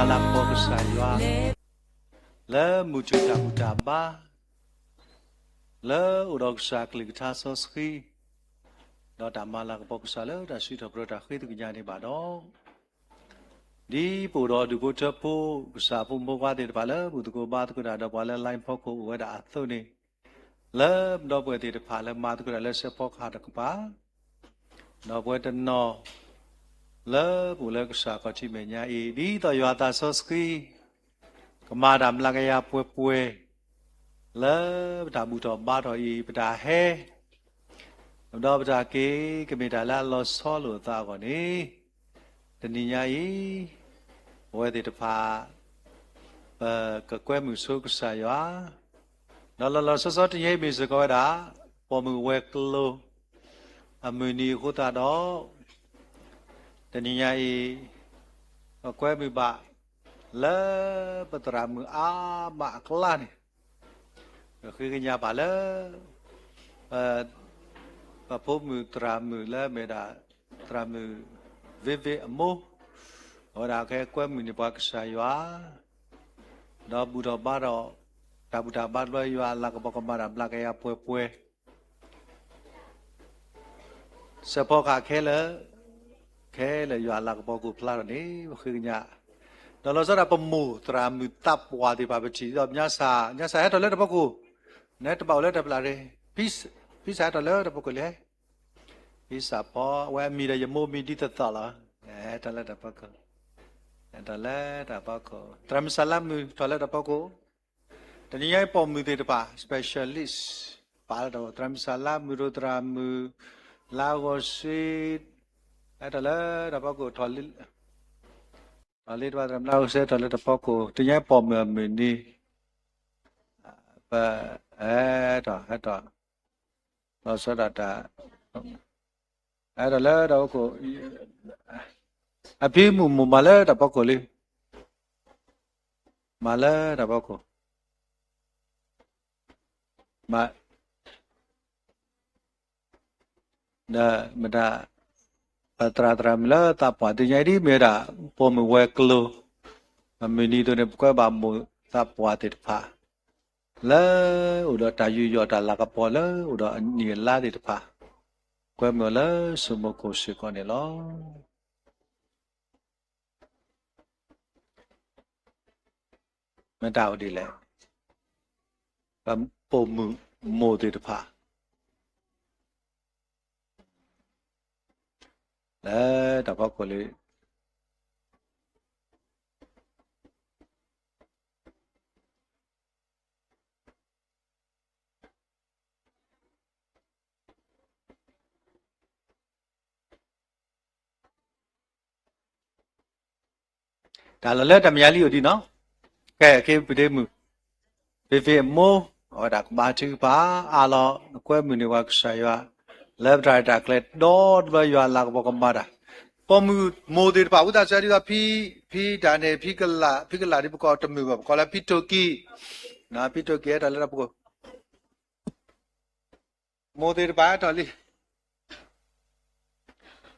မၤလၤကပီၤကစၢ်ယွၤ လၢမုၢ်ထူၣ်တၢ်ဘူၣ်တၢ်ဘါ လၢအိၣ်ဒီးကစၢ်အကလုၢ်ကထါစီဆှံ ဒီးတၢ်မၤလၤကပီၤကစၢ်လၢတၢ်စံးထီၣ်ပတြၢၤတၢ်ဃ့သကွံၢ်ညါန့ၣ်ဘၣ်ဒီး ဒ်ပအိၣ်ဒီးဒူၣ်ဖိထၢဖိ ကစၢ်အဖိမုၣ်ဖိခွါသ့ၣ်တဖၣ်လၢဘူၣ်သကိးဘါသကိးတၢ်ဒီးပှၤလၢ line ဖီခိၣ်အိၣ်ဝဲဒၣ်အသိးန့ၣ် လၢပဒီပုၢ်ဝဲၢ်သ့ၣ်တဖၣ်လၢမၤသကိးတၢ်လၢစဲးဖီကဟၣ်တကပၤ ဒီးပဝဲတနီၤ လၢပအိၣ်လၢကစၢ်ခီၣ်ထံးမဲာ်ညါအံၤ ဒ်သိးယွၤအသးစီဆှံ ကမၤတၢ်ဘျါကယၤပှဲၤပှဲၤ လၢပတၢ်ဘူၣ်ထီၣ်ဘါထီၣ်အံၤ ပတၢ်ဟဲ ဒီးပတၢ်က့ၤ ကမ့ၢ်တၢ်လၢအလီၤဆီလိာ်အသးအဂီၢ်န့ၣ် တနံၤညါအံၤ ပဝဲသ့ၣ်တဖၣ် ပကကွဲမုာ်ဆိကစၢ်ယွၤ ဒီးလီၤလီၤဆီဆီတနံၤအံၤမ့ၢ်စ့ၢ်ကီးဝဲဒၣ် ပိာ်မုၣ်ဝဲၤကျိၤ အမုၢ်နံၤအဃိသတးဒီး တနံၤညါအံၤ ပကွဲမုာ်ဘၣ် လၢပသရၣ်မုၣ်အါမးအကျါန့ၣ် ပဃ့ကညးဘၣ်လၢ ပဖိမုၣ်သရၣ်မုၣ်လၢမ့ၢ်ဒၣ် သရၣ်မုၣ် ဝ့ဝ့အမိၢ် အဝဲဒၣ်ကဟဲကွဲမုာ်န့ၢ်ပှၤကစၢ်ယွၤ ဒီးဘူၣ်ထီၣ်ဘါထီၣ် တၢ်ဘူၣ်တၢ်ဘါတဘျီယွၤအလၤကပီၤကမၤတၢ်ဘျါကယၤပှဲၤပှဲၤ စဲးဖီကဟၣ်ခဲလၢာ် ခဲလၢာ်ယွၤအလၤကပီၤကအိၣ်ဖျါထီၣ်န့ၣ် ပဃ့ကညး ဒီးလီၤဆီဒၣ်ပမိၢ်သရၣ်မုၣ်သးပှၢ်သ့ၣ်တဖၣ်ပထံၣ်ဒီး ညါစၢ် ညါစၢ်ဟဲထီၣ်လၢတၢ်ဖီခိၣ် နတဘၣ်အိၣ်လၢတၢ်ဖျါရ့ ဖံစၢ်ဟဲထီၣ်လၢတၢ်ဖီခိၣ်လဲၣ် ဖံစၢ်ဖီ အဝဲအမံၤဒီးယမိၢ်မံၤဒ်သိးသိးလီၤ ဟဲထီၣ်လၢတၢ်ဖီခိၣ် ဟဲထီၣ်လၢတၢ်ဖီခိၣ် သရၣ်မုၣ်စၢ်လါမုၣ်ထီၣ်လၢတၢ်ဖီခိၣ် တနံၤညါအံၤပိာ်မုၣ်သ့ၣ်တဖၣ် specialist ပာ်လၢတၢ်ဖီခိၣ် သရၣ်မုၣ်စၢ်လါမုၣ် ရိသရၣ်မုၣ် လါဂီၤဆံ ဟဲထီၣ်လၢတၢ်ဖီခိၣ် ထီၣ်လံ ထီၣ်လံတဘၣ် သရၣ်မုၣ်လါဂီၤဆံ ဟဲထီၣ်လၢတၢ်ဖီခိၣ် တနံၤညါအံၤပိာ်မုၣ်အမုၢ်နံၤ ပ ဟဲထီၣ် ဟဲထီၣ် လီၤဆီဒၣ်တၢ် ဟဲထီၣ်လၢတၢ်ဖီခိၣ် အဖံမုၣ်မိၢ်မၤလၢတၢ်ဖီခိၣ်လံ မၤလၢတၢ်ဖီခိၣ် မၤ ဒီးမတၤ ပသရၣ်သရၣ်မုၣ်လၢသးပှၢ်သ့ၣ်ညါအံၤဒ်မ့ၢ်ဝဲဒၣ် ပိာ်မုၣ်ဝဲၤကျိၤ အမုၢ်နံၤအသိးန့ၣ် ပကွဲဘၣ်မိၢ်သးပှၢ်သ့ၣ်တဖၣ် လၢအိၣ်ဒီးတၢ်ယူးယီၣ်တၢ်လၤကပီၤလၢအိၣ်ဒီးအနံၣ်အလါသ့ၣ်တဖၣ် ကွဲမုာ်လၢစိမိၤကိၣ်စ့ၢ်ကီးန့ၣ်လီၤ. မ့ၢ်တၢ်အိၣ်ဒ်လဲၣ်, ပပိာ်မုၣ်မိၢ်သ့ၣ်တဖၣ် လၢတၢ်ဖီခိၣ်လံ တၢ်လီၢ်လၢတၢ်မဲာ်ညါလံအိၣ်ဒံးနီၤ, ကဲ အခ့ပဒ့မုၣ်, ဖံဖံအမိၢ်, အဝဲဒၣ်ကဘါထုကဖၣ်အါလီၤ, ကွဲမုာ်န့ၢ်ပှၤကစၢ်ယွၤ, လၢပတၢ်ရဲၣ်တၢ်ကျဲၤဒီတဘျီယွၤအလၤကပီၤကမၤတၢ်, ပိာ်မုၣ်မိၢ်သ့ၣ်တဖၣ် ဝံသးစူၤဒ်သိး ဖံ, ဖံတၢ်န့ၣ် ဖံကလး, ဖံကလးဒ်ပကိးတမုာ်ဘၣ် ပကိးလၢဖံထိၣ်ကံ, ဖံထိၣ်ကံ ဟဲထီၣ်လၢတၢ်ဖီခိၣ် မိၢ်သ့ၣ်တဖၣ်ဟဲထီၣ်လံ.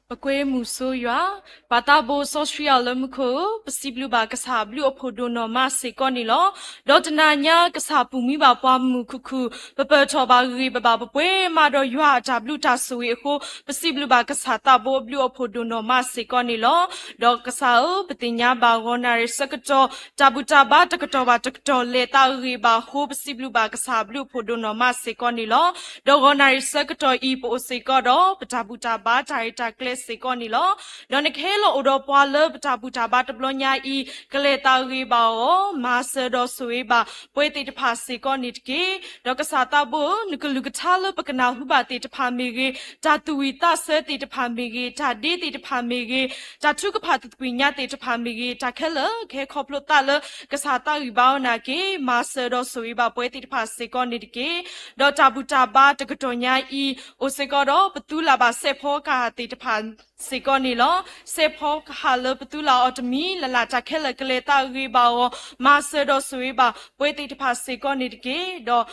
ပကွဲမုာ်ဆိယွၤ, ပၢ်သးဘိစီဆှံအီၤလၢမူခိၣ်ဧၢ, ပစံးဘျုးဘၣ်ကစၢ်အဘျုးအဖှိၣ်ဒိၣ်နီၢ်မးစ့ၢ်ကီးန့ၣ်လီၤ. ဒီးတနၤညါကစၢ်ပူၤမံဘၣ်ပှၤမုၢ်ခုၣ်ခုၣ်, ပပၢၢ်ထီၣ်ဘၣ်ဂ့ၢ် ပဘၣ်ပှဲၤမးဒီးယွၤအတၢ်ဘျုးတၢ်ဆိၣ်ဂ့ၤအဃိ, ပစံးဘျုးဘၣ်ကစၢ်သးဘိအဘျုးအဖှိၣ်ဒိၣ်နီၢ်မးစ့ၢ်ကီးန့ၣ်လီၤ. ဒီးကစၢ်ဧၢ, ပသ့ၣ်ညါဘၣ်ဂီၤနၣ်ရံၣ်ဆၢကတီၢ် တၢ်ဘူၣ်တၢ်ဘါတကတီၢ်ဘၣ်တကတီၢ်လဲၤသးအဂ့ၢ်ဘၣ်အဃိ, ပစံးဘျုးဘၣ်ကစၢ်အဘျုးအဖှိၣ်ဒိၣ်နီၢ်မးစ့ၢ်ကီးန့ၣ်လီၤ. ဒီးဂီၤနၣ်ရံၣ်ဆၢကတီၢ်အံၤ ပအိၣ်စ့ၢ်ကီးဒီးပတၢ်ဘူၣ်တၢ်ဘါတၢ်ရဲၣ်တၢ်ကျဲၤစ့ၢ်ကီးန့ၣ်လီၤ. ဒီးနကဟဲလီၤအိၣ်ဒီးပှၤလၢပတၢ်ဘူၣ်တၢ်ဘါတဘျီညါအံၤ ကလဲၤသးအဂ့ၢ်ဘၣ်အီၤ, မၤစၢၤဒီးဆိၣ်ဂ့ၤဘၣ်ပှၤသ့ၣ်တဖၣ်စ့ၢ်ကီးန့ၣ်တက့ၢ်. ဒီးကစၢ်သးဘိဧၢ, နကလုၢ်ကထါလၢပကနၢ်ဟူဘၣ်သ့ၣ်တဖၣ်မ့ၢ်ဂ့ၤ, တၢ်သူၣ်ဝံၣ်သးဆၢသ့ၣ်တဖၣ်မ့ၢ်ဂ့ၤ, တၢ်ဒ့သ့ၣ်တဖၣ်မ့ၢ်ဂ့ၤ, တၢ်ထုကဖၣ်သကွံာ်ညါသ့ၣ်တဖၣ်မ့ၢ်ဂ့ၤ, တၢ်ခဲလၢာ်ကဟဲခီဖျိသးလၢကစၢ်သးဂံၢ်ဘါအီၤနာ်က့, မၤစၢၤဒီးဆိၣ်ဂ့ၤဘၣ်ပှၤသ့ၣ်တဖၣ်စ့ၢ်ကီးန့ၣ်တက့ၢ်. ဒီးတၢ်ဘူၣ်တၢ်ဘါတကတီၢ်ညါအံၤ အိၣ်စ့ၢ်ကီးဒီးပသူလၢ်ဘၣ်စဲးဖီကဟၣ်သ့ၣ်တဖၣ် စ့ၢ်ကီးန့ၣ်လီၤ. စဲးဖီကဟၣ်လၢပသူလၤအီၤတမံၤလၢ်လၢ် တၢ်ခဲလၢာ်ကလဲၤသးဂ့ၤဘၣ်အီၤ, မၤစၢၤဒီးဆိၣ်ဂ့ၤဘၣ်ပှၤသ့ၣ်တဖၣ်စ့ၢ်ကီးန့ၣ်တက့ၢ်. ဒီး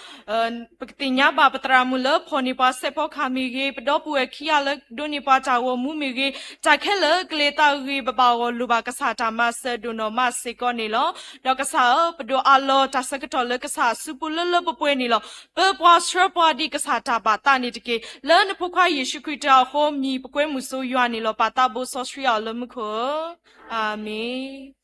ပကသ့ၣ်ညါဘၣ်ပသရၣ်မုၣ်လၢဖီၣ်န့ၢ်ပှၤစဲးဖီကဟၣ်မ့ၢ်ဂ့ၤ, ပဒီပုၢ်ဝဲၢ်ခံဂၤလၢဒိးန့ၢ်ပှၤတၢ်ဂီၤမူမ့ၢ်ဂ့ၤ, တၢ်ခဲလၢာ်ကလဲၤသးဂ့ၤဘၣ်ဘၣ်အီၤ လိၣ်ဘၣ်ကစၢ်တၢ်မၤစၢၤဒိၣ်နီၢ်မးစ့ၢ်ကီးန့ၣ်လီၤ. ဒီးကစၢ်ဧၢ, ပဒိၣ်အးလီၤတၢ်ဆၢကတီၢ်လၢကစၢ်အစုပူၤလၢလၢပှဲၤပှဲၤန့ၣ်လီၤ. ပပှၤဆှၢပှၤဒ်ကစၢ်တၢ်ဘၣ်သးန့ၣ်တက့ၢ်. လၢနဖိခွါယ့ၣ်ၡူးခရံာ်တၢ်အဃိ မံၤပကွဲမုၢ်စိယွၤန့ၣ်လီၤ. ပၢ်သးဘိစီဆှံအီၤလၢမူခိၣ်ဧၢ, အၤမ့ၣ်.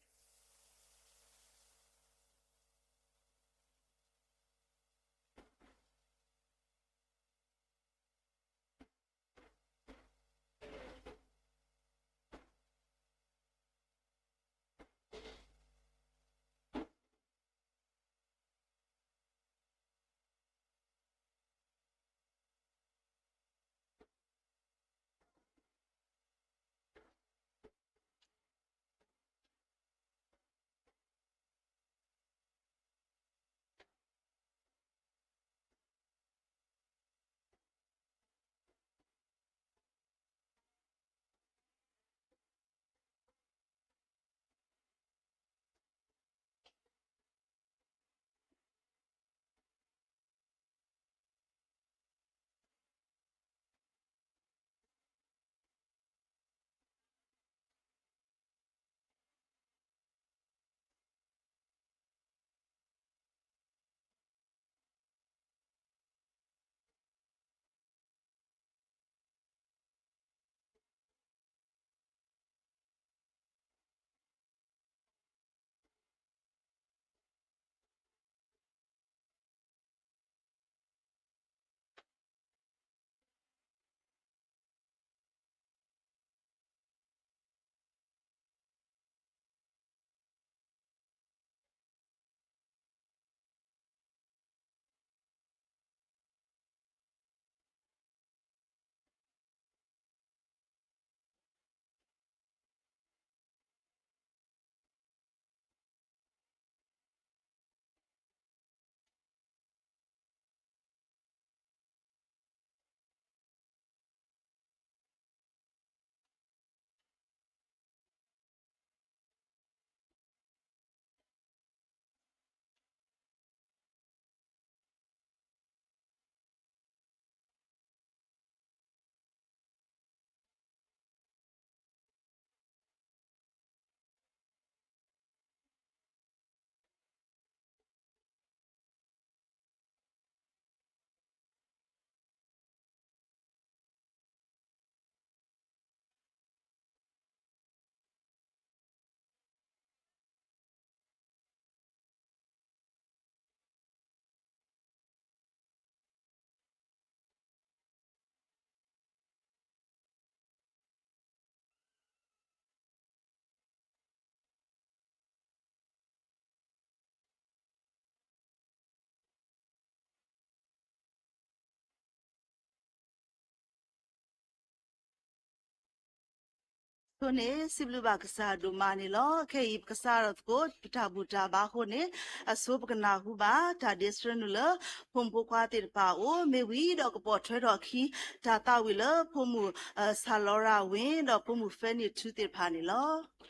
အဃိန့ၣ် စံးဘျုးဘၣ်ကစၢ်ဒိၣ်မးန့ၣ်လီၤ. ခဲအံၤပကစးထီၣ်သကိး ပတၢ်ဘူၣ်တၢ်ဘါအဃိန့ၣ် အဆိပကနၢ်ဟူဘၣ် တၢ်ဒ့ဆှၢနုာ်လၢ ဖိမုၣ်ဖိခွါသ့ၣ်တဖၣ်အအိၣ် မ့ၢ်ဝံၤဒီးကပိာ်ထွဲထီၣ်အခံ တၢ်သးဝံၣ်လၢဖိမုၣ် စၢ်လီရၤဝ့ၢ် ဒီးဖိမုၣ် Fanny Thu သ့ၣ်တဖၣ်န့ၣ်လီၤ.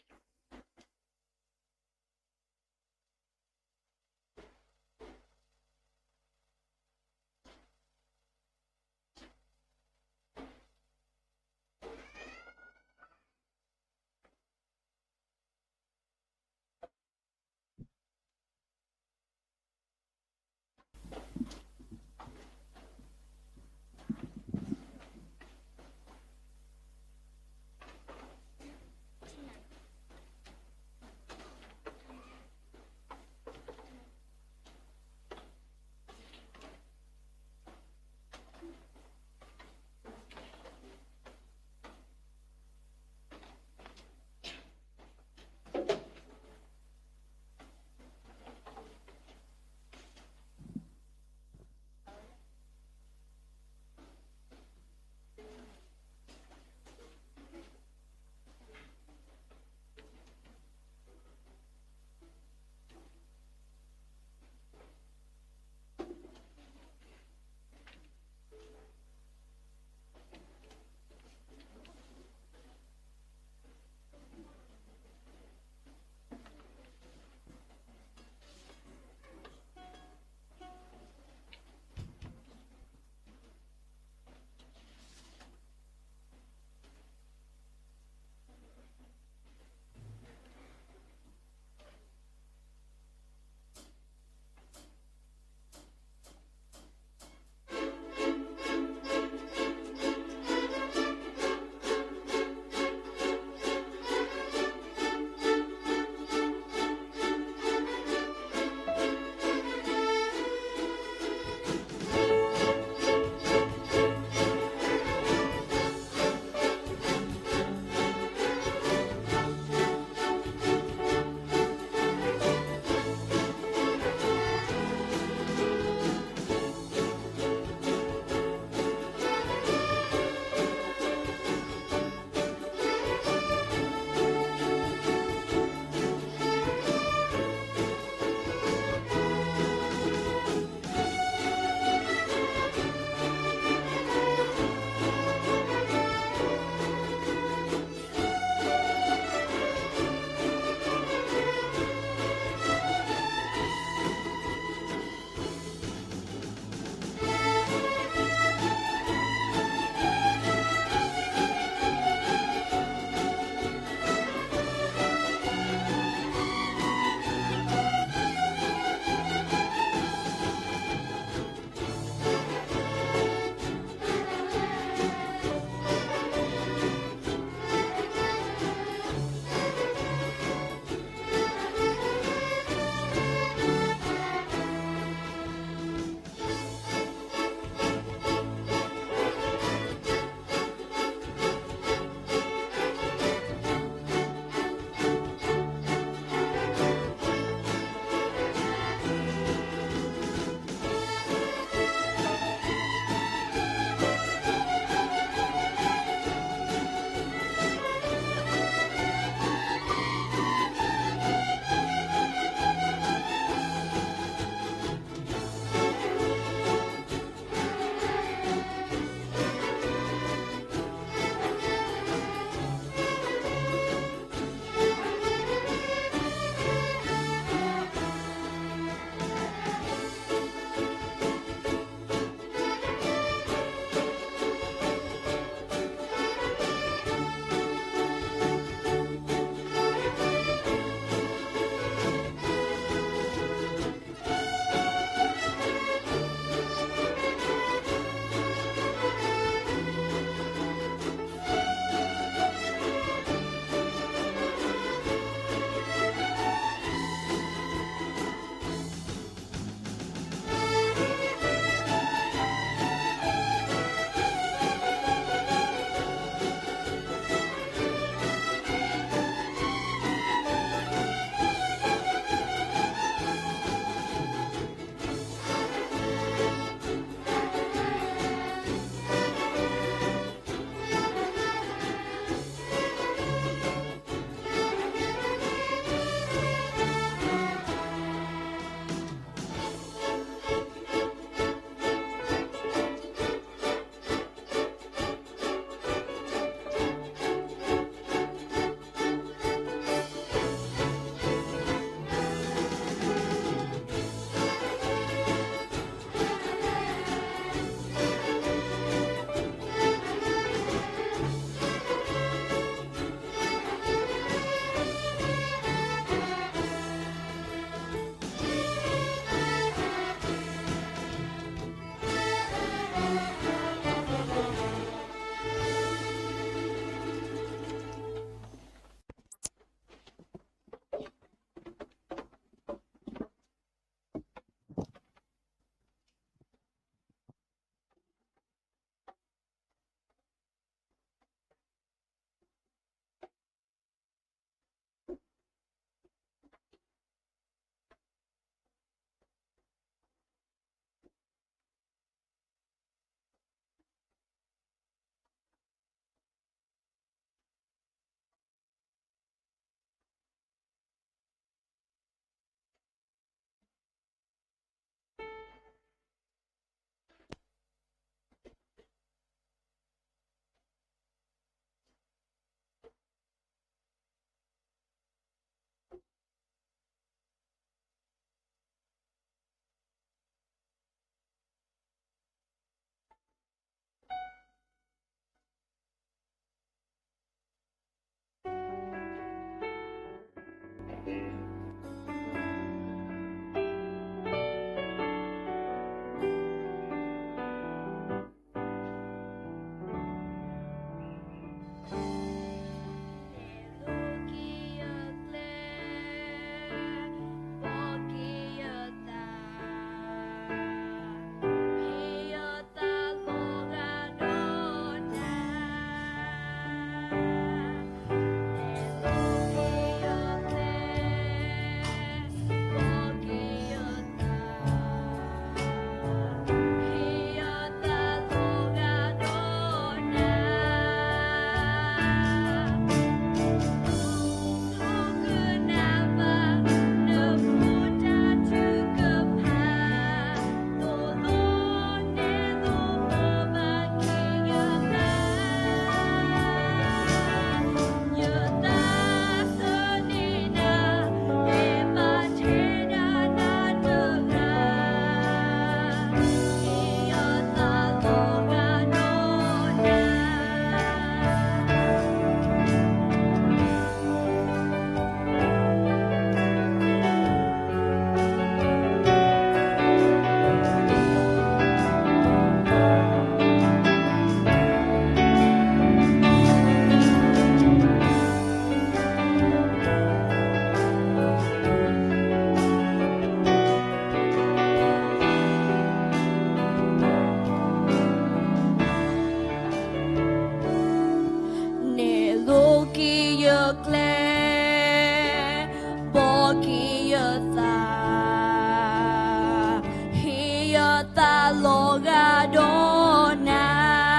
သးလီၤဂာ်ဒီးနၤ,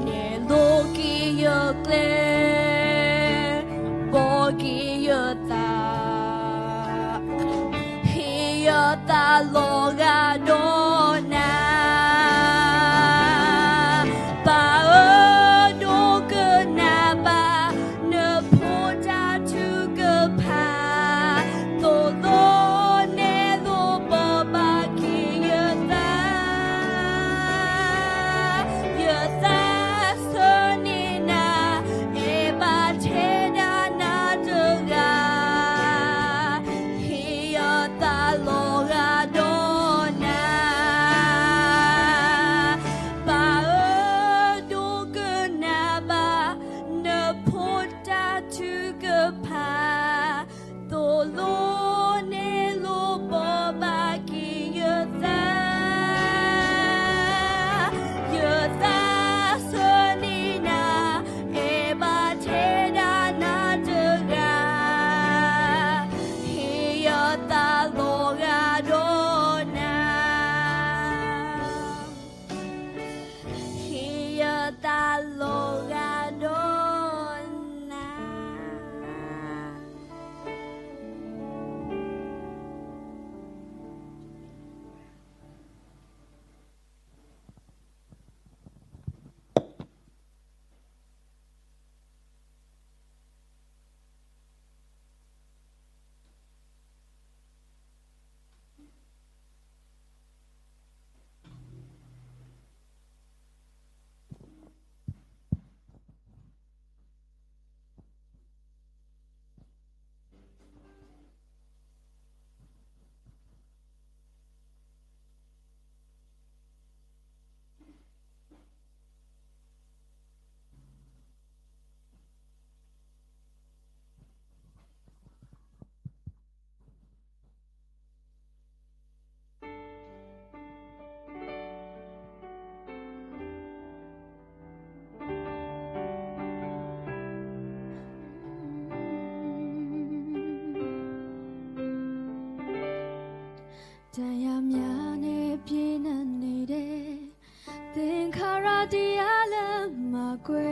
နဲၣ်လိၤက့ၤယကျဲ, ဘီက့ၤယသး, ဟ့ၣ်ယသးလီၤဂာ်ဒီးနၤ, ပၢ်ဧၢ ဒိကနၣ်ဘၣ် နဖိတၢ်ထုကဖၣ်, သိၣ်လိနဲၣ်လိၤဘီၣ်ဘၣ်က့ၤယသး, ယသးဆၢန့ၢ်နၤ, အဲၣ်ဘၣ်ထဲဒၣ်နၤတဂၤ, ဟ့ၣ်ယသးလီၤဂာ်ဒီးနၤ, ပၢ်ဧၢ ဒိကနၣ်ဘၣ် နဖိတၢ်ထုကဖၣ်, သိၣ်လိနဲၣ်လိၤဘီၣ်ဘၣ်က့ၤယသး, ယသးဆၢန့ၢ်နၤ, အဲၣ်ဘၣ်ထဲဒၣ်နၤတဂၤ, ဟ့ၣ်ယသးလီၤဂာ်ဒီးနၤ, ဟ့ၣ်ယသးလီၤဂာ်ဒီးနၤ. တၢ်ယါမျါန့ၣ် ပျ့ၤနၤန့ၣ်ဒဲး, သင်္ခါရတရားလၢမကွဲ,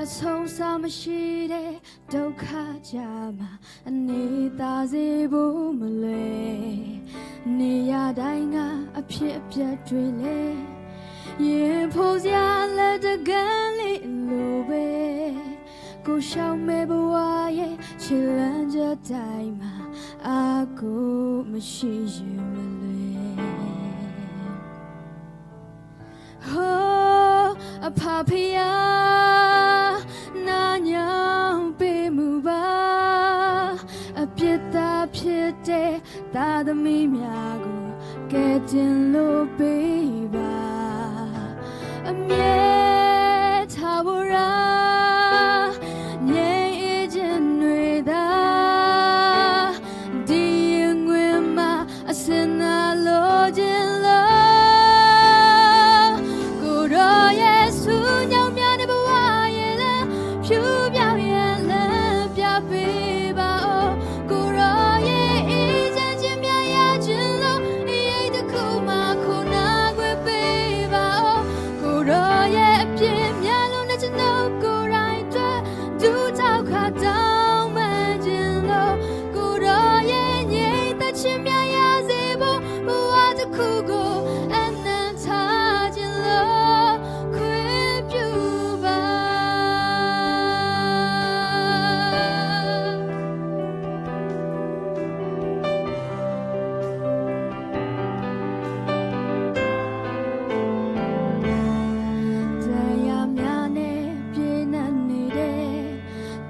အဆုံးအစမရှိတဲ့ဒုက္ခကျမှ အနံ့သာစေဖို့မလွယ်, နေရာတိုင်းကအဖြစ်အပျက်တွေလဲ, ရင်ဖူးစရာလၢတကန်းလေးလိုပဲ, ကိုယ်ဆောင်မဲ့ဘဝရဲ့ခြေလမ်းချက်တိုင်းမှာ အကူမရှိရင်မလွယ်. ဟိုး အဖဖရာ နာညံပေးမှုပါ, အပြစ်သားဖြစ်တဲ့သားသမီးများကို ကယ်တင်လို့ပေးပါ, အမြဲထာဝရ ငြိမ်အေးခြင်းတွေသာ ဒီရင်ခွင်မှာအစင်သာလိုချင်လို့, ကိုယ်တော်ရဲ့ဆုညောင်းများနဲ့ ဘဝရဲ့လမ်းဖြူပြောင်းရင်လမ်းပြပေးပါဦး, ကိုယ်တော်ရဲ့အေးချမ်းခြင်းများရချင်လို့ အရေးတစ်ခုမှခုနခွင့်ပေးပါဦး, ကိုယ်တော်ရဲ့အပြစ်များလို့နဲ့ကျွန်တော်ကိုယ်တိုင်အတွက် ဒုက္ခတောင်းပန်ခြင်းလို့ ကိုယ်တော်ရဲ့ငြိမ်သက်ခြင်းများရစေဖို့ ဘဝတစ်ခုကိုအနံ့ထားခြင်းလို့ ခွင့်ပြုပါ. တၢ်ယါမျါန့ၣ် ပျ့ၤနၤန့ၣ်ဒဲး,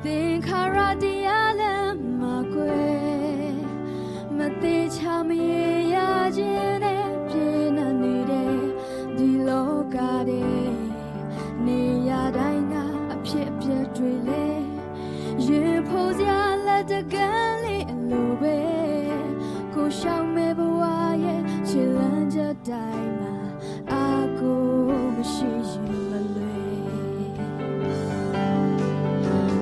သင်္ခါရတရားလမ်းမကွဲ, မသေချာမရေရာခြင်းနဲ့ ပျ့ၤနၤန့ၣ်ဒဲး, ဒီလောကထဲ နေရာတိုင်းကအဖြစ်အပျက်တွေလဲ, ရင်ဖူးစရာလၢတကန်းလေးအလိုပဲ, ကိုယ်ဆောင်မဲ့ဘဝရဲ့ခြေလမ်းချက်တိုင်းမှာ အကူမရှိရင်မလွယ်.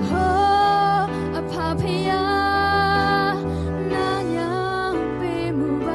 ဟိုး အဖဖရာ နာညံပေးမှုပါ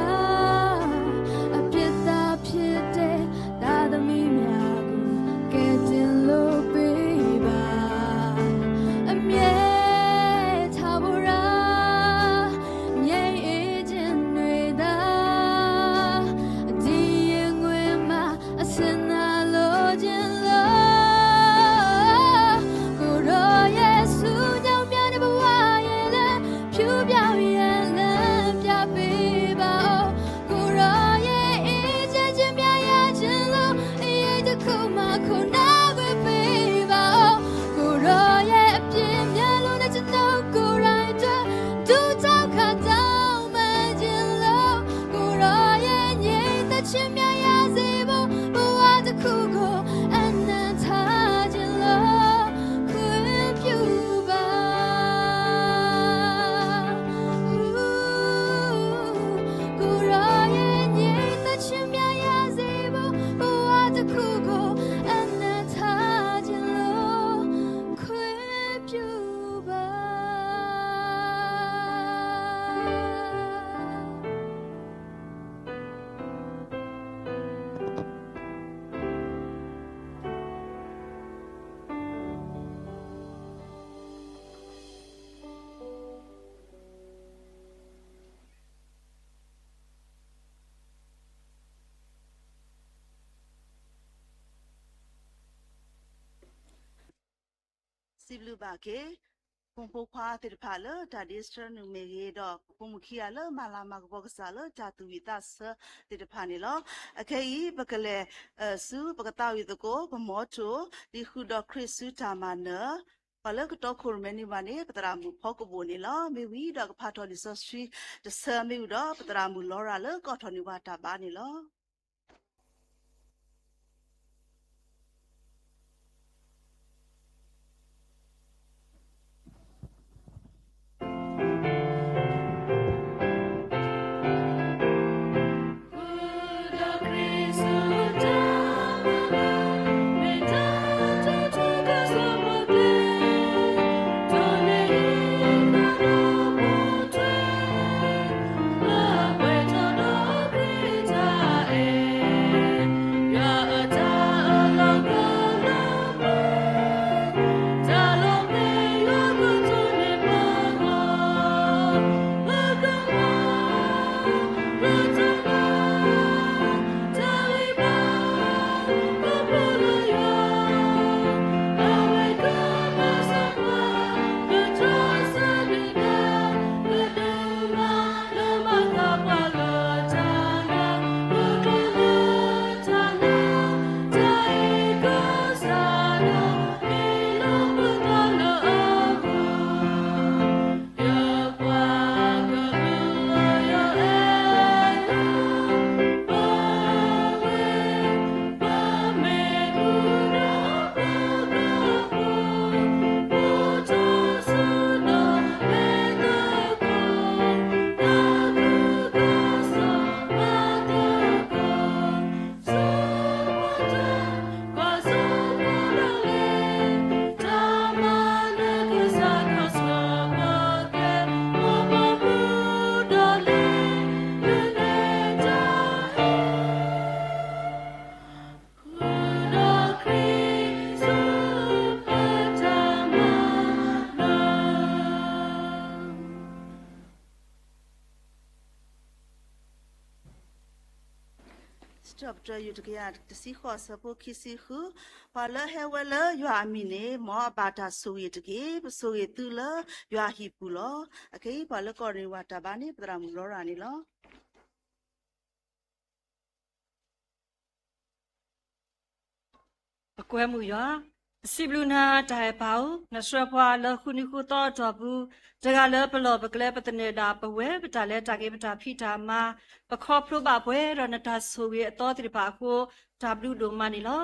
စံးဘျုးဘၣ်က့ၤ ဖိမုၣ်ဖိခွါသ့ၣ်တဖၣ်လၢတၢ်ဒ့စၢနုာ်မ့ၢ်ဂ့ၤ, ဒီးဖိမုၣ်ခံဂၤလၢမၤလၤမၤကပီၤကစၢ်လၢတၢ်သူၣ်ဝံၣ်သးဆၢသ့ၣ်တဖၣ်န့ၣ်လီၤ. အခဲအံၤ ပကလဲၤဆူပကသးဝံၣ်သကိး ပမီထိၣ် ဒ်ဃုာ်ဒီးခရံာ်ဆူတၢ်မၤနၢၤ, ပှၤလၢကတီခိၣ်ရိၣ်မဲန့ၢ်ဘၣ်န့ၣ် ပသရၣ်မုၣ်ဖီကဘိၣ်န့ၣ်လီၤ. မ့ၢ်ဝံၤဒီးကဖးထီၣ်လံာ်စီဆှံတဆၢ မ့ၢ်ဝံၤဒီး ပသရၣ်မုၣ်လီရၤလၢကအိးထီၣ်န့ၢ်ပှၤတၢ်ဘါန့ၣ်လီၤ. စံးထီၣ်ပတြၢၤ ယူၢ်တကယၤတဆံဃိး အဆၢဖိခံဆံဃု, ပှၤလၢဟဲဝဲလၢယွၤအမံၤန့ၣ် မ်အဘၣ်တၢ်ဆိၣ်ဂ့ၤတက့ၢ်. ပဆိၣ်ဂ့ၤသုလၢယွၤအဟံၣ်ပူၤလီၤ. အခဲအံၤ ပှၤလၢကအိးထီၣ်န့ၢ်ပှၤတၢ်ဘါန့ၣ် ပသရၣ်မုၣ်လီရၤန့ၣ်လီၤ. ပကွဲမုာ်ယွၤ, ပစံးဘျုးနၤတၢ်အဲၣ်ပၢ်ဧၢ, နဆှၢပှၤလၢဃုနံၤဃုသီအတီၢ်ပူၤ, တဂၤလၢပလီၢ်ပကျဲ ပသန့ၤဒၣ် ပဝဲပတၢ်လဲၤတၢ်က့ၤ ပတၢ်ဖံးတၢ်မၤ, ပခီဖျိဘၣ်ပှဲၤဒီးနတၢ်ဆိၣ်ဂ့ၤအသီသ့ၣ်တဖၣ်အဃိ တၢ်ဘျုးဒိၣ်မးန့ၣ်လီၤ.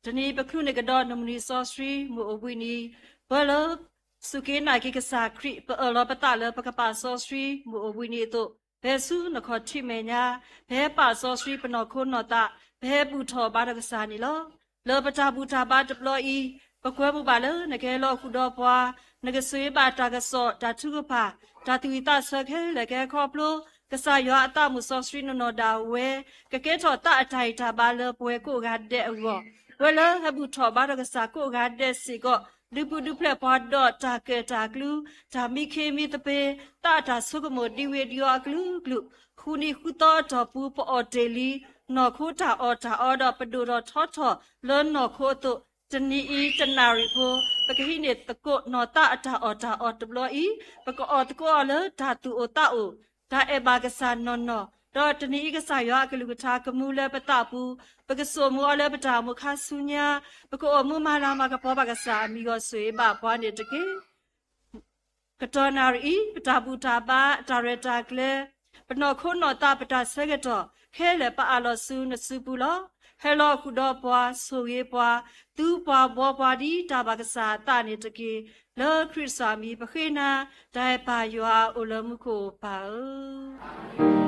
တနံၤအံၤ ပချုးန့ၢ်ကဒီးနမုၢ်နံၤစီဆှံ မုၢ်အိၣ်ဘှံးနံၤ, ပှၤလၢ စူၢ်က့ၤနာ်က့ၤကစၢ်ခရံာ် ပအၢၣ်လီၤပသးလၢပကပာ်စီဆှံ မုၢ်အိၣ်ဘှံးနံၤအသိး, ပဟဲဆူနခီၣ်ထံးမဲာ်ညါ, ပဟဲပာ်စီဆှံပနီၢ်ခိနီၢ်သး, ပဟဲဘူၣ်ထီၣ်ဘါထီၣ်ကစၢ်န့ၣ်လီၤ. လၢပတၢ်ဘူၣ်တၢ်ဘါတဘျီအံၤ, ပကွဲမုာ်ဘၣ်လၢနကဟဲလီၤဃုာ်ဒီးပှၤ, နကဆိၣ်ဂ့ၤဘၣ်တၢ်ကစီၣ်, တၢ်ထုကဖၣ်, တၢ်သူၣ်ဝံၣ်သးဆၢခဲလၢာ် ကဟဲခီဖျိ ကစၢ်ယွၤအသးမုၢ်စီဆှံနီၢ်နီၢ်ဒၣ်ဝဲ, ကကဲထီၣ်သးအတၢ်ဂံၢ်တၢ်ဘါလၢပှၤကိးဂၤဒဲးအဂီၢ်, ပှၤလၢဟဲဘူၣ်ထီၣ်ဘါထီၣ်ကစၢ်ကိးဂၤဒဲးစ့ၢ်ကီး, ဒုးပူၤဒုးဖျဲးပှၤဒီးတၢ်ကၢၣ်တၢ်ကျူ, တၢ်မံခ့မံသပ့ၤ, သးအတၢ်ဆိကမိၣ်ဒံဝ့ၤဒံအီၤအကလုာ်ကလုာ်, ဃုနံၤဃုသီအတီၢ်ပူၤ ပအီၣ်တ့ၢ်လံ, နီၢ်ခိတၢ်အီၣ်တၢ်အီဒီး ပဒိၣ်ထီၣ်ထီထီၣ်လၢနီၢ်ခိအသိး, တနံၤအံၤတနၣ်ရံၣ်ဖိ, ပကဟံးန့ၢ်သကိးနီၢ်သးအတၢ်အီၣ်တၢ်အီတဘျီအံၤ, ပကအီၣ်သကိးအီၤလၢတၢ်သူၣ်အိၣ်သးအိၣ်, တၢ်အဲၣ်ဘၣ်ကစၢ်နီၢ်နီၢ်, ဒီးတနံၤအံၤကစၢ်ယွၤအကလုၢ်ကထါကမူလၢပသးပူၤ, ပကစိာ်မူအီၤလၢပတၢ်အိၣ်မူခါဆူညါ, ပကအိၣ်မူမၤလၤမၤကပီၤဘၣ်ကစၢ်အမံၤအဂီၢ်ဆိၣ်ဂ့ၤဘၣ်ပှၤန့ၣ်တက့ၢ်. ကတီၢ်နၣ်ရံၣ်အံၤ, ပတၢ်ဘူၣ်တၢ်ဘါ, တၢ်ရဲၣ်တၢ်ကျဲၤ, ပနီၢ်ခိနီၢ်သး ပတၢ်ဆၢကတီၢ်ခဲလၢာ် ပအးလီၤဆူနစုပူၤလီၤ. ဟဲလီၤဃုာ်ဒီးပှၤ, ဆိၣ်ဂ့ၤပှၤ, သူပှၤဘှီပှၤဒ်တၢ်ဘၣ်ကစၢ်အသးန့ၣ်တက့ၢ်. လၢခရံာ်ကစၢ်အမံၤပဃ့နၤ, တၢ်အဲၣ်ပၢ်ယွၤအိၣ်လၢမူခိၣ်ပၢ်ဧၢ.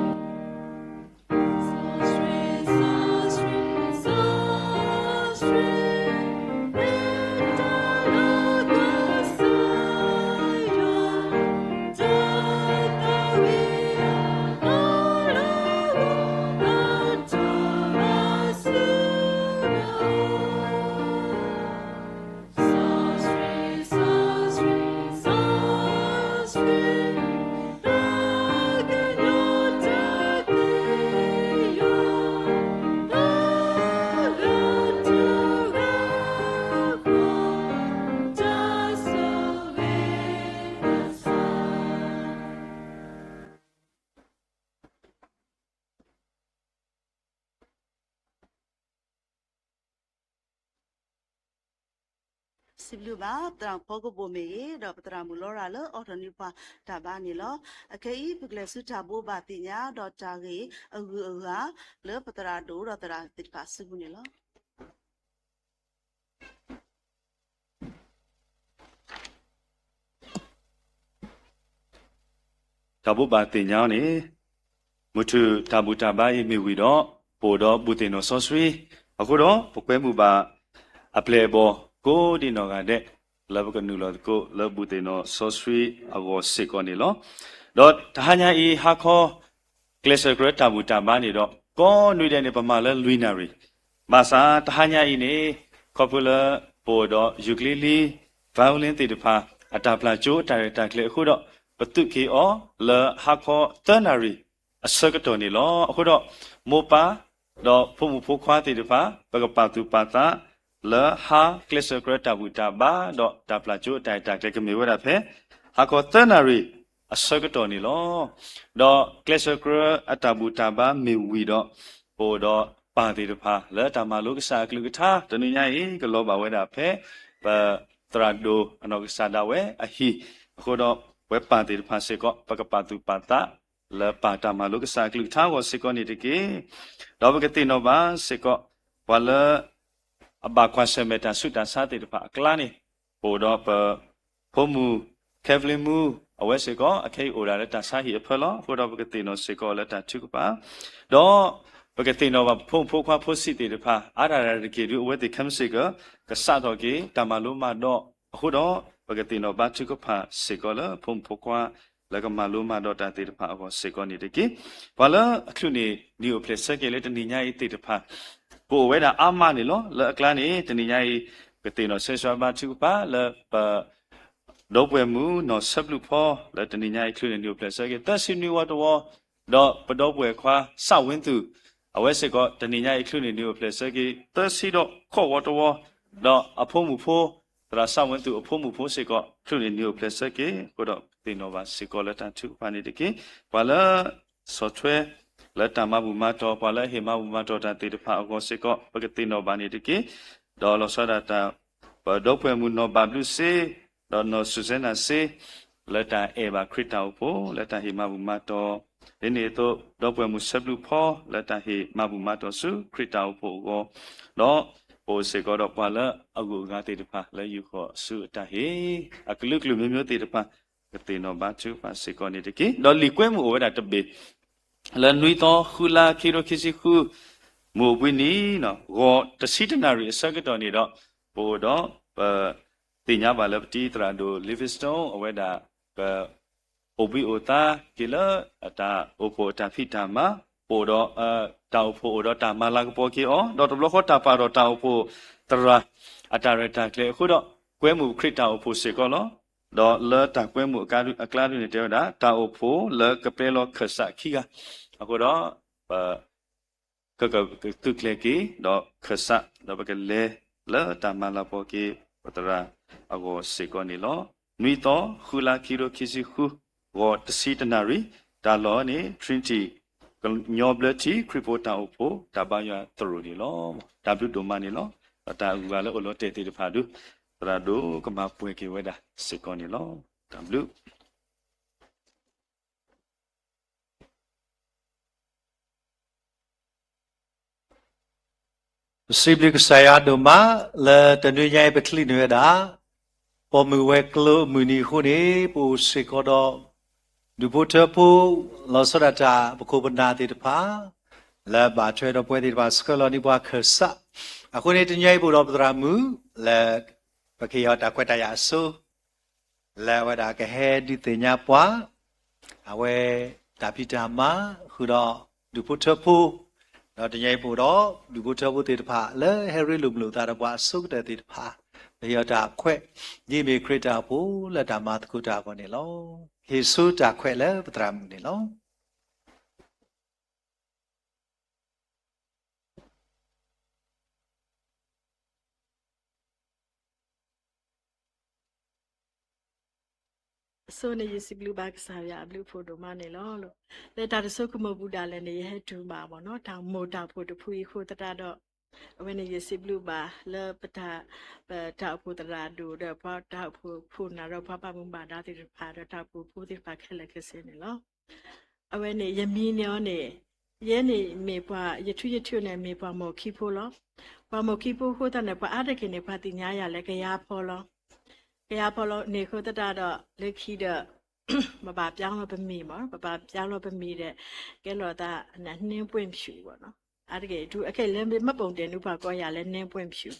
စံးဘျုးဘၣ် ပသရၣ်ဖီကဘိၣ်မ့ၢ်ဂ့ၤ, ဒီးပသရၣ်မုၣ်လီရၤလၢအိးထီၣ်န့ၢ်ပှၤတၢ်ဘါန့ၣ်လီၤ. အခဲအံၤ ပကလဲၤဆူတၢ်ဘိးဘၣ်သ့ၣ်ညါ ဒီးတၢ်ဂ့ၢ်အဂုၤအဂၤ လၢပသရၣ်ဒိၣ်ဒီးသရၣ်သ့ၣ်တဖၣ်အစုပူၤန့ၣ်လီၤ. တၢ်ဘိးဘၣ်သ့ၣ်ညါန့ၣ် မုၢ်ထူၣ်တၢ်ဘူၣ်တၢ်ဘါအံၤမ့ၢ်ဝံၤဒီး ပအိၣ်ဒီးဘူၣ်သ့ၣ်နီၣ်စီဆှံ, အဃိဒီး ပကွဲမုာ်ဘၣ်အပျဲၢ်အဘီၣ် ကိးဒံနီၢ်ဂၤဒဲး လၢပကနုာ်လီၤသကိးလၢဘူၣ်သ့ၣ်နီၣ်စီဆှံအဂီၢ်စ့ၢ်ကီးန့ၣ်လီၤ. ဒီးတဟါညါအံၤ ဟါခီ ကျဲးစၢးကြၢးတၢ်ဘူၣ်တၢ်ဘါန့ၣ်ဒီး ကိးနွံဒဲးန့ၣ် ပမၤလၢလွံၢ်နၣ်ရံၣ်, ဘၣ်ဆၣ်တဟါညါအံၤန့ၣ် ခီဖျိလၢပအိၣ်ဒီးယူၢ်ကလံလံ violin သ့ၣ်တဖၣ် အတၢ်ပျၢ်ကၠိအတၢ်ရဲၣ်တၢ်ကျဲၤအဃိဒီး ပသုးက့ၤအီၤလၢဟါခီသၢနၣ်ရံၣ်အဆၢကတီၢ်န့ၣ်လီၤ. အဃိဒီး မိၢ်ပၢ် ဒီးဖိမုၣ်ဖိခွါသ့ၣ်တဖၣ် ပကပာ်သူၣ်ပာ်သး လၢဟါကျဲးစၢးကြၢးတၢ်ဘူၣ်တၢ်ဘါ ဒီးတၢ်ပျၢ်ကၠိအတၢ်ရဲၣ်တၢ်ကျဲၤကမ့ၢ်ဝဲဒၣ်ဖဲ ဟါခီသၢနၣ်ရံၣ်အဆၢကတီၢ်န့ၣ်လီၤ. ဒီးကျဲးစၢးကြၢးအတၢ်ဘူၣ်တၢ်ဘါမ့ၢ်ဝံၤဒီး ပအိၣ်ဒီးပၢ်သ့ၣ်တဖၣ် လၢတၢ်မၤလိကစၢ်အကလုၢ်ကထါ တနံၤညါအံၤ ကလီၤဘၣ်ဝဲဒၣ်ဖဲ ပသရၣ်ဒိၣ်အနီၢ်ကစၢ်ဒၣ်ဝဲအဟံၣ်, အဃိဒီး ပဝဲပၢ်သ့ၣ်တဖၣ်စ့ၢ်ကီး ပကပာ်သူၣ်ပာ်သး လၢပၢ်တၢ်မၤလိကစၢ်အကလုၢ်ကထါအဂီၢ်စ့ၢ်ကီးန့ၣ်တက့ၢ်. ဒီးပကသ့ၣ်နီၣ်ဘၣ်စ့ၢ်ကီး ပှၤလၢ အဘၣ်ကွၢ်ဆၢၣ်မဲာ်တၢ်ဆူးတၢ်ဆါသ့ၣ်တဖၣ်အကျါန့ၣ် ပအိၣ်ဒီးပ ဖိမုၣ် Kevlin Moo အဝဲစ့ၢ်ကီး အခဲအံၤအိၣ်ဒၣ်လၢတၢ်ဆါဟံၣ်အဖၢလီၤ. အဃိဒီးပကသ့ၣ်နီၣ်စ့ၢ်ကီးလၢတၢ်ထုကဖၣ်, ဒီးပကသ့ၣ်နီၣ်ဘၣ်ပဖိမုၣ်ဖိခွါဖိဆံးသ့ၣ်တဖၣ် အါဒၣ်တက့ၢ်ဒု အဝဲသ့ၣ်ခဲမုၢ်ဆ့ၣ်ကီး ကစးထီၣ်က့ၤတၢ်မၤလိမၤဒိးအဃိဒီး ပကသ့ၣ်နီၣ်ဘၣ်ထုကဖၣ်စ့ၢ်ကီးလၢဖိမုၣ်ဖိခွါ လၢကမၤလိမၤဒိးတၢ်သ့ၣ်တဖၣ်အဂီၢ်စ့ၢ်ကီးန့ၣ်တက့ၢ်. ပှၤလၢအချုးန့ၢ်နံၣ်အိၣ်ဖျဲၣ်ဆၢက့ၤလၢတနံၤညါအံၤသ့ၣ်တဖၣ် ပအိၣ်ဝဲဒၣ်အါမးန့ၣ်လီၤ. လၢအကျါန့ၣ် တနံၤညါအံၤ ပကသ့ၣ်နီၣ်ဆၢစှၤဘါထုကဖၣ်လၢပ ဒီပုၢ်ဝဲၢ်မုၣ်နီၢ်ဆၢဘျုးဖီ လၢတနံၤညါအံၤချုးန့ၢ်နံၣ်အိၣ်ဖျဲၣ်ဆၢက့ၤ သၢဆံနွံဝီတဝီ, ဒီးပဒီပုၢ်ဝဲၢ်ခွါ စၣ်ဝ့သူၣ် အဝဲစ့ၢ်ကီး တနံၤညါအံၤချုးန့ၢ်နံၣ်အိၣ်ဖျဲၣ်ဆၢက့ၤ သၢဆံဒီးဃိးဝီတဝီ, ဒီးအဖိမုၣ်ဖိ သရၣ်စၣ်ဝ့သူၣ်အဖိမုၣ်ဖိစ့ၢ်ကီး ချုးန့ၢ်နံၣ်အိၣ်ဖျဲၣ်ဆၢက့ၤ, အဃိဒီးပကသ့ၣ်နီၣ်ဘၣ်စ့ၢ်ကီးလၢတၢ်ထုကဖၣ်န့ၣ်တက့ၢ်. ပှၤလၢ ဆီၣ်ထွဲ လၢတၢ်မၤဘူၣ်မၤတီၢ် ပှၤလၢအဟ့ၣ်မၤဘူၣ်မၤတီၢ်တၢ်သ့ၣ်တဖၣ်အဂီၢ်စ့ၢ်ကီး ပကသ့ၣ်နီၣ်ဘၣ်န့ၣ်တက့ၢ်. ဒီးလီၤဆီဒၣ်တၢ် ပဒီပုၢ်ဝဲၢ်မုၣ်နီၢ်ဘၣ်ဘျုးစ့ ဒီးနီၢ်စူၣ်စဲနၤစ့ လၢတၢ်အဲၣ်ဘၣ်ခရံာ်တၢ်အိၣ်ဖှိၣ် လၢတၢ်ဟ့ၣ်မၤဘူၣ်မၤတီၢ်, ဒ်န့ၣ်အသိး ဒီပုၢ်ဝဲၢ်မုၣ်ဆၢဘျုးဖီ လၢတၢ်ဟ့ၣ်မၤဘူၣ်မၤတီၢ်ဆူခရံာ်တၢ်အိၣ်ဖှိၣ်အဂီၢ်, ဒီးပအိၣ်စ့ၢ်ကီးဒီးပှၤလၢအဂုၤအဂၤသ့ၣ်တဖၣ် လၢယူၢ်ဃီၤဆူအတၢ်ဟ့ၣ် အကလုာ်ကလုာ်မျိုးမျိုးသ့ၣ်တဖၣ် ကသ့ၣ်နီၣ်ဘါထုကဖၣ်စ့ၢ်ကီးန့ၣ်တက့ၢ်. ဒီးလံာ်ကွဲမုၢ်အိၣ်ဝဲဒၣ်တဘ့ၣ် လၢနွံသီ ဃုလါ ခံကထိခံဆံဃု မုၢ်အိၣ်ဘှံးနံၤ ဂီၤတဆံတနၣ်ရံၣ်အဆၢကတီၢ်န့ၣ်ဒီး ပအိၣ်ဒီး ပသ့ၣ်ညါဘၣ်လၢပတံၤသရၣ်ဒိၣ် Livingstone အဝဲဒၣ် ပ အိၣ်ဘှံးအိၣ်သါက့ၤလၢ တၢ်အိၣ်ဖှိၣ်အတၢ်ဖံးတၢ်မၤ, ပအိၣ်ဒီး တၢ်အိၣ်ဖှိၣ်အိၣ်ဒီးတၢ်မၤလၤကပီၤက့ၤအီၤ, ဒီးတဘျီဃီတၢ်ပာ်ဒီးတၢ်အိၣ်ဖှိၣ်သရၣ် အတၢ်ရဲၣ်တၢ်ကျဲၤအဃိဒီး ကွဲမုၢ်ခရံာ်တၢ်အိၣ်ဖှိၣ်စ့ၢ်ကီးလီၤ. ဒီးလၢတၢ်ကွဲမုၢ်အကျါဒုန့ၣ်တဲဝဲဒၣ် တၢ်အိၣ်ဖှိၣ်လၢကပျဲလီၤခၢၣ်စးခံဂၤ, အဃိဒီး ပ ကကသုးကျဲၤက့ၤ ဒီးခၢၣ်စး ဒီးပကလဲၤလၢတၢ်မၤလၤကပီၤက့ၤ ပသရၣ်အဂီၢ်စ့ၢ်ကီးန့ၣ်လီၤ. နွံသီ ဃုလါ ခံကထိခံဆံဃု ဂီၤတဆံတနၣ်ရံၣ်, တၢ်လီၢ်န့ၣ် Trinity ကညီဘျၢထံ ခရံာ်ဖိတၢ်အိၣ်ဖှိၣ် တၢ်ဘါယွၤသရိာ်န့ၣ်လီၤ. တၢ်ဘျုးဒိၣ်မးန့ၣ်လီၤ. ဒီးတၢ်အဂုၤအဂၤလၢအိၣ်လီၤတဲာ်သ့ၣ်တဖၣ်ဒု သရၣ်ဒိၣ်ကမၤပှဲၤက့ၤဝဲဒၣ်စ့ၢ်ကီးန့ၣ်လီၤ. တၢ်ဘျုး ပစံးဘျုးကစၢ်ယွၤဒိၣ်မး လၢတနွံညါအံၤ ပချံးန့ၢ်ဝဲဒၣ် ပိာ်မုၣ်ဝဲၤကျိၤအမုၢ်နံၤအဃိန့ၣ် ပအိၣ်စ့ၢ်ကီးဒီး ဒူၣ်ဖိထၢဖိ လီၤဆီဒၣ်တၢ် ပခိၣ်ပနၢ်သ့ၣ်တဖၣ် လၢဘၣ်ထွဲဒီးပဝဲသ့ၣ်တဖၣ် ဆှၢလီၤန့ၢ်ပှၤခၢၣ်စး အဃိန့ၣ် တနွံညါအံၤ ပအိၣ်ဒီးပသရၣ်မုၣ် လၢ ပကဟ့ၣ်အီၤတၢ်ခွဲးတၢ်ယာ်အစိ လၢအဝဲဒၣ်ကဟဲဒုးသ့ၣ်ညါပှၤ အဝဲတၢ်ဖံးတၢ်မၤ ဃုာ်ဒီးဒူၣ်ဖိထၢဖိ, ဒီးတနွံအံၤပအိၣ်ဒီး ဒူၣ်ဖိထၢဖိသ့ၣ်တဖၣ် လၢဟဲရ့လိာ်မုာ်လိာ်သးဒီးပှၤအဆိကတၢၢ်သ့ၣ်တဖၣ်, ပဟ့ၣ်အီၤတၢ်ခွဲး ဒ်အမ့ၢ်ခရံာ်တၢ်အိၣ်ဖှိၣ်လၢတၢ်မၤသကိးတၢ်အဂီၢ်န့ၣ်လီၤ. ဟ့ၣ်ဆူတၢ်ခွဲးလၢပသရၣ်မုၣ်န့ၣ်လီၤ. အဆိန့ၣ် ယစံးဘျုးဘၣ်ကစၢ်ယွၤအဘျုးအဖှိၣ်ဒိၣ်မးန့ၣ်လီၤ. လၢတၢ်တဆိကမိၣ်ပူၤဒၣ်လဲာ်န့ၣ် ယဟဲတုၤဘၣ်မ့ၢ်နီၤ တၢ်မိၢ်တၢ်ဖိတဖုအံၤအဃိသတးဒီး အဝဲန့ၣ်ယစံးဘျုးဘၣ်လၢပတၢ်, ပတၢ်အိၣ်ဖှိၣ်သရၣ်ဒိၣ်ဒီးပှၤတၢ်အိၣ်ဖှိၣ်ဖိနၢ်ဒီးပှၤဘၣ်မူဘၣ်ဒါသ့ၣ်တဖၣ်ဒီးတၢ်အိၣ်ဖှိၣ်ဖိသ့ၣ်တဖၣ်ခဲလၢာ်ခဲဆ့န့ၣ်လီၤ. အဝဲန့ၣ်ယမံၤန့ၢ်အီၤန့ၣ်, ယဲန့ၣ်မ့ၢ်ပှၤ, ယထူယထူန့ၣ်မ့ၢ်ပှၤမိၢ်ခံဖိလီၤ. ပှၤမိၢ်ခံဖိအဃိသတးန့ၣ် ပှၤအါတက့ၢ်န့ၣ် ပှၤသ့ၣ်ညါယၤလၢကယၤဖီလီၤ. ကယၤဖီလီၤန့ၣ်အဃိသတးဒီး လၢခံဒီး ပဘၣ်ပျၢ်လီၤပမံၤမး, ပဘၣ်ပျၢ်လီၤပမံၤဒီး ကဲလီၤသးန့ၣ် နှင်းပွင့်ဖြူ ဘၣ်နီၤ. အါတက့ၢ်ဒုး အခဲအံၤလၢမ့ၢ်ပူၤတဲာ်န့ၣ် ပှၤကိးယၤလၢ နှင်းပွင့်ဖြူ.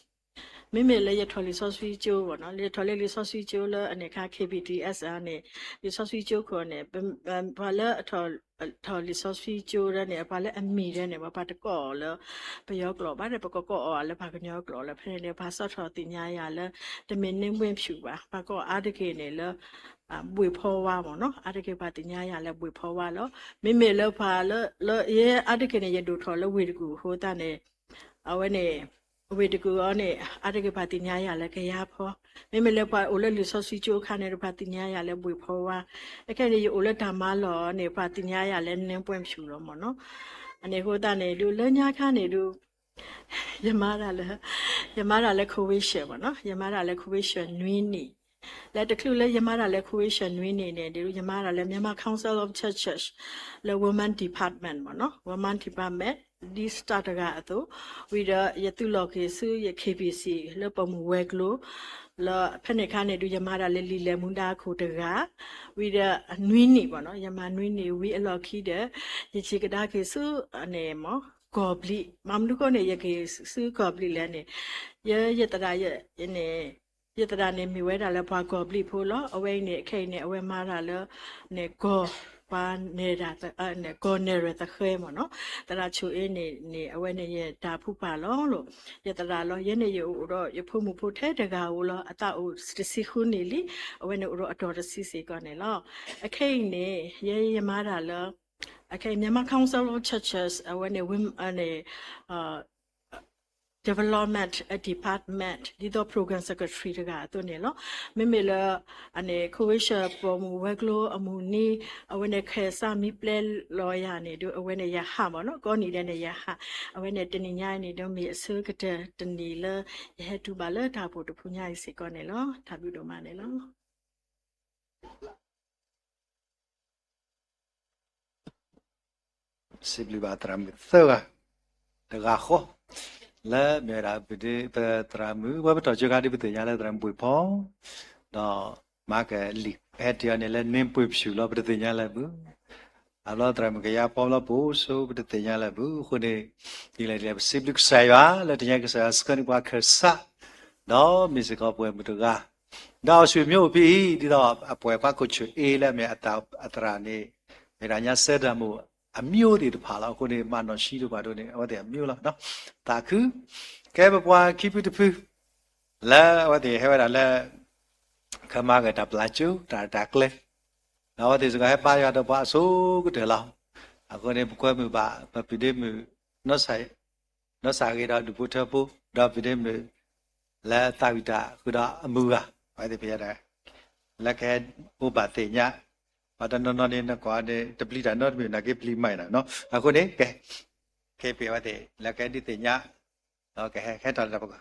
မ့မ့ၢ်လၢယထီၣ်လံာ်စီဆှံကၠိဘၣ်နီၤ, ယထီၣ်လၢလံာ်စီဆှံကၠိလၢအန့ၣ်ခါ ခ့ပံၣ်တံၣ်အ့ၣ်စၣ်န့ၣ်, လံာ်စီဆှံကၠိခိၣ်န့ၣ်, ပှၤလၢအထီၣ်လံာ်စီဆှံကၠိဒီးန့ၣ် ပှၤလၢအမံၤဒီးန့ၣ် ပှၤတကိးအီၤလၢပယီၤကျိာ်ဘၣ်ဒီး ပကကိးအီၤလၢပှၤကညီကျိာ်လီၤ. ဖဲန့ၣ်န့ၣ် ပှၤစးထီၣ်သ့ၣ်ညါယၤလၢ တမ့ၢ် နှင်းပွင့်ဖြူ ဘၣ်, ပှၤကိးအါတက့ၢ်န့ၣ်လၢ ဘှ့ၣ်ဖီဝါမ့ၢ်နီၤ. အါတက့ၢ်ပှၤသ့ၣ်ညါယၤလၢဘှ့ၣ်ဖီဝါလီၤ. မ့မ့ၢ်လၢပှၤလၢ လၢယဲအါတက့ၢ်န့ၣ် ယဒိၣ်ထီၣ်လၢဝ့ၢ်တကူၣ်အဃိသတးန့ၣ် အဝဲန့ၣ် ဝ့ၢ်တကူၣ်အံၤန့ၣ် အါတက့ၢ်ပှၤသ့ၣ်ညါယၤလၢကယၤဖီ, မ့မ့ၢ်လၢပှၤအိၣ်လၢလံာ်စီဆှံကၠိအခါန့ၣ်ဒီး ပှၤသ့ၣ်ညါယၤလၢဘှ့ၣ်ဖီဝါ. အခဲအံၤန့ၣ် ယအိၣ်လၢတၢ်မၤလီၢ်အံၤန့ၣ် ပှၤသ့ၣ်ညါယၤလၢ နှင်းပွင့်ဖြူ လီၤမ့ၢ်နီၤ. အန့ၣ်အဃိသတးန့ၣ်ဒုး လၢညါခါန့ၣ်ဒုး ယမၤတၢ်လၢ, ယမၤတၢ်လၢ ခဝ့ၡၢၣ် ဘၣ်နီၤ, ယမၤတၢ်လၢ ခဝ့ၡၢၣ် နွံနံၣ်, လၢတချုးလၢယမၤတၢ်လၢ ခဝ့ၡၢၣ် နွံနံၣ်န့ၣ်ဒုး ယမၤတၢ်လၢ Myanmar Council of Churches လၢ Women Department ဘၣ်နီၤ, Women Department ဒ်စတၢ်တဂၤအသိး, ဝံၤဒီးယသုးလီၢ်က့ၤဆူယ ခ့ပံၣ်စံၣ် လၢပိာ်မုၣ်ဝဲၤကျိၤ, လၢဖဲန့ၣ်အခါန့ၣ်ဒုး ယမၤတၢ်လၢလံာ်လဲၢ်မူဒါခိၣ်တဂၤ, ဝံၤဒီးနွံနံၣ်ဘၣ်နီၤ, ယမၤနွံနံၣ်ဝံၤအလီၢ်ခံဒီး ယဆံးကဒါက့ၤဆူန့ၣ်မ့ၢ် ကီၢ်ဘျံး, ဘၣ်မနုၤအဃိန့ၣ် ယက့ၤဆူကီၢ်ဘျံးလဲၣ်န့ၣ်, ယ, ယသရၣ်န့ၣ်, ယသရၣ်န့ၣ်မ့ၢ်ဝဲဒၣ်လၢပှၤကီၢ်ဘျံးဖိလီၤ. အဝဲအံၤန့ၣ် ခဲအံၤန့ၣ် အဝဲမၤတၢ်လၢ န့ၣ်ကီၢ်, ပှၤနဲၣ်တၢ်, ကီၢ်နဲၣ်ရွဲၣ်သဃဲမ့ၢ်နီၤ, သရၣ်ဆိၣ်အ့န့ၣ်န့ၣ် အဝဲန့ၣ်ယတၢ်ဖုပာ်လီၤလီၤ, ယသရၣ်လီၤ. ယဲန့ၣ်ယအိၣ်ဒီးယဖိမုၣ်ဖိထဲတဂၤဧိၤလီၤ, အသးအိၣ်တဆံဃုနံၣ်လံ, အဝဲန့ၣ်အိၣ်ဒီးအတီၤတဆံစ့ၢ်ကီးန့ၣ်လီၤ. အခဲအံၤန့ၣ် ယဲယမၤတၢ်လၢ အခဲအံၤ Myanmar Council of Churches အဝဲန့ၣ် ဝ့ၢ်, အန့ၣ် Development Department ဒ်သိး Program Secretary တဂၤအသိးန့ၣ်လီၤ. မ့မ့ၢ်လၢ အန့ၣ် ခဝ့ၡၢၣ် ပိာ်မုၣ်ဝဲၤကျိၤအမုၢ်နံၤ အဝဲန့ၣ်ခဲစးမံပျဲလီၤယၤန့ၣ်ဒုး အဝဲန့ၣ်ယဟးမ့ၢ်နီၤ, ကိးနံၤဒဲးန့ၣ်ယဟး, အဝဲန့ၣ်တနံၤညါအံၤန့ၣ်ဒုး မ့ၢ်အဆၢကတၢၢ်တနံၤလၢ ယဟဲတုၤဘၣ်လၢတၢ်အိၣ်ဖှိၣ်တဖုညါအံၤစ့ၢ်ကီးန့ၣ်လီၤ. တၢ်ဘျုးဒိၣ်မးန့ၣ်လီၤ. စံးဘျုးဘၣ်သရၣ်မုၣ်သၢဂၤ, တဂၤဃီ, လၢမ့ၢ်ဝဲဒၣ် ပသရၣ်မုၣ် ပဝဲပတီၢ်ကၠိခါဒ်ပသ့ၣ်ညါလၢသရၣ်မုၣ်ဘှ့ၣ်ဖီ, ဒီးမၤကလံာ်ဟဲတ့ၢ်အီၤန့ၣ်လၢ နှင်းပွင့်ဖြူ လီၤ ပတသ့ၣ်ညါလၢမုၢ်, အဘျီသရၣ်မုၣ်ကယၤဖီလီၤ ပိာ်စိ ပတသ့ၣ်ညါလၢမုၢ်အဃိန့ၣ်, ဒ်လဲၣ်ဒ်လဲၣ် ပစံးဘျုးကစၢ်ယွၤ လၢတနံၤညါကစၢ်ယွၤဆှၢန့ၢ်ပှၤခၢၣ်စး, ဒီးမ့ၢ်စ့ၢ်ကီးပဝဲမုၣ်တဂၤ ဒီးအဆွေမျိုးအိၣ်ဖဲအံၤ ဒ်သိးအပှဲၤပှၤခိၣ်ဆူၣ်အ့လၢအမ့ၢ်အသရၣ်န့ၣ်, မ့ၢ်ဒၣ်ညါစဲတၢ်မိၣ်အမျိုးသ့ၣ်တဖၣ်လီၤ. အဃိန့ၣ် မၤနီၢ်ဆံးဒိၣ်ပှၤဒိၣ်န့ၣ် အဝဲသ့ၣ်အမျိုးလီၤ. သးခု, ကဲပပှၤခံဖုတဖု, လၢအဝဲသ့ၣ်ဟဲဝဲဒၣ်လၢ ခမၤကတၢၢ်ပျၢ်ကၠိ တၢ်ရဲၣ်တၢ်ကျဲၤ, ဒီးအဝဲသ့ၣ်စ့ၢ်ကီးဟဲဘါယွၤဒီးပှၤအဆိကတၢၢ်လီၤ. အဃိန့ၣ် ပကွဲမုာ်ဘၣ် ပပုၢ်ဒ့မုၣ် နီၢ် နီၢ်စၢ်ဂ့ၤဒီးဒူၣ်ဖိထၢဖိ, ဒီးပုၢ်ဒ့မုၣ် လၢသးဝံၣ်တၢ်ဃုာ်ဒီးအမုၢ်ဂၤ, အဝဲသ့ၣ်ဖဲဒၣ် လၢကဟဲအိၣ်ဘၣ်သ့ၣ်ညါ, ပှၤတနီၤနီၤန့ၣ် နကွၢ်န့ၣ် တပျံၤတၢ်နီတမံၤ နာ်က့ပျံၤမးနီၤ. အဃိန့ၣ် ကဲ, ကဲပ့ၤအဝဲသ့ၣ် လၢကဟဲဒုးသ့ၣ်ညါ, ဒီးကဟဲ ဟဲထီၣ်လၢတၢ်ပက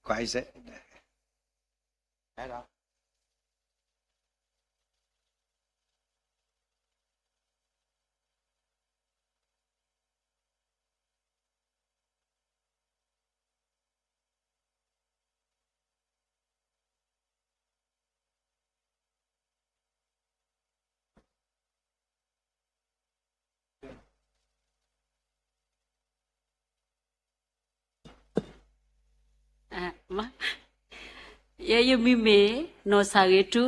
ကွၢ်အံၤစဲး ဟဲဒီး ယဲယမံၤမ့ၢ် နီၢ်စၢ်ဂ့ၤထူ,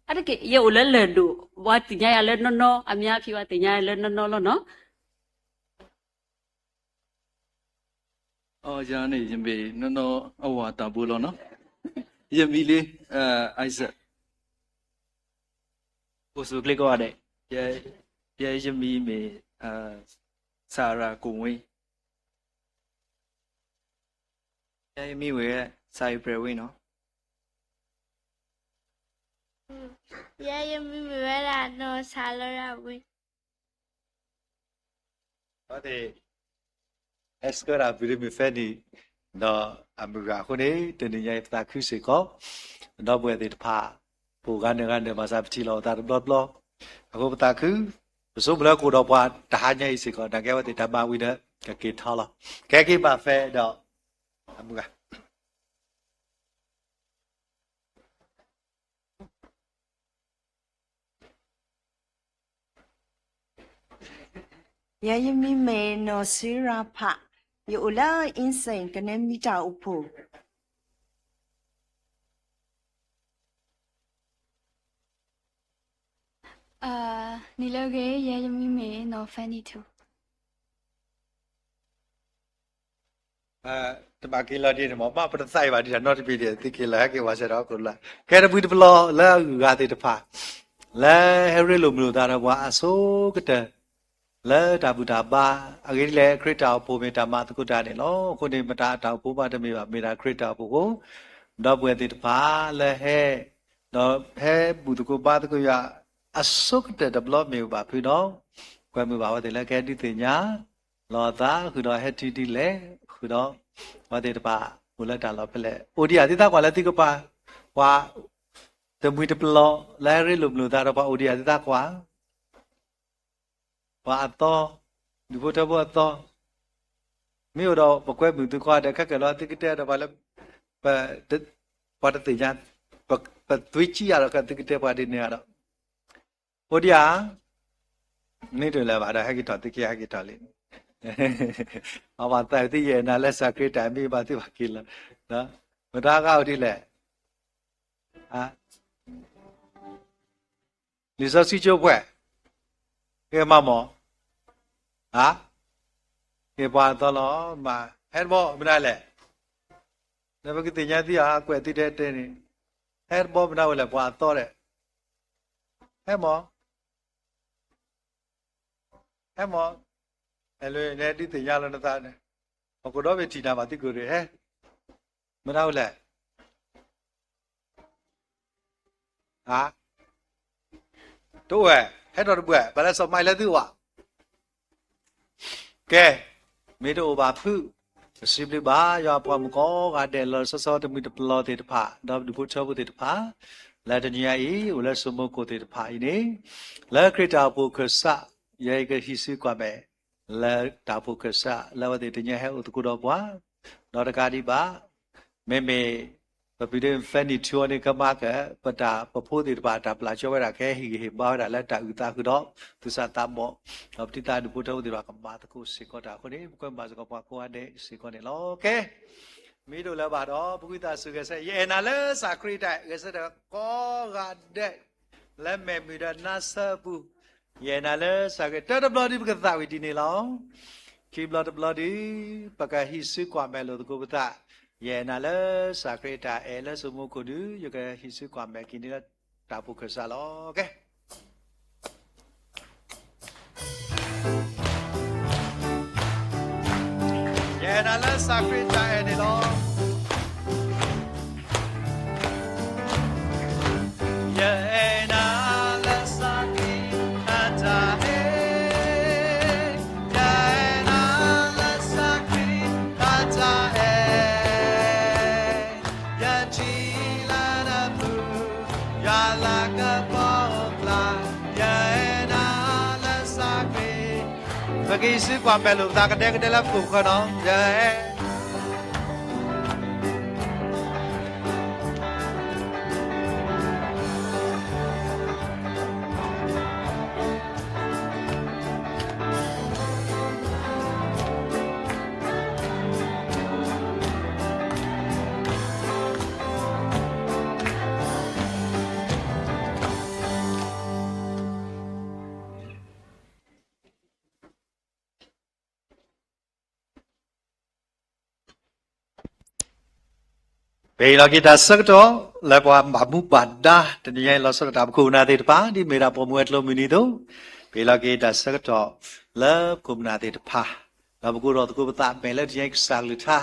အါတက့ၢ် ယအိၣ်လၢလၢၢ်ဒိၣ်, ပှၤသ့ၣ်ညါယၤလၢနီၢ်နီၢ်, အများအပြား ပှၤသ့ၣ်ညါယၤလၢနီၢ်နီၢ်လီၤနီၤ. ယၤန့ၣ် ယမ့ၢ်နီၢ်နီၢ်အဝၤတၢ်ဘိလီၤနီၤ. ယမံၤလံ Isaac အိၣ်ဆူၣ်ချ့ကိးဂၤဒဲး, ယ, ယမံၤမ့ၢ် Sarah ကိၣ်ဝ့, ယမံၤမ့ၢ် Sarah ပြဲးဝ့နီၤ. ယဲယမံၤမ့ၢ်ဝဲဒၣ်နီၢ်စၢ်လီၤရၤဝ့. အဝဲသ့ၣ် ဟဲဆှၢဒၣ်ပုၢ်ဒ့မုၣ် Fanny ဒီးအမုၢ်ဂၤအဃိန့ၣ် တနံၤညါအံၤပသးခုစ့ၢ်ကီး, ဒီပုၢ်ဝဲၢ်သ့ၣ်တဖၣ် ပိာ်ဂၤနၢၤဂၤနၢၤ ဘၣ်ဆၣ်ပထံၣ်လိာ်အသးတဘျီတဘျီ, အဃိပသးခု, ပဆိကမိၣ်လၢကအိၣ်ဒီးပှၤတဟါညါအံၤစ့ၢ်ကီး, နာ်က့အဝဲသ့ၣ်တၢ်မၤဝံၤဒီး ကက့ၤထီလီၤ. ကဲက့ၤမၤဖဲဒီး အမုၢ်ဂၤ ယဲယမံၤမ့ၢ်နီၢ်စုရၤဖး, ယအိၣ်လၢ Insein ကနဲမံတၢ်အိၣ်ဖှိၣ်. နံၤလၢအဂ့ၤ, ယဲယမံၤမ့ၢ်နီၢ် Fanny ထူ တဘၣ်က့ၤလီၤဒ်န့ၣ်မ့ၢ် ဘၣ်ပတသးအံၤဘၣ်ဒ်တၢ်နီတမံၤဒ် သုက့ၤလီၤဟဲက့ၤဝဲစဲဒီးကလၢ ကဲတမှံၤတပလီၢ်လၢအဂုၤအဂၤသ့ၣ်တဖၣ် လၢဟဲရ့လိာ်မုာ်လိာ်သးဒီးပှၤအဆိကတၢၢ် လၢတၢ်ဘူၣ်တၢ်ဘါ အဂ့ၢ်ဒ်လဲၣ် ခရံာ်တၢ်အိၣ်ဖှိၣ်မ့ၢ်တၢ်မၤသကိးတၢ်န့ၣ်လီၤ. အဃိန့ၣ် မတၤအတၢ်အိၣ်ဖှိၣ်ဘၣ်တမ့ၢ်ဘၣ် မ့ၢ်ဒၣ်ခရံာ်တၢ်အိၣ်ဖှိၣ်အဃိ ဒီပုၢ်ဝဲၢ်သ့ၣ်တဖၣ်လၢဟဲ ဒီးဟဲဘူၣ်သကိးဘါသကိးယွၤ အဆိကတၢၢ်တဘျီမ့ၢ်အိၣ်ဘၣ်ဖုဒီး ကွဲမုာ်ဘၣ်အဝဲသ့ၣ်လၢကဟဲဒုးသ့ၣ်ညါ လီၤအသးဃုာ်ဒီးဟဲတုၤဒ်လဲၣ်ဃုာ်ဒီး အဝဲသ့ၣ်တဖၣ်အိၣ်လၢတၢ်လီၢ်ဖဲလဲၣ် အိၣ်ဒံးဧါ သုသးကွၢ်လၢသုကပၤ ပှၤ တမှံၤတပလီၢ်လၢဟဲရ့လိာ်မုာ်လိာ်သးဒီးပှၤအိၣ်ဒံးဧါ သုသးကွၢ် ပှၤအသီ ဒူၣ်ဖိထၢဖိအသီ မ့ၢ်အိၣ်ဒီးပကွဲမုာ်သုကွၢ်ဒီး ခဲကဲလီၤသုကတဲဒီးပှၤလၢ ပ ပှၤတသ့ၣ်ညါ ပသွံကံယၤဒီး သုကတဲပှၤဒ်န့ၣ်ဧါဒီး အိၣ်ဒံးဧါ မ့ၢ်တအိၣ်လၢၤဘၣ်ဒီး ဟဲက့ၤထီၣ်သုက့ၤ ဟဲက့ၤထီၣ်လံ အဘၣ်သးသုယဲၢ်နၤလၢစၢ်ခရံာ်တၢ်မ့ၢ်ဘၣ်သုဘၣ်က့ၤလီၤ မတၤဂၤအိၣ်ဒ်လဲၣ် လံာ်စီဆှံကၠိဖှဲး ကဲမၤမီၢ် ဧါ ကဲပှၤအသီလီၤ မၤ ဟဲတဘီမနုၤလဲၣ် လၢပကသ့ၣ်ညါသုအကွဲးသုတဲတဲန့ၣ် ဟဲတဘီမနုၤဝဲလဲၣ် ပှၤအသီဒီး ဟဲမီၢ် ဟဲမီၢ် ဟဲလၢနဒုးသ့ၣ်ညါလီၤနသးန့ၣ် ပကဒီးဝဲထံၣ်နၤဘၣ်သုကရ့ၣ်ဟဲ မနုၤဝဲလဲၣ် ဧါ တအိၣ်ဝဲ ဟဲထီၣ်တဘှဲး ဘၣ်လဲၤစီၤမၤလၢသုဝဲ ကဲ မ့ၢ်တအိၣ်ဘၣ်ဖုး ပစံးဘျုးဘၣ် ယွၤအပှၤမုၣ်ကိးဂၤဒဲး လီၤဆီဆီတမှံၤတပလီၢ်သ့ၣ်တဖၣ် ဒီးဒူၣ်ဖိထၢဖိသ့ၣ်တဖၣ် လၢတနံၤညါအံၤ အိၣ်လၢစိမိၤကိၣ်သ့ၣ်တဖၣ်အံၤန့ၣ် လၢခရံာ်တၢ်အိၣ်ဖှိၣ်ခၢၣ်စး ယဲအံၤကဟံးစုကွၢ်မဲာ် လၢတၢ်အိၣ်ဖှိၣ်ခၢၣ်စး လၢအဝဲသ့ၣ်တနံၤညါဟဲအိၣ်သကိးဒီးပှၤ ဒီးတကးဒံးဘၣ် မ့မ့ၢ် ပပုၢ်ဒ့ Fanny ထူအီၤန့ၣ် ကမၤက ပတၢ်ပဖိသ့ၣ်တဖၣ် တၢ်ပျၢ်ကၠီဝဲဒၣ် ကဟဲဟ့ၣ်ဂံၢ်ဟ့ၣ်ဘါဝဲဒၣ်လၢတၢ်အုၣ်သးဃုာ်ဒီး သူၣ်စၢ်သးဘီၣ် ဒီးပတံၤသးဒူၣ်ဖိထၢဖိသ့ၣ်တဖၣ် ကမၤသကိးစ့ၢ်ကီးတၢ်အဃိန့ၣ် ပကွဲမုာ်ဘၣ်စ့ၢ်ကီးပှၤကိးဂၤဒဲးစ့ၢ်ကီးန့ၣ်လီၤ. ကဲ မ့ၢ်တအိၣ်လၢၤဘၣ်ဒီး ပဝံသးစူၤဂဲၤဆၢ ယအဲၣ်နၤလၢစၢ်ခရံာ်တၢ် ဂဲၤဆၢထၢၣ်ကိးဂၤဒဲး လၢမဲာ်မုာ်ဒီးနါစၢပူၤ ယအဲၣ်နၤလၢစၢ်ခရံာ် တၢတဘျီဒုး ပကသးဝံၣ်ဒ်န့ၣ်လီၤ. ခံဘျီတဘျီဒုး ပကဟံးစုကွၢ်မဲာ်လိာ်သကိးပသး ယအဲၣ်နၤလၢစၢ်ခရံာ်တၢ်အဲၣ်လၢစိမိၤကိၣ်ဒုး ယကဟံးစုကွၢ်မဲာ်က့ၤန့ၢ်လၢတၢ်အိၣ်ဖှိၣ်ခၢၣ်စးလီၤ. ကဲ ယအဲၣ်နၤလၢစၢ်ခရံာ်တၢ်အဲၣ်န့ၣ်လီၤ. ယအဲၣ်နၤလၢစၢ်ခရံာ်အတၢ်အဲၣ်, ယအဲၣ်နၤလၢစၢ်ခရံာ်အတၢ်အဲၣ်, ယထံၣ်လၢနပူၤ ယွၤလၤကပီၤအကျါ, ယအဲၣ်နၤလၢစၢ်ခရံာ် ပကဟံးစုကွၢ်မဲာ်လိာ်ပသးကဒဲကဒဲလၢပခိၣ်ပဃၢၤနီၤ, ယအဲၣ်ပဟ့ၣ်လီၤက့ၤတၢ်ဆၢကတီၢ် လၢပှၤဘၣ်မူဘၣ်ဒါ တနံၤညါအံၤ လီၤဆီဒၣ်တၢ် ပခိၣ်ပနၢ်သ့ၣ်တဖၣ် ဒ်မ့ၢ်ဒၣ်ပိာ်မုၣ်ဝဲၤကျိၤမုၢ်နံၤအသိး, ပဟ့ၣ်လီၤက့ၤတၢ်ဆၢကတီၢ် လၢပခိၣ်ပနၢ်သ့ၣ်တဖၣ်, ဒီးပကအိၣ်ထီၣ်သကိးပသးမဲာ်လၢတနံၤညါအံၤ ကစၢ်ကလုၢ်ကထါ,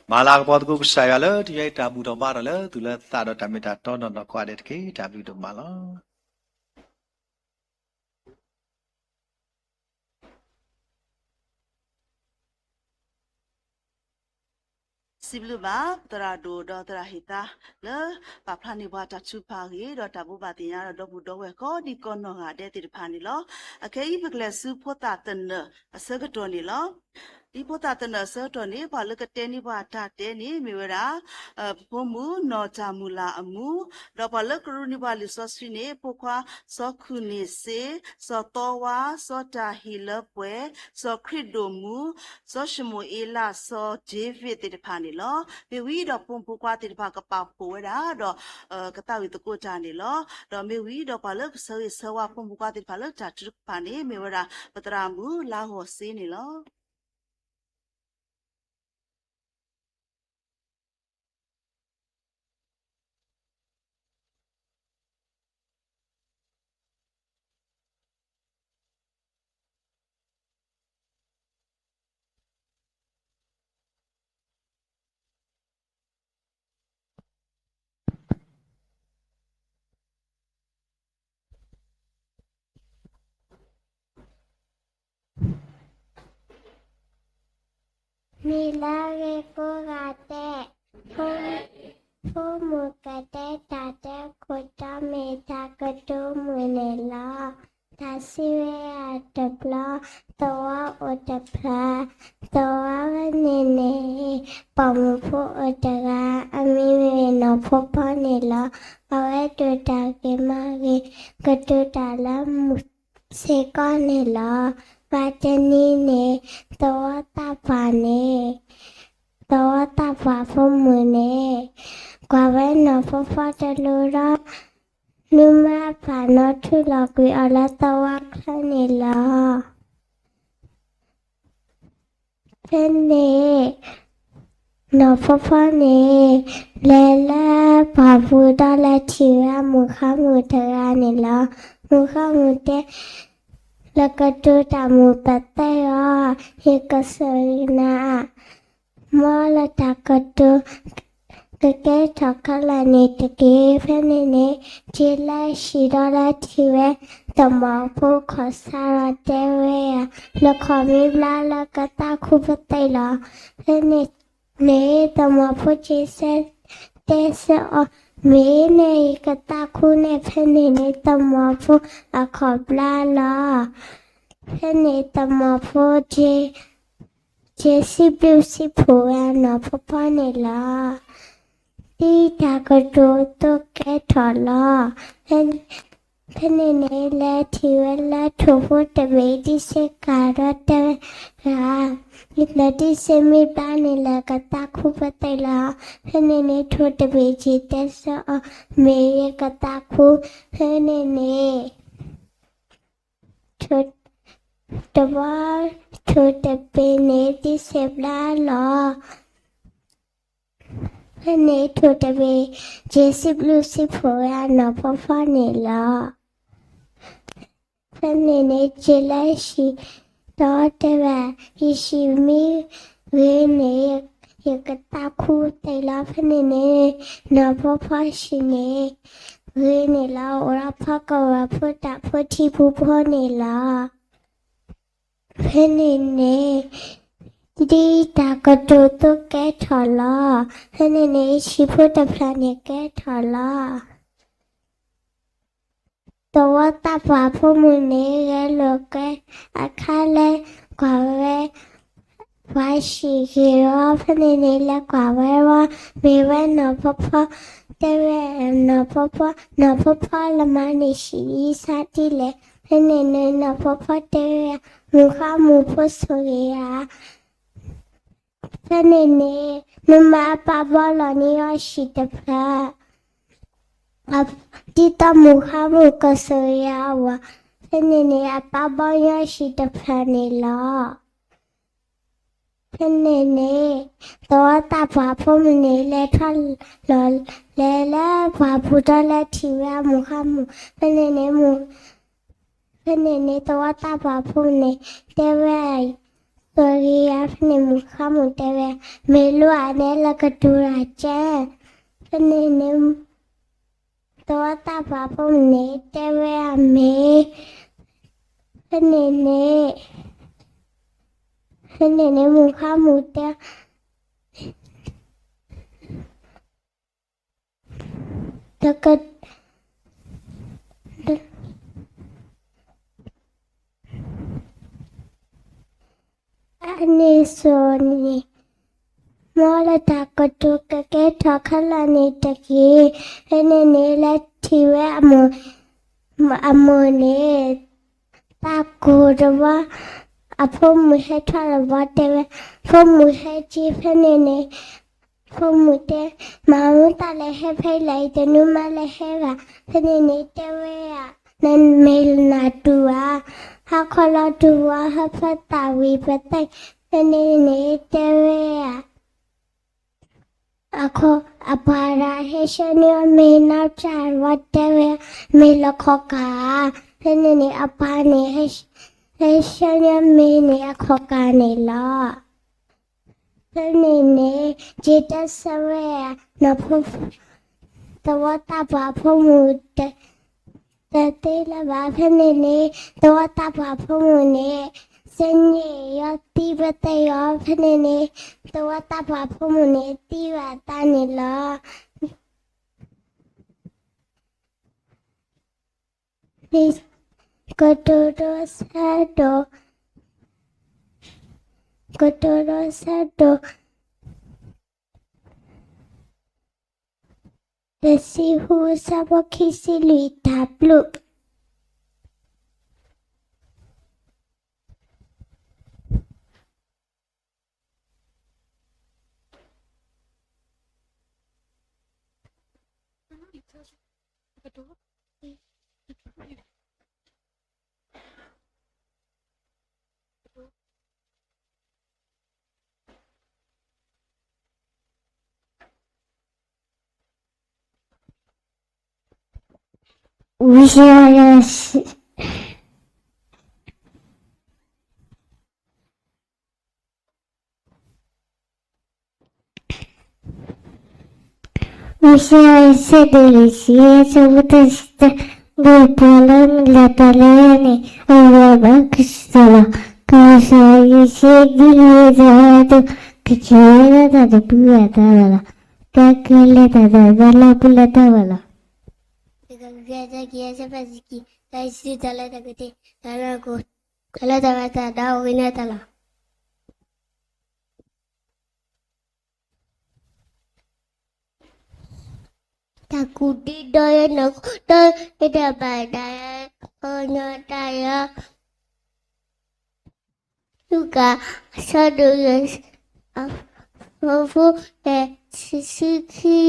မၤလၤကပီၤသကိးကစၢ်ယွၤလၢတနံၤညါအံၤ တၢ်ဘူၣ်ထီၣ်ဘါထီၣ်လၢသုလၢသးဒီးတၢ်မ့ၢ်တၢ်တီနီၢ်နီၢ်ကိးဂၤဒဲးတက့ၢ်. တၢ်ဘျုးဒိၣ်မးလီၤ. စံးဘျုးဘၣ် သရၣ်ဒိၣ်ဒီးသရၣ်ဟ့ၣ်သါ လၢပာ်ဖျါန့ၢ်ပှၤတၢ်ထုကဖၣ်အဂ့ၢ် ဒီးတၢ်ဘိးဘၣ်သ့ၣ်ညါဒီးဒီပုၢ်ဒီဝဲၢ်ကိးဒံကိးနီၢ်ဂၤဒဲးသ့ၣ်တဖၣ်န့ၣ်လီၤ. အခဲအံၤ ပကလဲၤဆူဖိသၣ်သနၢၣ်အဆၢကတီၢ်န့ၣ်လီၤ. ဒ်ဖိသၣ်သနၢၣ်အဆၢကတီၢ်န့ၣ် ပှၤလၢကတဲန့ၢ်ပှၤတၢ်တဲန့ၣ် မ့ၢ်ဝဲဒၣ် ပဖိမုၣ်နီၢ်တၢ်မုၢ်လၢ်အမူ, ဒီးပှၤလၢကရူၢ်န့ၢ်ပှၤလံာ်စီဆှံန့ၣ် ဖိခွါစီၤခုၣ်န့ၢ်စ့, စီၤသီဝါ, စီၤတၢ်ဟ့ၣ်လၢပှဲၤ, စီၤခရံာ်ဒိၣ်မူ, စီၤၡမူၤအ့လး, စီၤဒ့ဝံး သ့ၣ်တဖၣ်န့ၣ်လီၤ. မ့ၢ်ဝံၤဒီးဖိမုၣ်ဖိခွါသ့ၣ်တဖၣ်ကပာ်ဖှိၣ်ဝဲဒၣ်ဒီး ကသးဝံၣ်သကိးတၢ်န့ၣ်လီၤ. ဒီးမ့ၢ်ဝံၤဒီးပှၤလၢကဆၢဂ့ၤဆၢဝါဖိမုၣ်ဖိခွါသ့ၣ်တဖၣ်လၢတၢ်ထုကဖၣ်န့ၣ် မ့ၢ်ဝဲဒၣ်ပသရၣ်မုၣ်လါဂီၤစ့န့ၣ်လီၤ. မ့ၢ်လၢအဂ့ၤကိးဂၤဒဲး, ဖိမုၣ်ကတဲတၢ်တဲခိၣ်တီမ့ၢ်တၢ်ကတိၤမုာ်န့ၣ်လီၤ. တၢ်စံးဝဲအတဘျီ, သဝီအိၣ်တဖျၢၣ်, သဝီဝဲန့ၣ်န့ၣ် ပိာ်မုၣ်ဖိအိၣ်တဂၤ, အမံၤမ့ၢ်နီၢ်ဖိဖီန့ၣ်လီၤ. အဝဲဒိၣ်တၢ်ဂ့ၤမးဂ့ၤ, ကတိၤတၢ်လၢမုာ်စ့ၢ်ကီးန့ၣ်လီၤ. ဘၣ်တနံၤန့ၣ် သဝီသၣ်ပှၢ်န့ၣ် သဝီသၣ်ပှၢ်ဖိမုၣ်န့ၣ် ကွၢ်ဝဲနီၢ်ဖိဖီတလိၤဒီး နုာ်မၤပာ်နီၣ်ထူလီၤကွံာ်အီၤလၢသဝီချၢန့ၣ်လီၤ. ဖဲန့ၣ် နီၢ်ဖိဖီန့ၣ် လဲၤလၢပှၢ်ပူၤဒီးလဲၤထံၣ်ဝဲမုၣ်ဃါမုၣ်တဂၤန့ၣ်လီၤ. မုၣ်ဃါမုၣ်တဲ လၢကတိၤတၢ်မုာ်ပသဲအီၤ, ယကစၢၢ်နၤ မ်လၢတၢ်ကတိၤ ကကဲထီၣ်ခဲလၢာ်န့ၣ်တက့ၢ်. ဖဲန့ၣ်န့ၣ် ယ့လၢဟံၣ်ဒီးလဲၤထံၣ်ဝဲ တမီၢ်ဖိခီၣ်ဆါဒီးတဲဝဲယၤ လၢခီၣ်မ့ၢ်ဘျါလၢကသးခူပသ့ၣ်လီၤ. ဖဲန့ၣ်န့ၣ် တမီၢ်ဖိက့ၤဆၢ တဲဆၢအီၤ မ့ၢ်န့ၣ်ယကသးခူန့ၣ် ဖဲန့ၣ်န့ၣ် တမီၢ်ဖိအခီၣ်ဘျါလီၤ. ဖဲန့ၣ်တမီၢ်ဖိ က့ၤစံးဘျုးစံးဖှိၣ်ဝဲနီၢ်ဖီဖီန့ၣ်လီၤ. ဒ်တၢ်ကတိၤသိးကဲထီၣ်လီၤ. ဖဲန့ၣ်န့ၣ် လဲၤထံၣ်ဝဲလၢထိၣ်ဖိတဘ့ၣ် ဒ်စ့ကၤဒီးတဲဝဲဒၣ် လၢဒ်စ့မ့ၢ်ဘျါန့ၣ်လၢကသးခူပသ့ၣ်လီၤ. ဖဲန့ၣ်န့ၣ် ထိၣ်တဘ့ၣ်က့ၤတဲဆၢအီၤ မ့ၢ်ယကသးခူ ဖဲန့ၣ်န့ၣ် တဘီ ထိၣ်တဘ့ၣ်န့ၣ် ဒ်စ့ဘျါလီၤ. ဖဲန့ၣ်ထိၣ်တဘ့ၣ် က့ၤစံးဘျုးစံးဖှိၣ်ဝဲအနီၢ်ဖီဖီန့ၣ်လီၤ. ဖဲန့ၣ်န့ၣ် က့ၤလၢဟံၣ် ဒီးတဲဝဲ ယဟံၣ်မ့ၢ်ဂ့ၤန့ၣ် ယကသးခူသ့ၣ်လီၤ. ဖဲန့ၣ်န့ၣ် နီၢ်ဖီဖီဟံၣ်န့ၣ် ဂ့ၤန့ၣ်လီၤ. အိၣ်ဒီးဖီကဝီၤဖိတၢ်ဖိထံဖိဖိန့ၣ်လီၤ. ဖဲန့ၣ်န့ၣ် ဒ်တၢ်ကတိၤသိးကဲထီၣ်လီၤ. ဖဲန့ၣ်န့ၣ် ဟံၣ်ဖိတဖျၢၣ်န့ၣ်ကဲထီၣ်လီၤ. သဝီသးပှၢ်ဖိမုၣ်န့ၣ် ဂဲၤလိာ်ကွဲအခါလၢ ကွၢ်ဝဲ ပှၤဟံၣ်ဂ့ၤလီၤ. ဖဲန့ၣ်န့ၣ် လဲၤကွၢ်ဝဲဝဲ မ့ၢ်ဝဲနီၢ်ဖီဖီ တဲဝဲ နီၢ်ဖီဖီ နီၢ်ဖီဖီလၢမၤန့ၢ်ဟံၣ်အံၤဆါဒ်လဲၣ်. ဖဲန့ၣ်န့ၣ် နီၢ်ဖီဖီတဲဝဲ မုၢ်ဃါမုၢ်ဖိဆိၣ်ဂ့ၤဧါ. ဖဲန့ၣ်န့ၣ် မုၢ်မးအပၢ်ဘီလီၤန့ၢ်အီၤဟံၣ်တဖျၢၣ် ဒ်သိးမုၢ်ဃါမုၢ်ကဆိၣ်ဂ့ၤအဝဲ ဖဲန့ၣ်န့ၣ် အပၢ်ဘီအီၤဟံၣ်တဖျၢၣ်န့ၣ်လီၤ. ဖဲန့ၣ်န့ၣ် သဝီသးပှၢ်ဖိမုၣ်န့ၣ် လဲၤထီၣ်လီၤ လဲၤလၢပှၢ်ပူၤဒီးလဲၤထံၣ်ဝဲအမုၢ်ဃါမုၢ် ဖဲန့ၣ်န့ၣ် ဖဲန့ၣ်န့ၣ်သဝီသးပှၢ်ဖိန့ၣ် တဲဝဲ ဆိၣ်ဂ့ၤဧါ. ဖဲန့ၣ်မုၢ်ဃါမုၢ်တဲဝဲ မ့ၢ်လိၣ်ဧါန့ၣ်လၢကတိၤတၢ်ကဲ ဖဲန့ၣ်န့ၣ် သဝီသးပှၢ်ဖိန့ၣ် တဲဝဲအမ့ၢ် ဖဲန့ၣ်န့ၣ် ဖဲန့ၣ်န့ၣ် မုၢ်ဃါမုၢ်တဲ ဖဲန့ၣ်န့ၣ် တက အန့ၣ်စိၤန့ၣ် မ်လၢတၢ်ကတိၤကကဲထီၣ်ခဲလၢာ်န့ၣ်တက့ၢ်. ဖဲန့ၣ်န့ၣ် လဲၤထံၣ်ဝဲအမိၢ်, အမိၢ်န့ၣ် သးကိၢ်တဝီ, အဖိမုၣ်ဟဲထီၣ်တဝီတဲဝဲ, ဖိမုၣ်ဟဲက့ၤဖဲန့ၣ်န့ၣ် ဖိမုၣ်တဲ, မၤမူတၢ်လဲၤဟဲဖဲလဲၣ် ယတနုၤမးလဲၤဟဲဘၣ်. ဖဲန့ၣ်န့ၣ်တဲဝဲဧါ, နမ့ၢ်နတူၢ်ဧါ, ဟးခီလီၤတူၢ်ဝီ ဟဲဖဲသးဝံၤပသ့ၣ်. ဖဲန့ၣ်န့ၣ် တဲဝဲဧါ အခီ အပၢ်ဒၣ်ဟဲဆှၢန့ၢ်အီၤမ့ၤနီၢ်ကၠၢ်ဝဲတဲဝဲ မ့ၢ်လၢခီၣ်ကၢ်ဧါ. ဖဲန့ၣ်န့ၣ် အပၢ်န့ၣ် ဟဲဆှၢန့ၢ်အီၤမ့ၤန့ၣ်အခီၣ်ကၢ်န့ၣ်လီၤ. ဖဲန့ၣ်န့ၣ် က့ၤတဲဆၢဝဲ နီၢ်ဖိ သဝီသးပှၢ်ဖိမုၣ် တသ့လၢၤဘၣ်. ဖဲန့ၣ်န့ၣ် သဝီသးပှၢ်ဖိမုၣ်န့ၣ် စ့န့ၣ်ယီၤသံပသဲယီၤ. ဖဲန့ၣ်န့ၣ် သဝီသးပှၢ်ဖိမုၣ်န့ၣ် သံဘၣ်သးန့ၣ်လီၤ. ကတိၤဒိဆၢဒိၣ်, ကတိၤဒိဆၢဒိၣ် တဆံဃု ဆၢဖိခံဆံလွံၢ် တၢ်ဘျုး. ဝံယၡါယၤ ဝံယၡါယၤ အဆၢဒိၣ်လွံၢ်ဆံ အဆၢဖိတဆံတၢ, ဒီးပှၤလၢမုၢ်လၢ်တၢ်လၢယၤန့ၣ် အဝဲဘၣ်ကစၢ်လီၤ. ကစၢ်ယ့ၣ်ၡူးဒ်လဲၣ်တၢ်အသိး ကစၢ်ယွၤလၢတၢ်တပူၤဘၣ်တၢ်ဘၣ်လီၤ. တၢ်ကလၢတၢ်သးဒီလီၤပူၤလၢတၢ်ဘၣ်လီၤ. တၢ်ကကဲတၢ်ကယဲၢ်ဆၢဖးစကံ, တၢ်စံးတၢ်လၢတၢ်ကတ့ၢ်, တၢ်လၢက, တၢ်လၢတၢ်ဘၣ်တၢ်ဒီးဝံၤန့ၣ်တၢ်လီၤ. တၢ်ကူၣ်ဒံဒီးယဲၢ်နၤ, ဒီးယတၢ်ဘၣ်ဒၣ်ယဲၢ်, ခီညီတၢ်ယဲၢ်, လူၤကၣ် အဆၢဒိၣ်ယဲၢ်, အဆၢဖိယဲၢ်ဆံခံ.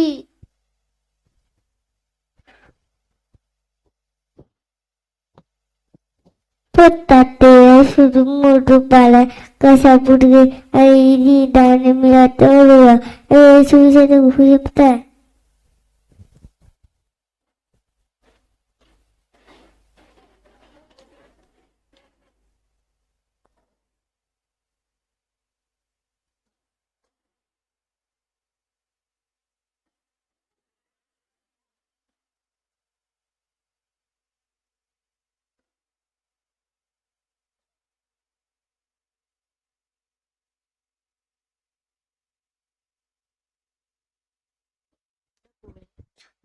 ဖိသၣ်တ့ၢ်ယဲၢ်ဆူတမူတပၢ်လၢ ကစၢ်ပူၤတဂ့ၤ, အအံၤဒ်အံၤဒၣ်န့ၣ်မ့ၢ်လီၤတအိၣ်လၢၤဘၣ်. အ့ၣ် ဆူယဲၢ်ဆံတၢ ဃုဆံတၢ.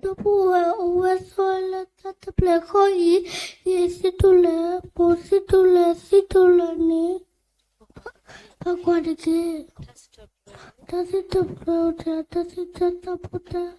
ဒီပုၢ်ဝဲၢ်အိၣ်ဝဲဆိးဝဲလၢတၢ်တဖျၢၣ်ဃီအံၤ, ယဲၢ်ဆံတူၢ်လဲၣ်, ပိာ်ဆံတူၢ်လဲၣ်, ဆံတူၢ်လဲၣ်န့ၣ်, ပကွၢ်တက့ၢ်. တၢ်စံးထီၣ်ပတြၢၤ, တၢ်စံးထီၣ်တၢ်ဖိတၢ်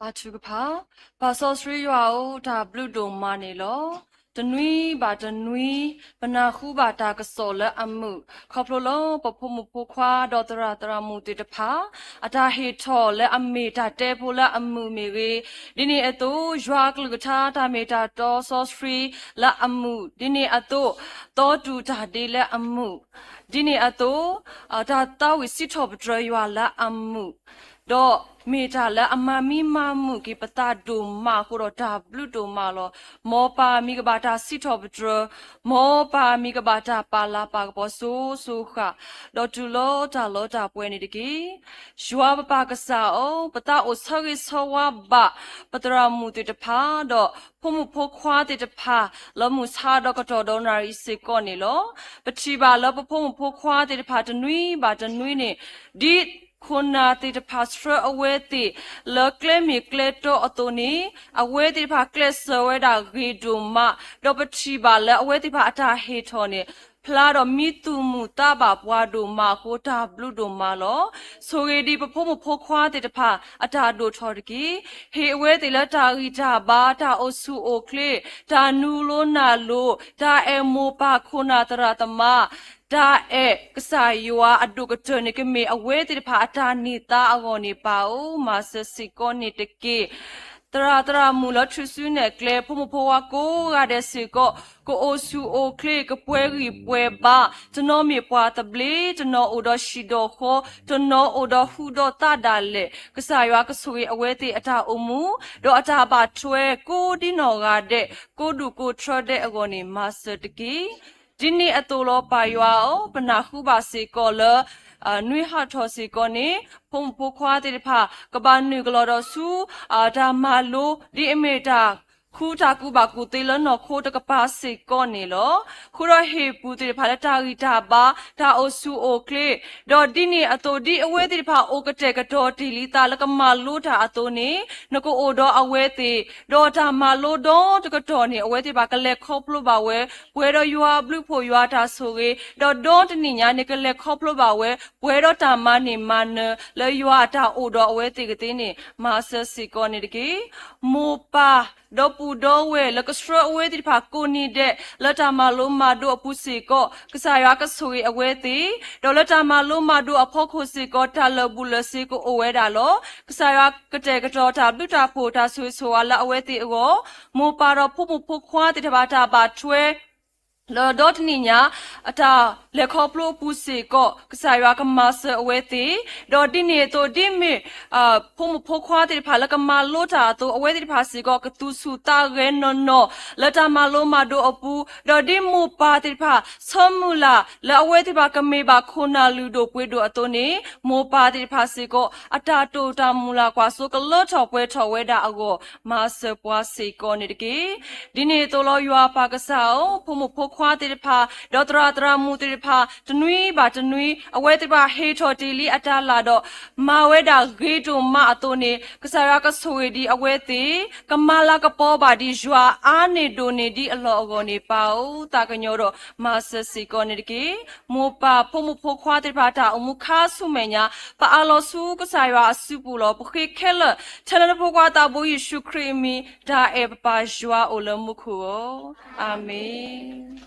ပၢ်ထုကဖၣ်, ပၢ်စီဆှံယွၤဧၢ, တၢ်ဘျုးဒိၣ်မးန့ၣ်လီၤ. တနွံဘၣ်တနွံ, ပနၢ်ဟူဘၣ်တၢ်ကစီၣ်လၢအမုာ်, ခီဖျိလၢပဖိမုၣ်ဖိခွါ ဒီးသရၣ်သရၣ်မုၣ်သ့ၣ်တဖၣ် အတၢ်ဟ့ၣ်ထီၣ်လၢအမ့ၢ်တၢ်တဲဖိလၢအမုာ်မ့ၢ်ဂ့ၤ, ဒ်န့ၣ်အသိး ယွၤအကလုၢ်ကထါတၢ်မ့ၢ်တၢ်တီစီဆှံလၢအမုာ်, ဒ်န့ၣ်အသိး သီတူၢ်တၢ်ဒ့လၢအမုာ်, ဒ်န့ၣ်အသိး တၢ်သးဝံၣ်စံးထီၣ်ပတြၢၤယွၤလၢအမုာ်, ဒီးမ့ၢ်တၢ်လၢအမၤမံမၤမုာ်က့ၤပသးဒိၣ်မးအဃိဒီး တၢ်ဘျုးဒိၣ်မးလီၤ. မ်ပၢ်မံၤကဘၣ်တၢ်စံးထီၣ်ပတြၢၤ, မ်ပၢ်မံၤကဘၣ်တၢ်ပာ်လၤပာ်ကပီၤစိၤစိၤဃၣ်, ဒီးတုၤလၢတၢ်လီတၢ်ပှဲၤန့ၣ်တက့ၢ်. ယွၤပပၢ်ကစၢ်ဧၢ, ပသးအိၣ်ဆၢဂ့ၤဆၢဝါဘၣ် ပသရၣ်မုၣ်သ့ၣ်တဖၣ်, ဒီးဖိမုၣ်ဖိခွါသ့ၣ်တဖၣ် လၢမုၢ်ဆါဒီးကတီၢ်ဒီးနၣ်ရံၣ်စ့ၢ်ကီးန့ၣ်လီၤ. ပထံၣ်ဘၣ်လၢပဖိမုၣ်ဖိခွါသ့ၣ်တဖၣ်တနွံဘၣ်တနွံန့ၣ်, ဒ်ခိၣ်နၢ်သ့ၣ်တဖၣ်ဆှၢအဝဲသ့ၣ် လၢကျဲမ့ၢ်ကျဲတီအသိးန့ၣ်, အဝဲသ့ၣ်တဖၣ်ကျဲးစၢးဝဲဒၣ်ဂ့ၤဒိၣ်မး, ဒီးပထံၣ်ဘၣ်လၢအဝဲသ့ၣ်တဖၣ်အတၢ်ဟ့ၣ်ထီၣ်န့ၣ် ဖျါဒီးမံသူၣ်မုာ်သးဘၣ်ပှၤဒိၣ်မးအဃိ တၢ်ဘျုးဒိၣ်မးလီၤ. ဆိၣ်ဂ့ၤဒံးပဖိမုၣ်ဖိခွါသ့ၣ်တဖၣ်အတၢ်ဒိၣ်ထီၣ်တက့ၢ်. ဟ့ၣ်အဝဲသ့ၣ်လၢတၢ်ဂံၢ်တၢ်ဘါ, တၢ်အိၣ်ဆူၣ်အိၣ်ချ့, တၢ်နူလိနၢ်လိ, တၢ်အဲၣ်မိၢ်ပၢ်ခိၣ်နၢ်သရၣ်သမါ, တၢ်အဲၣ်ကစၢ်ယွၤအဒိၣ်ကတၢၢ်န့ၣ် ကမ့ၢ်အဝဲသ့ၣ်တဖၣ်အတၢ်န့ၢ်သါအဂီၢ်န့ၣ် ပၢ်ဧၢ, မၤစၢၤစ့ၢ်ကီးန့ၣ်တက့ၢ်. သရၣ်သရၣ်မုၣ်လၢထူၣ်စုနဲၣ်ကျဲ ဖိမုၣ်ဖိခွါကိးဂၤဒဲးစ့ၢ်ကီး ကအိၣ်ဆူၣ်အိၣ်ချ့ ကပှဲၤဂံၢ်ပှဲၤဘါ, တနီၤမ့ၢ်ပှၤသဘျ့, တနီၤအိၣ်ဒီးဟံၣ်ဒီးဃီ, တနီၤအိၣ်ဒီးဟူဒီးသါဒၣ်လဲာ်, ကစၢ်ယွၤကဆိၣ်ဂ့ၤအဝဲသ့ၣ်အတၢ်အိၣ်မူ, ဒီးအတၢ်ဘၣ်ထွဲကိးဒ်နီၢ်ဂၤဒဲး, ကိးဒူၣ်ကိးထြၢဒဲးအဂီၢ်န့ၣ် မၤစၢၤတက့ၢ်. ဒ်န့ၣ်အသိးလီၤ ပၢ်ယွၤဧၢ, ပနၢ်ဟူဘၣ်စ့ၢ်ကီးလၢ နွံဟးထီၣ်စ့ၢ်ကီးန့ၣ် ဖိမုၣ်ဖိခွါသ့ၣ်တဖၣ် ကဘၣ်နုာ်ကလီၤဒီးဆူ တၢ်မၤလိ ဒ်အမ့ၢ်တၢ်ဃုတၢ်ကူၣ်ဘၣ်ကူၣ်သ့လၢနီၢ်ခိတကပၤစ့ၢ်ကီးန့ၣ်လီၤ. ဃုာ်ဒီးဟ့ၣ်ပူၤသ့ၣ်တဖၣ်လၢတၢ်ဂံၢ်တၢ်ဘါ, တၢ်အိၣ်ဆူၣ်အိၣ်ချ့, ဒီးဒ်န့ၣ်အသိး ဒ်အဝဲသ့ၣ်တဖၣ်အိၣ်ကတဲာ်ကတီၤတ့ၢ်လံသးလၢကမၤလိတၢ်အသိးန့ၣ် နကအိၣ်ဒီးအဝဲသ့ၣ်, ဒီးတၢ်မၤလိဒီတကတီၢ်န့ၣ် အဝဲသ့ၣ်တဖၣ်ကလဲၤခီဖျိဘၣ်ဝဲ ပှဲၤဒီးယွၤအဘျုးအဖှိၣ် ယွၤအတၢ်ဆိၣ်ဂ့ၤ, ဒီးဒီတနံၣ်ညါန့ၣ် ကလဲၤခီဖျိဘၣ်ဝဲ ပှဲၤဒီးတၢ်မၤန့ၢ်မၤနၢၤ လၢယွၤအတၢ်အိၣ်ဒီးအဝဲသ့ၣ်ကသ့န့ၣ် မၤစၢၤစ့ၢ်ကီးန့ၣ်တက့ၢ်. မိၢ်ပၢ် ဒီပုၢ်ဒီဝဲၢ်လၢကဆှၢအဝဲသ့ၣ်တဖၣ်ကိးနံၤဒဲး လၢတၢ်မၤလိမၤဒိးအပူၤစ့ၢ်ကီး ကစၢ်ယွၤကဆိၣ်ဂ့ၤအဝဲသ့ၣ်, ဒီးလၢတၢ်မၤလိမၤဒိးအဖီခိၣ်စ့ၢ်ကီး တၢ်လၢာ်ဘူၣ်လၢာ်စ့ၤကအိၣ်ဝဲဒၣ်လီၤ. ကစၢ်ယွၤကတဲာ်ကတီၤတၢ်ဘျုးတၢ်ဖှိၣ်တၢ်ဆိၣ်ဂ့ၤဆိၣ်ဝါလၢအဝဲသ့ၣ်အဂီၢ်, မိၢ်ပၢ်ဒီးဖိမုၣ်ဖိခွါသ့ၣ်တဖၣ်တၢ်ဘၣ်ထွဲ လၢဒီတနံၣ်ညါ အတၢ်လဲၤခီဖျိအပူၤစ့ၢ်ကီး ကစၢ်ယွၤကမၤစၢၤအဝဲသ့ၣ်, ဒီးဒ်န့ၣ်အသိး ဒ်မ့ၢ် ဖိမုၣ်ဖိခွါသ့ၣ်တဖၣ်လၢကမၤလိတၢ်အသိး အဝဲသ့ၣ်တဖၣ်စ့ၢ်ကီး ကသူၣ်ဆူၣ်သးဂဲၤနီၢ်နီၢ် လၢတၢ်မၤလိမၤဒိးအပူၤ, ဒီးဒ်မိၢ်ပၢ်သ့ၣ်တဖၣ် ဆၢမုၢ်လၢ် လၢအဝဲသ့ၣ်တဖၣ်ကမ့ၢ်ဘၣ်ခိၣ်နၢ်လုၢ်ဒိၣ်ပှ့ၤဒိၣ်အသိးန့ၣ် မိၢ်ပၢ်သ့ၣ်တဖၣ်စ့ၢ်ကီး အတၢ်တိာ်တၢ်မုၢ်လၢ်ကွၢ်စိကလၢထီၣ်ပှဲၤထီၣ်ဝဲဒၣ်အဂီၢ် မၤစၢၤပှၤစ့ၢ်ကီးန့ၣ်တက့ၢ်. ဒ်န့ၣ်အသိးလီၤ ယွၤပၢ်ကစၢ်ဧၢ, ဖိမုၣ်ဖိခွါသ့ၣ်တဖၣ် ဒီးသရၣ်သရၣ်မုၣ်သ့ၣ်တဖၣ် တနွံဘၣ်တနွံ အဝဲသ့ၣ်တဖၣ်ဟ့ၣ်ထီၣ်တ့ၢ်လံအတၢ်လၢ်ဒီး မၤဝဲဒၣ်ဂ့ၤဒိၣ်မးအသိးန့ၣ် ကစၢ်ယွၤကဆိၣ်ဂ့ၤဒံးအဝဲသ့ၣ်, ကမၤလၤကပီၤဘၣ်ဒံးယွၤအါန့ၢ်ဒိၣ်န့ၢ်ဒံးအလီၢ်အဂီၢ်န့ၣ် ပၢ်ဧၢ, သးကညီၤဒီးမၤစၢၤစ့ၢ်ကီးန့ၣ်တက့ၢ်. မိၢ်ပၢ်ဖိမုၣ်ဖိခွါသ့ၣ်တဖၣ်တၢ်အိၣ်မူခါဆူမဲာ်ညါ ပအးလီၤဆူကစၢ်ယွၤအစုပူၤလီၤ. ပဃ့ခဲလၢာ် ထဲလၢနဖိခွါသးဘိယ့ၣ်ၡူးခရံာ်အမံၤ တၢ်အဲၣ်ပပၢ်ယွၤအိၣ်လၢမူခိၣ်ဧၢ, အၤမ့ၣ်.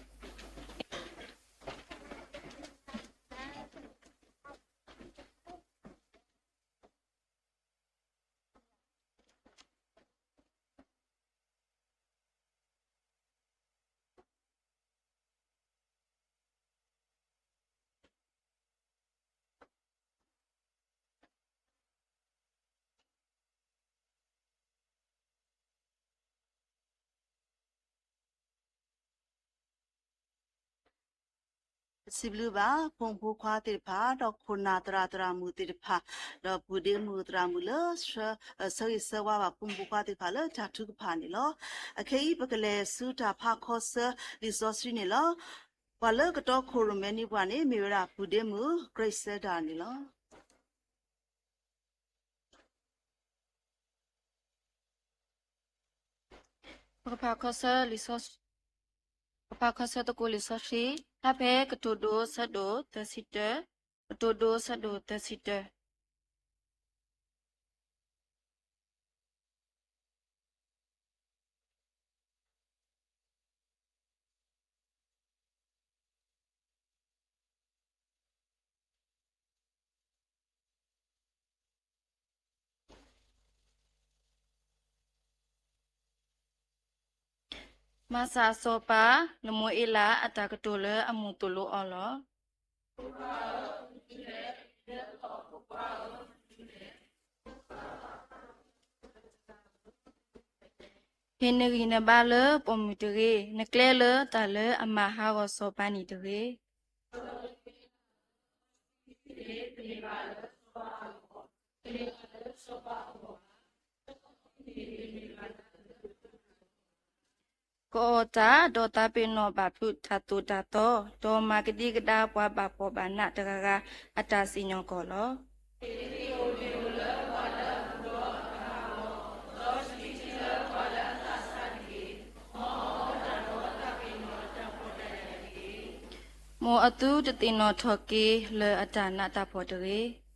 ပစံးဘျုးဘၣ် ဖိမုၣ်ဖိခွါသ့ၣ်တဖၣ် ဒီးခိၣ်နၢ်သရၣ်သရၣ်မုၣ်သ့ၣ်တဖၣ် ဒီးပုၢ်ဒ့မုၣ်သရၣ်မုၣ်လၢ ဆၢဂ့ၤဆၢဝါဘၣ် ဖိမုၣ်ဖိခွါသ့ၣ်တဖၣ်လၢတၢ်ထုကဖၣ်န့ၣ်လီၤ. အခဲအံၤ ပကလဲၤဆူတၢ်ဖးခီဆၢလံာ်စီဆှံန့ၣ်လီၤ. ပှၤလၢကတီခိၣ်ရိၣ်မဲနံၤပှၤန့ၣ် မ့ၢ်ဝဲဒၣ်ပုၢ်ဒ့မုၣ် Grace Seta န့ၣ်လီၤ. ပကဖးခီဆၢလံာ်စီဆှံ, ပကဖးခီဆၢသကိးလံာ်စီဆှံ, ဖျါဖဲကတိၤဒိ ဆၢဒိၣ်သၢဆံတၢ, ကတိၤဒိ ဆၢဒိၣ်သၢဆံတၢ. မၤစၢ်အစီၤပၤလမူၤအ့လးအတၢ်ကတိၤလၢအမိၢ်သိၣ်လိအီၤလီၤ. ဟ့ၣ်နဂံၢ်နဘါလၢပိာ်မုၣ်တဂ့ၤ, နကျဲလၢတၢ်လၢအမၤဟးဂီၤစီၤပၤန့ၣ်တဂ့ၤ. ကအီၣ်တၢ်, ဒီးသးပ့ၤနီၣ်ဘၣ်ဖုးတၢ်သိၣ်တၢ်သီ, ဒီးမၤကဒံကဒါပှၤဘၣ်ဖှီၣ်ဘၣ်နးတဂၤဂၤအတၢ်စံၣ်ညီၣ်ကွီၢ်လီၤ. မ်အသုတသ့ၣ်နီၣ်ထီၣ်က့ၤလၢၤအတၢ်နးတၢ်ဖှီၣ်တဂ့ၤ.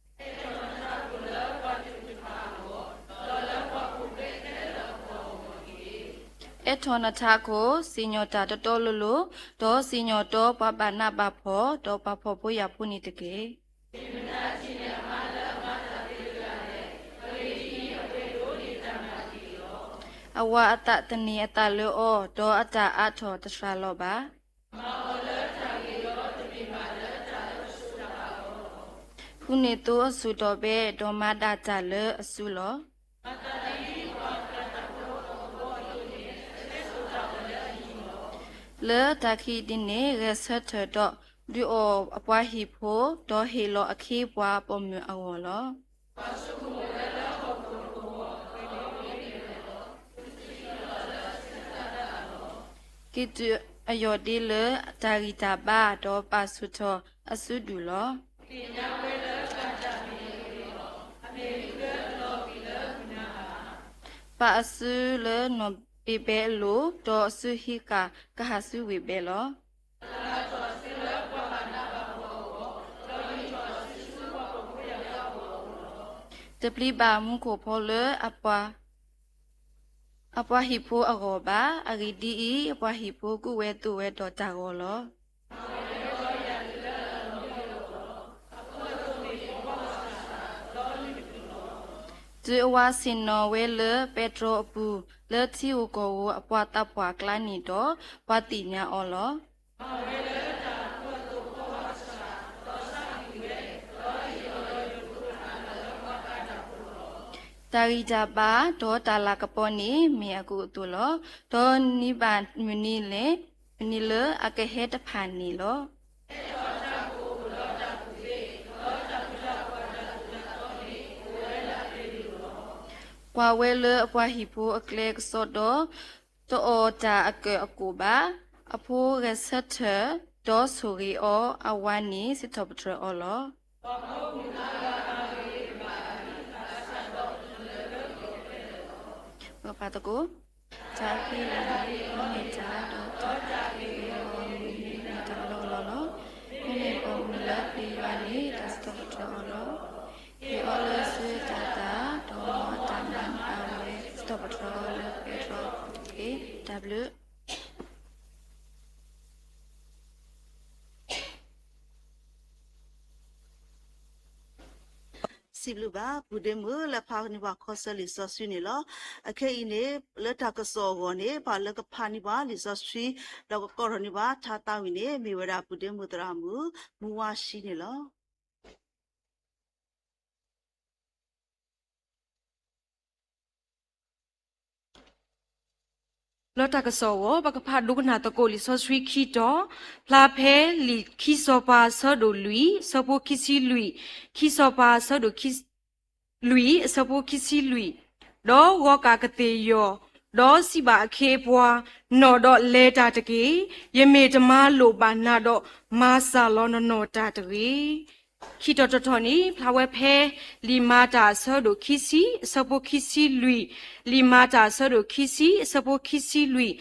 အဲၣ်ထီၣ်နထးခိၣ်, စံၣ်ညီၣ်တၢ်တီတီလိၤလိၤ, ဒီးစံၣ်ညီၣ်တီပှၤဘၣ်နးဘၣ်ဖှီၣ်, ဒီးပှၤဖှီၣ်ဖိယာ်ဖိန့ၣ်တက့ၢ်. အဝၤအသးသန့ၤအသးလၢအီၤ, ဒီးအတၢ်အါထီၣ်တစှၤလီၤဘၣ်. ဃုန့ၢ်သိအဆူၣ်ထီၣ်ဘဲ, ဒီးမၤဒၣ်တၢ်လၢအစုလီၤ. လၢတၢ်ခံးဒ်န့ၣ် ဂဲၤဆၢထၢၣ်ဒီး ဒုးအီၣ်အပှၤဟံၣ်ဖိ, ဒီးဟ့ၣ်လီၤအခ့အပှၤပိာ်မုၣ်အဂီၢ်လီၤ. က့ၤတုၤအယီၢ်ဒ့လၢတၢ်ဂံၢ်တၢ်ဘါ, ဒီးပာ်ဆူၣ်ထီၣ်အစုဒူၣ်လီၤ. ပာ်အစုလၢနီၢ်ဘ့းဘဲအလိၤ, ဒီးအစုဟံးဃာ်ကဟၣ်ဆူဝ့ၢ်ဘဲလီၤ. တပျံၤဘၣ်မူခိၣ်ဖီလၢအပှၤဟံၣ်ဖိအဂီၢ်ဘၣ်. အဂ့ၢ်ဒ်အံၤ, အပှၤဟံၣ်ဖိကူၣ်ဝဲသိးဝဲဒီးတၢ်ဂီၤလီၤ. တုၤအဝၤဆ့ၣ်နီၤဝဲလၢပဲတြီအပူၤ, လၢထံဧိၤကီၢ်ဧိၤအပှၤသးပှၢ်ကျါန့ၣ်ဒီး, ပှၤသ့ၣ်ညါအီၤလီၤ. တၢ်ဂံၢ်တၢ်ဘါ, ဒီးတၢ်လၤကပီၤန့ၣ် မ့ၢ်အကူအသိးလီၤ. ဒီးနံၤဘၣ်မုၢ်နံၤလဲၣ်, မုၢ်နံၤလၢအကဟဲတဖၣ်န့ၣ်လီၤ. ကွၢ်ဝဲလၢအပှၤဟံၣ်ဖိအကျဲကစီဒီ, တအီၣ်တၢ်အကၢၣ်အကိၣ်ဘၣ်. အဖိဂဲၤဆၢထၢၣ်, ဒီးဆိၣ်ဂ့ၤအီၤ, အဝၤန့ၣ်စံးထီၣ်ပတြၢၤအီၤလီၤ. တၢ်အုၣ်က့ၤခီၣ်က့ၤအဂီၢ်မုၢ်နံၤန့ၣ်မ့ၢ်တၢ်လီၢ်လီၢ်လီၤ. မ့မ့ၢ်ပိာ်မုၣ်လၢပျံၤယွၤန့ၣ် တၢ်စံးထီၣ်ပတြၢၤအီၤလီၤ. ဟ့ၣ်အီၤလၢအစုအတၢ်သၣ်, ဒီးအတၢ်မၤန့ၢ်အဝဲ စံးထီၣ်ပတြၢၤအီၤလၢပဲတြီအပူၤတက့ၢ်. တၢ်ဘျုး စံးဘျုးဘၣ် ပုၢ်ဒ့မုၣ် လၢဖးန့ၢ်ပှၤခီဆၢလံာ်စီဆှံန့ၣ်လီၤ. အခဲအံၤန့ၣ် လၢတၢ်ကစီၣ်အဂီၢ်န့ၣ် ပှၤလၢကဖးန့ၢ်ပှၤလံာ်စီဆှံ ဒီးကကိးထီၣ်န့ၢ်ပှၤထါသးဝံၣ်န့ၣ် မ့ၢ်ဝဲဒၣ်ပုၢ်ဒ့မုၣ်သရၣ်မုၣ် မူဝါရှံန့ၣ်လီၤ. လၢတၢ်ကစီၣ်အဂီၢ် ပကဖးဒိကနၣ်သကိးလံာ်စီဆှံခံတီၤ, ဖျါဖဲလံာ်ခံစီၤပၤအဆၢဒိၣ်လွံၢ် အဆၢဖိခံဆံလွံၢ်, ခံစီၤပၤအဆၢဒိၣ်လွံၢ် အဆၢဖိခံဆံလွံၢ်, ဒီးဂီၤကၣ်ကသ့ၣ်ယီၤ, ဒီးစံးဘၣ်အခ့အပှၤ, နီၣ်ဒီးလဲၤတၢ်တက့ၢ်. ယမ့ၢ်တမၤလိာ်ဘၣ်နၤဒီး မၤစၢ်လီၤနနီၢ်တၢ်တဂ့ၤ. ခံတီၤတတီၤန့ၣ် ဖျါဝဲဖဲ လံာ်မၤတၢ်အဆၢဒိၣ်ခံဆံ အဆၢဖိခံဆံလွံၢ်, လံာ်မၤတၢ်အဆၢဒိၣ်ခံဆံ အဆၢဖိခံဆံလွံၢ်,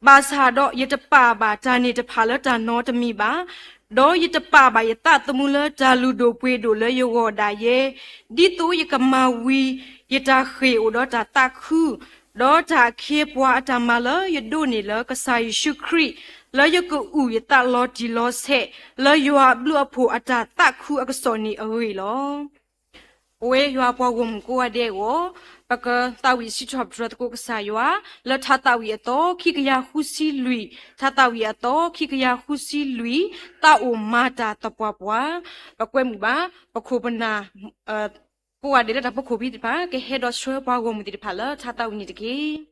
ဘၣ်ဆၣ်ဒီးယတပာ်ဘၣ်တၢ်န့ၣ်တဖၣ်လၢတၢ်နီတမံၤဘၣ်, ဒီးယတပာ်ဘၣ်ယသးသမူလၢတၢ်လုၢ်ဒိၣ်ပှ့ၤဒိၣ်လၢယဂီၢ်ဒၣ်ယဲ, ဒ်သိးယကမၤဝံၤယတၢ်ဃ့ၢ်အိၣ်ဒီးတၢ်သးခု, ဒီးတၢ်အခ့အပှၤအတၢ်မၤလၢယဒိးန့ၢ်လၢကစၢ်ယ့ၣ်ၡူးခရံာ်, လၢယကအုၣ်ယသးလီၤတံၢ်လီၤဆဲး လၢယွၤအဘျုးအဖှိၣ်အတၢ်သးခုအကစီၣ်န့ၣ်အဂ့ၢ်လီၤ. ပဝဲယွၤအပှၤဂီၢ်မုၢ်ကိးဂၤဒဲးအဂီၢ်, ပကသးဝံၣ်စံးထီၣ်ပတြၢၤသကိးကစၢ်ယွၤ, လၢထါသးဝံၣ်အသီခံကယၤဃုဆံလွံၢ်, ထါသးဝံၣ်အသီခံကယၤဃုဆံလွံၢ်, သးအိၣ်မၤတၢ်သပှၢ်ပှၢ်, ပကွဲမုာ်ဘၣ်, ပခိၣ်ပနၢ် ကိးဂၤဒဲးလၢတၢ်ဖီခိၣ်ဖံးသ့ၣ်တဖၣ် ကဟဲဒီးဆှၢပှၤဂီၢ်မုၢ်သ့ၣ်တဖၣ်လၢထါသးဝံၣ်န့ၣ်တက့ၢ်.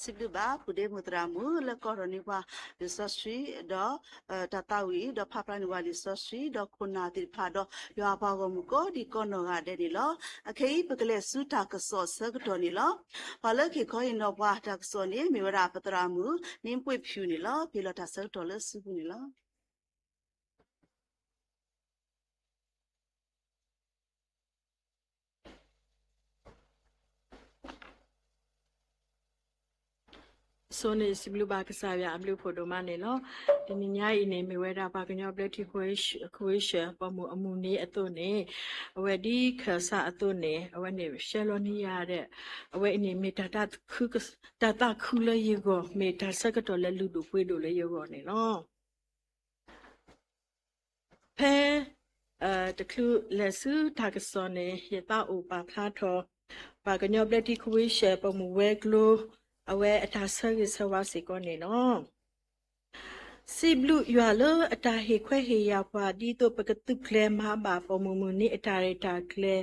စံးဘျုးဘၣ် ပုၢ်ဒ့မုၣ်သရၣ်မုၣ် လၢကီၢ်ထီၣ်န့ၢ်ပှၤလံာ်စီဆှံ ဒီး တၢ်သးဝံၣ် ဒီးဖးဖျါန့ၢ်ပှၤလံာ်စီဆှံ ဒီးခိၣ်နၢ်သ့ၣ်တဖၣ် ဒီးယွၤအပှၤဂီၢ်မုၢ်ကိးဒံကိးနီၢ်ဂၤဒဲးန့ၣ်လီၤ. အခဲအံၤ ပကလဲၤဆူတၢ်ကစီၣ်အဆၢကတီၢ်န့ၣ်လီၤ. ပှၤလၢက့ၤခီဟ့ၣ်နီၤပှၤတၢ်ကစီၣ်န့ၣ် မ့ၢ်ဝဲဒၣ်ပသရၣ်မုၣ် နံပှ့ၢ်ဖၠူၣ်န့ၣ်လီၤ. ပဟ့ၣ်လီၤတၢ်ဆၢကတီၢ်လၢစုပူၤန့ၣ်လီၤ. ပ ဆိန့ၣ် စံးဘျုးဘၣ်ကစၢ်ယွၤအဘျုးအဖှိၣ်ဒိၣ်မးန့ၣ်လီၤ. တနံၤညါအံၤန့ၣ် မ့ၢ်ဝဲဒၣ်ပှၤကညီဘျၢထံခဝ့ၡၢၣ်ပိာ်မုၣ်အမုၢ်နံၤအသိးန့ၣ်, အဝဲဒ်ခၢၣ်စးအသိးန့ၣ် အဝဲန့ၣ်ရှဲလီၤန့ၢ်ယၤဒီး အဝဲအံၤန့ၣ်မ့ၢ်တၢ်သးခုကစီၣ်, တၢ်သးခုလၢယဂီၢ်, မ့ၢ်တၢ်ဆၢကတီၢ်လၢလုၢ်ဒိၣ်ပှ့ၤဒိၣ်လၢယဂီၢ်န့ၣ်လီၤ. ဖဲ တချုးလဲၤဆူတၢ်ကစီၣ်န့ၣ် ယသးအိၣ်ပာ်ဖျါထီၣ် ပှၤကညီဘျၢထံခဝ့ၡၢၣ်ပိာ်မုၣ်ဝဲၤကျိၤ အဝဲအတၢ်ဆၢဂ့ၤဆၢဝါစ့ၢ်ကီးန့ၣ်လီၤ. စံးဘျုးယွၤလၢအတၢ်ဟ့ၣ်ခွဲးဟ့ၣ်ယာ်ပှၤ ဒ်သိးပကသုးကျဲၤမၤဘၣ်ပိာ်မုၣ်မုၢ်နံၤအတၢ်ရဲၣ်တၢ်ကျဲၤ,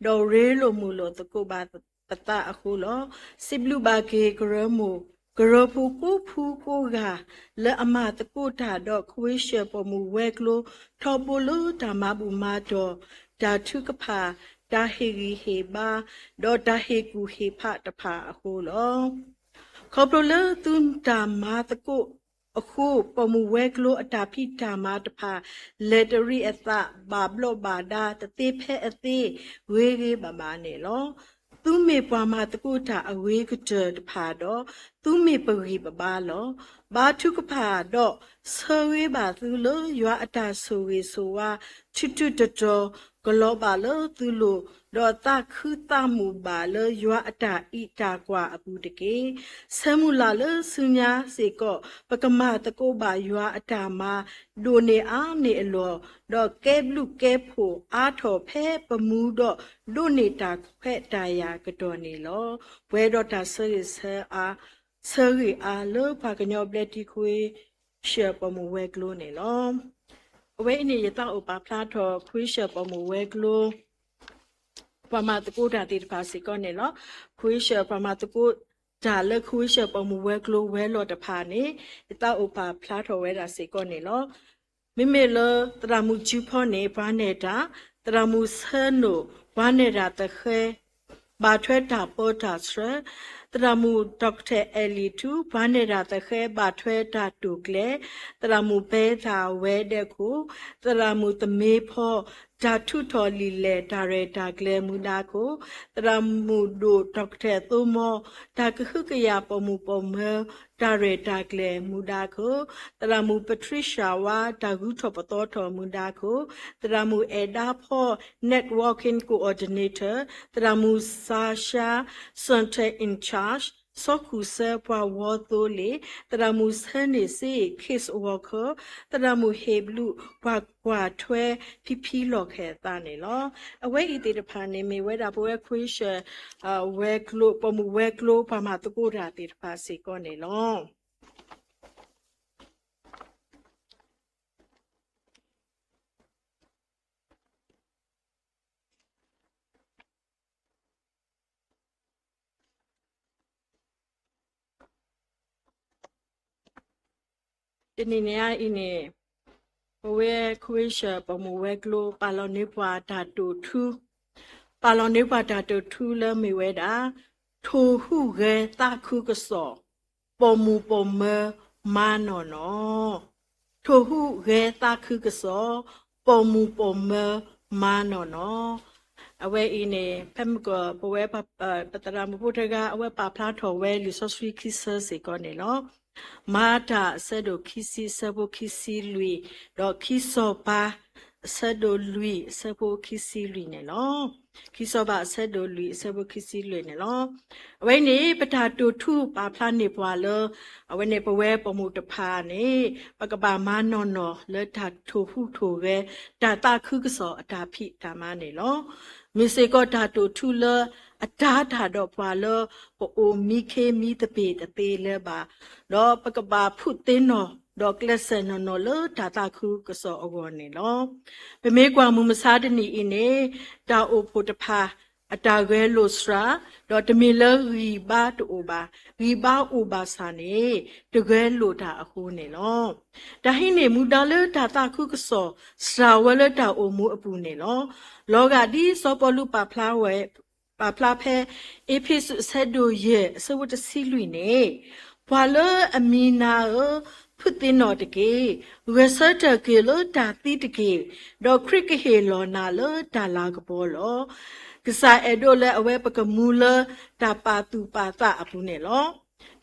ဒီးရ့လိာ်မုာ်လိာ်သကိးဘၣ်ပသးအဃိလီၤ. စံးဘျုးဘၣ်က့ၤကရၢမိၢ် ကရၢဖိကိးဖုကိးဂၤ လၢအမၤသကိးတၢ်ဒီး ခဝ့ၡၢၣ်ပိာ်မုၣ်ဝဲၤကျိၤ ထီဘိလၢတၢ်မၤဘူၣ်မၤတီၢ်, တၢ်ထုကဖၣ်, တၢ်ဟ့ၣ်ဂံၢ်ဟ့ၣ်ဘါ, ဒီးတၢ်ဟ့ၣ်ကူၣ်ဟ့ၣ်ဖးတဖၣ်အဃိလီၤ. ခီဖျိလၢသုတၢ်မၤသကိးအဃိ ပိာ်မုၣ်ဝဲၤကျိၤအတၢ်ဖံးတၢ်မၤတဖၣ် လဲၤတရံးအသး ဘၣ်ဘျီးဘၣ်ဒါ တသ့ဖဲအသ့ ဂ့ၤဂ့ၤဘၣ်ဘၣ်န့ၣ်လီၤ. သုမ့ၢ်ပှၤမၤသကိးတၢ်အဂ့ၤကတၢၢ်တဖၣ်ဒီး သုမ့ၢ်ပဂံၢ်ပဘါလီၤ. ဘါထုကဖၣ်ဒီး ဆၢဂ့ၤဘၣ်သုလၢယွၤအတၢ်ဆိၣ်ဂ့ၤဆိၣ်ဝါ ထူးထူးတီၤတီၤ ကလီၤဘၣ်လၢသုလိၤ, ဒီးသးခုသးမုာ်ဘၣ်လၢယွၤအတၢ်အံးတၢ်ကွၢ်အပူၤတက့ၢ်. ဆၢမုၢ်လၢ်လၢဆူညါစ့ၢ်ကီး ပကမၤသကိးဘၣ်ယွၤအတၢ်မၤ ဒိၣ်န့ၢ်အါန့ၢ်အလီၢ်, ဒီးကဲဘျုးကဲဖှိၣ်အါထီၣ်ဖဲပမူဒီး ဒိးန့ၢ်တၢ်ခွဲးတၢ်ယာ်ကတီၢ်န့ၣ်လီၤ. ပှဲၤဒီးတၢ်ဆၢဂ့ၤဆၢအါ, ဆၢဂ့ၤအါလၢပှၤကညီဘျၢထံခဝ့ၡၢၣ်ပိာ်မုၣ်ဝဲၤကျိၤန့ၣ်လီၤ. အဝဲအံၤန့ၣ် ယသးအိၣ်ပာ်ဖျါထီၣ် ခဝ့ၡၢၣ်ပိာ်မုၣ်ဝဲၤကျိၤ ပှၤမၤသကိးတၢ်သ့ၣ်တဖၣ်စ့ၢ်ကီးန့ၣ်လီၤ. ခဝ့ၡၢၣ်ပှၤမၤသကိးတၢ်လၢ ခဝ့ၡၢၣ်ပိာ်မုၣ်ဝဲၤကျိၤဝဲၤလီၢ်တဖၣ်န့ၣ် ယသးအိၣ်ပာ်ဖျါထီၣ်ဝဲဒၣ်စ့ၢ်ကီးန့ၣ်လီၤ. မ့မ့ၢ်လၢသရၣ်မုၣ်စုဖီန့ၣ် ပှၤနဲၣ်တၢ်, သရၣ်မုၣ်ဆၢနိၣ် ပှၤနဲၣ်တၢ်သဃဲ ဘၣ်ထွဲတၢ်ပၢတၢ်ဆှၢ, သရၣ်မုၣ် doctor အဲလံၤထူ ပှၤနဲၣ်တၢ်သဃဲ ဘၣ်ထွဲတၢ်တိာ်ကျဲၤ, သရၣ်မုၣ်ပဲသၣ်ဝဲဒဲခိၣ်, သရၣ်မုၣ်သမ့ဖီ တၢ်ထုးထီၣ်လံာ်လဲၢ်တၢ်ရဲၣ်တၢ်ကျဲၤမူဒါခိၣ်, သရၣ်မုၣ်ဒိၣ် doctor သိမီ တၢ်ကဟုကယာ်ပိာ်မုၣ်ပိာ်မၢၤ တၢ်ရဲၣ်တၢ်ကျဲၤမူဒါခိၣ်, သရၣ်မုၣ် Patricia ဝါ တၢ်ဂုၤထီၣ်ပသီထီၣ်မူဒါခိၣ်, သရၣ်မုၣ်အဲၣ်ဒါဖီ networking coordinator, သရၣ်မုၣ် Sasha center in charge, စီၤခူၣ်စၢ ပှၤဝီသိလ့ၣ်, သရၣ်မုၣ်ဆၢန့ၢ်စ့ case worker, သရၣ်မုၣ်ဟ့ၣ်ဘျုး ပှၤကွၢ်ထွဲဖံဖံလီၢ်ခၢၣ်သးန့ၣ်လီၤ. အဝဲအံၤသ့ၣ်တဖၣ်န့ၣ် မ့ၢ်ဝဲဒၣ်ပဝဲခဝ့ၡၢၣ် ဝဲၤကျိၤ ပိာ်မုၣ်ဝဲၤကျိၤ ပှၤမၤသကိးတၢ်သ့ၣ်တဖၣ်စ့ၢ်ကီးန့ၣ်လီၤ. တနံၤညါအံၤန့ၣ် ပဝဲခဝ့ၡၢၣ်ပိာ်မုၣ်ဝဲၤကျိၤ ပာ်လီၤန့ၢ်ပှၤတၢ်တိာ်ထူ ပာ်လီၤန့ၢ်ပှၤတၢ်တိာ်ထူလၢမ့ၢ်ဝဲဒၣ် ထိၣ်ဟူးဂဲၤသးခုကစီၣ် ပိာ်မုၣ်ပိာ်မၢၤမၤနီၢ်နီၢ်, ထိၣ်ဟူးဂဲၤသးခုကစီၣ် ပိာ်မုၣ်ပိာ်မၢၤမၤနီၢ်နီၢ်. အဝဲအံၤန့ၣ် ဖဲမုၢ်ကီၢ် ပဝဲ ပသရၣ်မုၣ်ဖိတဂၤ အဝဲပာ်ဖျါထီၣ်ဝဲလံာ်စီဆှံခံဆၢစ့ၢ်ကီးန့ၣ်လီၤ. မၤတၢ်အဆၢဒိၣ်ခံဆံ အဆၢဖိခံဆံလွံၢ်, ဒီးခံစီၤပၤ အဆၢဒိၣ်လွံၢ် အဆၢဖိခံဆံလွံၢ်န့ၣ်လီၤ. ခံစီၤပၤအဆၢဒိၣ်လွံၢ် အဆၢဖိခံဆံလွံၢ်န့ၣ်လီၤ. အဝဲအံၤန့ၣ် ပတၢ်တိာ်ထူပာ်ဖျါန့ၢ်ပှၤလၢ အဝဲန့ၣ်ပဝဲပိာ်မုၣ်တဖၣ်န့ၣ် ပကဘၣ်မၤနီၢ်နီၢ်လၢတၢ်ထိၣ်ဟူးထိၣ်ဂဲၤ တၢ်သးခုကစီၣ်အတၢ်ဖံးတၢ်မၤန့ၣ်လီၤ. မ့ၢ်စ့ၢ်ကီးတၢ်တိာ်ထူလၢအတၤတၢ်ဒီးပှၤလၢ ပအိၣ်မံခ့မံသပ့ၤတသ့လၢၤဘၣ်, ဒီးပကဘၣ်ဖုးသ့ၣ်နီၣ် ဒီးကျဲးစၢးနီၢ်နီၢ်လၢတၢ်သးခုကစီၣ်အဂီၢ်န့ၣ်လီၤ. ပမ့ၢ်ကွၢ်မုၢ်မဆါတနံၤအံၤန့ၣ် တၢ်အိၣ်ဖှိၣ်တဖၣ် အတၢ်ဂဲၤလိာ်စှၤ, ဒီးတမ့ၢ်လၢဂံၢ်ဘါတအိၣ်ဘၣ်, ဂံၢ်ဘါအိၣ်ဘၣ်ဆၣ်န့ၣ် တဂဲၤလိာ်တၢ်အဃိန့ၣ်လီၤ. တၢ်ဟံးန့ၢ်မူဒါလၢတၢ်သးခုကစီၣ် စှၤဝဲလၢတၢ်အိၣ်မူအပူၤန့ၣ်လီၤ. လီၤဂာ်ဒ်စီၤပီလူးပာ်ဖျါဝဲ ပာ်ဖျါဖဲ အ့းဖ့းစူး အဆၢဒိၣ်ယဲၢ် အဆၢဖိတဆံလွံၢ်န့ၣ်, ပှၤလၢအမံၤနၤဧၢ, ဖုးသ့ၣ်နီၣ်တက့ၢ်. ဂဲၤဆၢထၢၣ်က့ၤလၢတၢ်သံတက့ၢ်, ဒီးခရံာ်ကဟ့ၣ်လီၤနၤလၢတၢ်လၤကပီၤလီၤ. ကစၢ်အဲၣ်ဒိးလၢအဝဲပကမူလၢတၢ်ပာ်သူၣ်ပာ်သးအပူၤန့ၣ်လီၤ.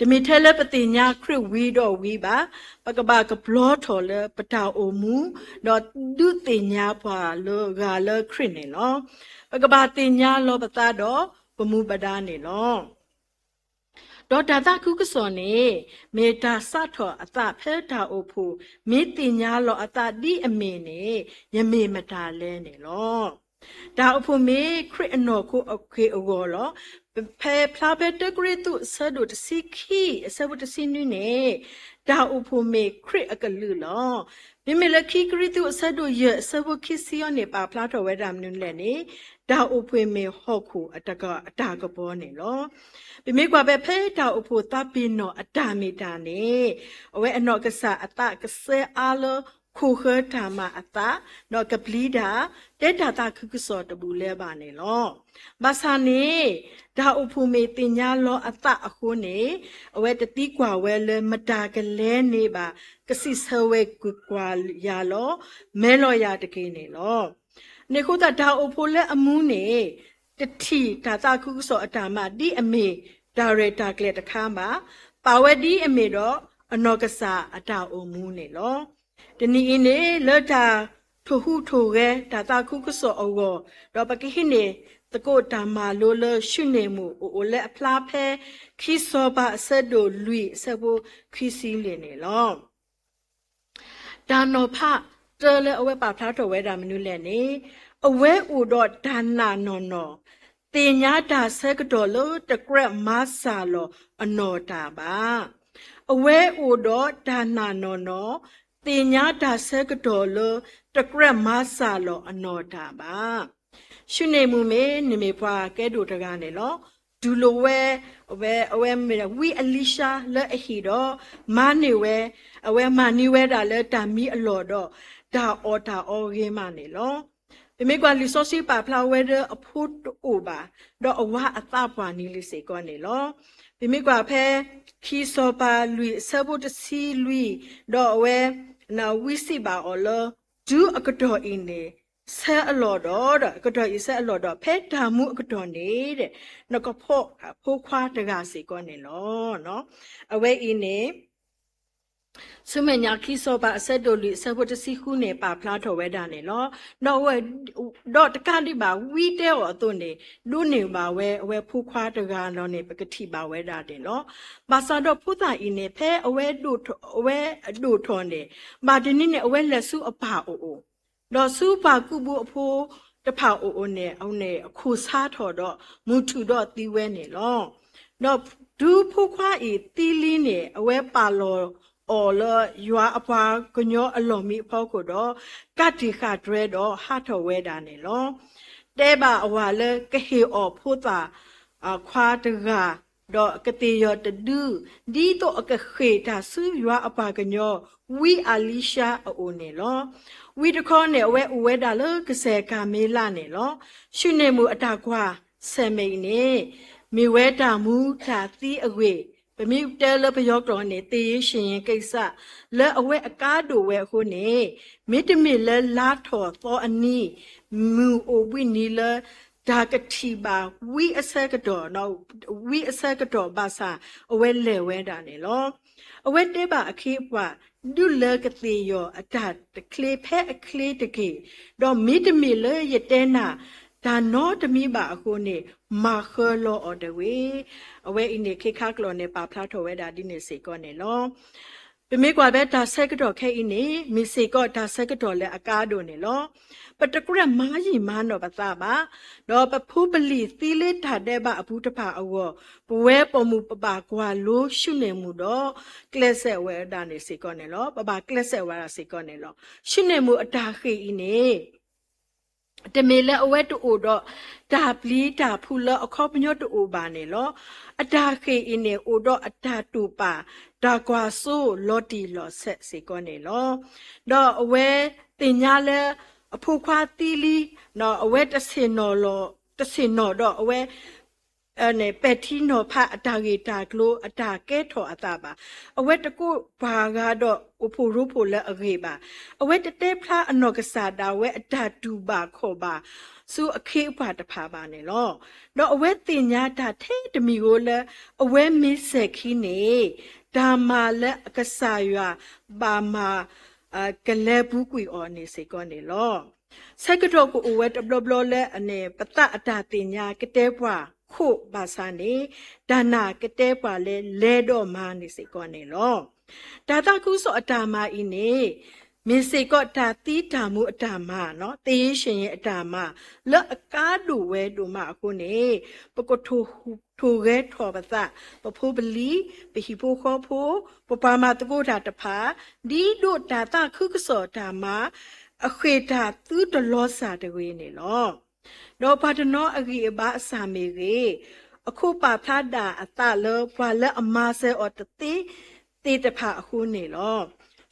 တမ့ၢ်ထဲလၢပသ့ၣ်ညါခရံာ်ဝံၤဒီးဝံၤဘၣ်, ပကဘၣ်ကပျီထီၣ်လၢပတၢ်အိၣ်မူ, ဒီးဒုးသ့ၣ်ညါပှၤလၢဂၤလၢခရံာ်န့ၣ်လီၤ. ပကဘၣ်သ့ၣ်ညါလီၤပသးဒီးပမူပဒါန့ၣ်လီၤ. ဒီးတၢ်သးခုကစီၣ်န့ၣ် မ့ၢ်တၢ်စးထီၣ်အသးဖဲတၢ်အိၣ်ဖှိၣ် မ့ၢ်သ့ၣ်ညါလီၤအသးဒ်အမ့ၢ်န့ၣ် ယမ့ၢ်မတၤလဲၣ်န့ၣ်လီၤ. တၢ်အိၣ်ဖှိၣ်မ့ၢ်ခရံာ်အနီၢ်ခိအဂ့ၢ်အဂီၢ်လီၤ. ဖဲဖျါဖဲ တၢ ကရံၣ်သူးအဆၢဒိၣ်တဆံခံ အဆၢဖိတဆံနွံန့ၣ်, တၢ်အိၣ်ဖှိၣ်မ့ၢ်ခရံာ်အကလုာ်လီၤ. မ့မ့ၢ်လၢခံကရံၣ်သူးအဆၢဒိၣ်ယဲၢ်အဆၢဖိခံဆံအံၤန့ၣ် ပာ်ဖျါထီၣ်ဝဲဒၣ်မနုၤလဲၣ်န့ၣ်, တၢ်အိၣ်ဖှိၣ်မ့ၢ်ဟီၣ်ခိၣ်အတၢ်ကပီၤန့ၣ်လီၤ. ပမ့ၢ်ကွၢ်ဖဲ ဖဲတၢ်အိၣ်ဖှိၣ်သးပ့ၤနီၣ်အတၢ်မ့ၢ်တၢ်န့ၣ်, အဝဲအနီၢ်ကစၢ်အသးကစဲအါလၢ ခိၣ်ဃၢတၢ်မၤအသး, ဒီးကပျံၤတၢ်, တဲတၢ်သးခုကစီၣ်တဘူၣ်လၢၤဘၣ်န့ၣ်လီၤ. ဘၣ်ဆၣ်န့ၣ်, တၢ်အိၣ်ဖှိၣ်မ့ၢ်သ့ၣ်ညါလီၤအသးအဃိန့ၣ်, အဝဲတသံကွၢ်ဝဲလၢမတၤကလဲၤန့ၢ်ဘၣ်, ကစံးဆၢဝဲ ကွၢ်ကွၢ်ယၤလီၤ, မဲလီၤယၤတက့ၢ်န့ၣ်လီၤ. န့ၣ်အဃိသတး တၢ်အိၣ်ဖှိၣ်လၢအမူန့ၣ်, တထံၣ်တၢ်သးခုကစီၣ်အတၢ်မၤဒ်အမ့ၢ်တၢ်ရဲၣ်တၢ်ကျဲၤတခါဘၣ်, ပာ်ဝဲဒ်အမ့ၢ်ဒီးအနီၢ်ကစၢ်အတၢ်အိၣ်မူန့ၣ်လီၤ. တနံၤအံၤန့ၣ် လၢတၢ်ထိၣ်ဟူးထိၣ်ဂဲၤတၢ်သးခုကစီၣ်အဂီၢ်, ဒီးပကဟံးန့ၢ်သကိးတၢ်မၤလိလၢ ၡူနံၣ်မုၣ်အအိၣ်လၢအဖျါဖဲ ခံစီၤပၤအဆၢဒိၣ်လွံၢ်အဆၢဖိခံဆံလံန့ၣ်လီၤ. တၢ်နီၤဖးတၢလၢအဝဲပာ်ဖျါထီၣ်ဝဲဒၣ်မနုၤလဲၣ်န့ၣ်, အဝဲအိၣ်ဒီးတၢ်နာ်နီၢ်နီၢ်, သ့ၣ်ညါတၢ်ဆၢကတီၢ်လၢတကြၢးမၤစၢ်လီၤအနီၢ်တၢ်ဘၣ်. အဝဲအိၣ်ဒီးတၢ်နာ်နီၢ်နီၢ်, သ့ၣ်ညါတၢ်ဆၢကတီၢ်လၢတကြၢးမၤစၢ်လီၤအနီၢ်တၢ်ဘၣ်. ၡူနံၣ်မုၣ်မ့ၢ်န့ၣ်မ့ၢ်ပှၤကဲဒိၣ်တဂၤန့ၣ်လီၤ. တူၢ်လိာ်ဝဲ, အဝဲ, အဝဲမ့ၢ်ဝံအလံၤၡါလၢအဟံၣ်ဒီး, မၤန့ၢ်ဝဲ, အဝဲမၤန့ၢ်ဝဲဒၣ်လၢတၢ်မံအလီၢ်ဒီး, တၢ်အီၣ်တၢ်အီဂ့ၤမးန့ၣ်လီၤ. ပမ့ၢ်ကွၢ်လံာ်စီဆှံပာ်ဖျါဝဲလၢအဖိတအိၣ်ဘၣ်, ဒီးအဝၤအသးပှၢ်နံၤလံစ့ၢ်ကီးန့ၣ်လီၤ. ပမ့ၢ်ကွၢ်ဖဲ, ခံစီၤပၤလွံၢ်အဆၢဖိတဆံလွံၢ်, ဒီးအဝဲ, ဝံစံးဘၣ်အီၤလၢ, တုၤအကတီၢ်အံၤန့ၣ်, ဆၢအလီၢ်ဒီး, ဒီးအကတီၢ်အံၤဆၢအလီၢ်ဒီး ဖဲတၢ်မူအကတီၢ်န့ၣ်, နကဖီၣ်ဖိခွါတဂၤစ့ၢ်ကီးန့ၣ်လီၤ. အဝဲအံၤန့ၣ် ဆူမဲာ်ညါခံစီၤပၤအဆၢဒိၣ်လွံၢ်အဆၢဖိတဆံဃုန့ၣ် ပာ်ဖျါထီၣ်ဝဲဒၣ်န့ၣ်လီၤ. ဒီးအဝဲ, ဒီးတကးဒံးဘၣ် ဝံတဲအီၤအသိးန့ၣ်, ဒိးန့ၢ်ဘၣ်ဝဲအဝဲဖိခွါတဂၤလီၤန့ၣ် ပကထံၣ်ဘၣ်ဝဲဒၣ်န့ၣ်လီၤ. ဘၣ်ဆၣ်ဒီးဖိသၣ်အံၤန့ၣ် ဖဲအဝဲဒိၣ်ထီၣ်, အဝဲအဒိၣ်ထီၣ်န့ၣ်, ဘၣ်တနံၤန့ၣ် အဝဲလဲၤဆူအပၢ်အအိၣ် ဒီးဆူပှၤကူးဘုအဖိတဖၣ်အအိၣ်န့ၣ်, အဝဲန့ၣ်အခိၣ်ဆါထီၣ်ဒီး မုၢ်ထူၣ်ဒီးသံဝဲန့ၣ်လီၤ. ဒီးတုၤဖိခွါအံၤသံလံန့ၣ်, အဝဲပာ်လီၤအီၤလၢယွၤအပှၤကညီအလီၢ်မံအဖီခိၣ်ဒီး, ကးတံာ်ဃာ်တြဲၤဒီးဟးထီၣ်ဝဲဒၣ်န့ၣ်လီၤ. တဲဘၣ်အဝၤလၢကဟ့ၣ်အီၤဖိသၣ်ခွါတဂၤ, ဒီးကသ့ၣ်ယီၤတဒု, ဒ်သိးအကဃ့ၢ်တၢ်ဆူယွၤအပှၤကညီ, ဝံအလံၤၡါအအိၣ်န့ၣ်လီၤ. ဝံတခီန့ၣ် အဝဲအိၣ်ဝဲဒၣ်လၢကစၢၢ်ကၤမ့လးန့ၣ်လီၤ. ၡူနံၣ်မုၣ်အတၢ်ကွၢ်ဆၢၣ်မဲာ်အံၤန့ၣ်, မ့ၢ်ဝဲတၢ်မူတၢ်သံအဂ့ၢ်, ပမ့ၢ်တဲလၢပယီၤကျိာ်န့ၣ် သေရေးရှင်ရင်ကိစ္စ, လၢအဝဲအကါဒိၣ်ဝဲအဃိန့ၣ်, မ့တမ့ၢ်လၢလါထီၣ်သီအနံၤ, မုၢ်အိၣ်ဘှံးနံၤလၢ တၢ်ကထံၣ်ဘၣ်ဝံအဆၢကတီၢ်, ဝံအဆၢကတီၢ်ဘၣ်ဆၣ် အဝဲလဲၤဝဲဒၣ်န့ၣ်လီၤ. အဝဲတဲဘၣ်အခ့အပှၤ, ဒုးလၢကသ့ၣ်ယီၤအတၢ်တချ့ဖဲအချ့တက့ၢ်, ဒီးမ့တမ့ၢ်လၢယတဲနၤတၢ်နီတမံၤဘၣ်အဃိန့ၣ်, မၤဃၢလီၤအီၤတဂ့ၤ. အဝဲအံၤန့ၣ် ခ့ခါကျိာ်န့ၣ် ပာ်ဖျါထီၣ်ဝဲဒၣ်ဒ်န့ၣ်စ့ၢ်ကီးန့ၣ်လီၤ. ပမ့ၢ်ကွၢ်ဖဲတၢ်ဆၢကတီၢ်ခဲအံၤန့ၣ် မ့ၢ်စ့ၢ်ကီးတၢ်ဆၢကတီၢ်လၢအကါဒိၣ်န့ၣ်လီၤ. ပတကြၢးမၤယံာ်မၤနီၢ်ပသးဘၣ်, ဒီးပဖိပလံၤသံလၢတၢ်ဒဲးဘးအပူၤတဖၣ်အဂီၢ်, ပဝဲပိာ်မုၣ်ပဘၣ်ကွၢ်လိၡူနံၣ်မုၣ်ဒီး ကျဲးစၢးဝဲဒၣ်န့ၣ်စ့ၢ်ကီးန့ၣ်လီၤ. ပဘၣ်ကျဲးစၢးဝဲဒၣ်စ့ၢ်ကီးန့ၣ်လီၤ. ၡူနံၣ်မုၣ်အတၢ်ဃ့ၢ်အံၤန့ၣ် တမ့ၢ်လၢအဝဲတအိၣ်ဒီးတၢ်ပျံၤတၢ်ဖုးလၢအခီပညီတအိၣ်ဘၣ်န့ၣ်လီၤ. အတၢ်ဃ့ၢ်အံၤန့ၣ် အိၣ်ဒီးအတၢ်တိာ်ပာ် တၢ်ကွၢ်စိလီၤတံၢ်လီၤဆဲးစ့ၢ်ကီးန့ၣ်လီၤ. ဒီးအဝဲသ့ၣ်ညါလၢအဖိခွါသံလံ, ဒီးအဝဲတဆ့ၣ်နီၤလီၤ, တဆ့ၣ်နီၤဒီးအဝဲ ပဲာ်ထံနီၤဖးအတၢ်ဂ့ၢ်တၢ်ကျိၤအတၢ်ကဲထီၣ်အသးဘၣ်. အဝဲတကိးပှၤဂၤဒီးအိၣ်ဖှိၣ်ရိဖှိၣ်လၢအဂ့ၤဘၣ်. အဝဲတတဲဖျါအနီၢ်ကစၢ်ဒၣ်ဝဲအတၢ်တူၢ်ဘၣ်ခီၣ်ဘၣ်ဆူအခ့အပှၤတဖၣ်ဘၣ်န့ၣ်လီၤ. ဒီးအဝဲသ့ၣ်ညါတၢ်ထဲတမံၤဧိၤလၢ အဝဲမ့ၢ်စဲၤခံန့ၣ် တၢ်မၤလၢအကစၢ်ယွၤဘၣ်မၤ ကလဲၤပူၤကွံာ်အီၤန့ၣ်စ့ၢ်ကီးန့ၣ်လီၤ. ဆၢကတီၢ်ကအိၣ်ဝဲတဘျီဘျီလၢအန့ၣ် ပသးအတၢ်သ့ၣ်ညါကတဲပှၤခိၣ်ဘၣ်ဆၣ်န့ၣ် တၢ်နာ်ကတဲပှၤလၢလဲၤဒီးမၤန့ၣ်စ့ၢ်ကီးန့ၣ်လီၤ. တၢ်သးခုကစီၣ်အတၢ်မၤအံၤန့ၣ် မ့ၢ်စ့ၢ်ကီးတၢ်သံတၢ်မူအတၢ်မၤနီၤ သ့ယ့ရှ့ယ့အတၢ်မၤ လၢအကါဒိၣ်ဝဲဒိၣ်မးအဃိန့ၣ် ပကထိၣ်ဂဲၤထီၣ်ပသး ပဖိပလံၤ ပဟံၣ်ဖိဃီဖိ ပပှၤမၤသကိးတၢ်တဖၣ် ဒ်ဒိးတၢ်သးခုကစီၣ်တၢ်မၤ အဃ့ၢ်တၢ်သုတလီၤစၢ်တဂ့ၤန့ၣ်လီၤ. ဒီးပှၤတနီၤအဂံၢ်အဘါအစၢ်မ့ၢ်ဂ့ၤ, အခိၣ်ပာ်ဖျါဒၣ်အသးလၢပှၤလၢအမၤစၢၤအီၤတသ့သ့ၣ်တဖၣ်အဃိန့ၣ်လီၤ.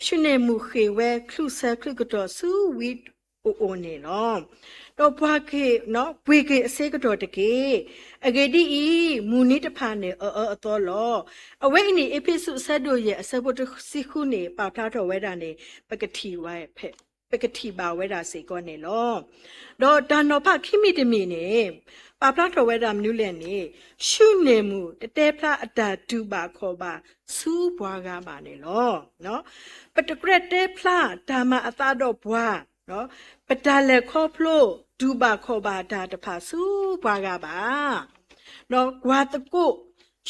ဆူၣ်န့ၢ်မုၢ်ဃ့ၢ်ဝဲချုးဆၢချုးကတီၢ်ဆူဝံၤအိၣ်အိၣ်န့ၣ်လီၤ. ဒီးပှ့ၤက့ၤအဆ့ကတီၢ်တက့ၢ်. အဂ့ၢ်ဒ်အံၤ, မုၢ်နံၤတဖၣ်န့ၣ်အၢအၢအသီလီၤ. အဝဲအံၤန့ၣ် အ့းဖ့းစူးအဆၢဒိၣ်ယဲၢ်အဆၢဖိတဆံဃုန့ၣ် ပာ်ဖျါထီၣ်ဝဲဒၣ်န့ၣ် ပကထံၣ်ဘၣ်ဝဲဒၣ်စ့ၢ်ကီးန့ၣ်လီၤ. ဒီးတၢ်နီၤဖးခံမံၤတမံၤန့ၣ် ပာ်ဖျါထီၣ်ဝဲဒၣ်မနုၤလဲၣ်န့ၣ် ဆူၣ်န့ၢ်မုၢ်တတဲဖျါအတၢ်တူၢ်ဘၣ်ခီၣ်ဘၣ်ဆူပှၤဂၤဘၣ်န့ၣ်လီၤ. ပတကြၢးတဲဖျါတၢ်မၤအသးဒီးပှၤ, ပတၢ်လဲၤခီဖျိတူၢ်ဘၣ်ခီၣ်ဘၣ်တၢ်တဖၣ်ဆူပှၤဂၤဘၣ်. ဒီးကွၢ်သကိး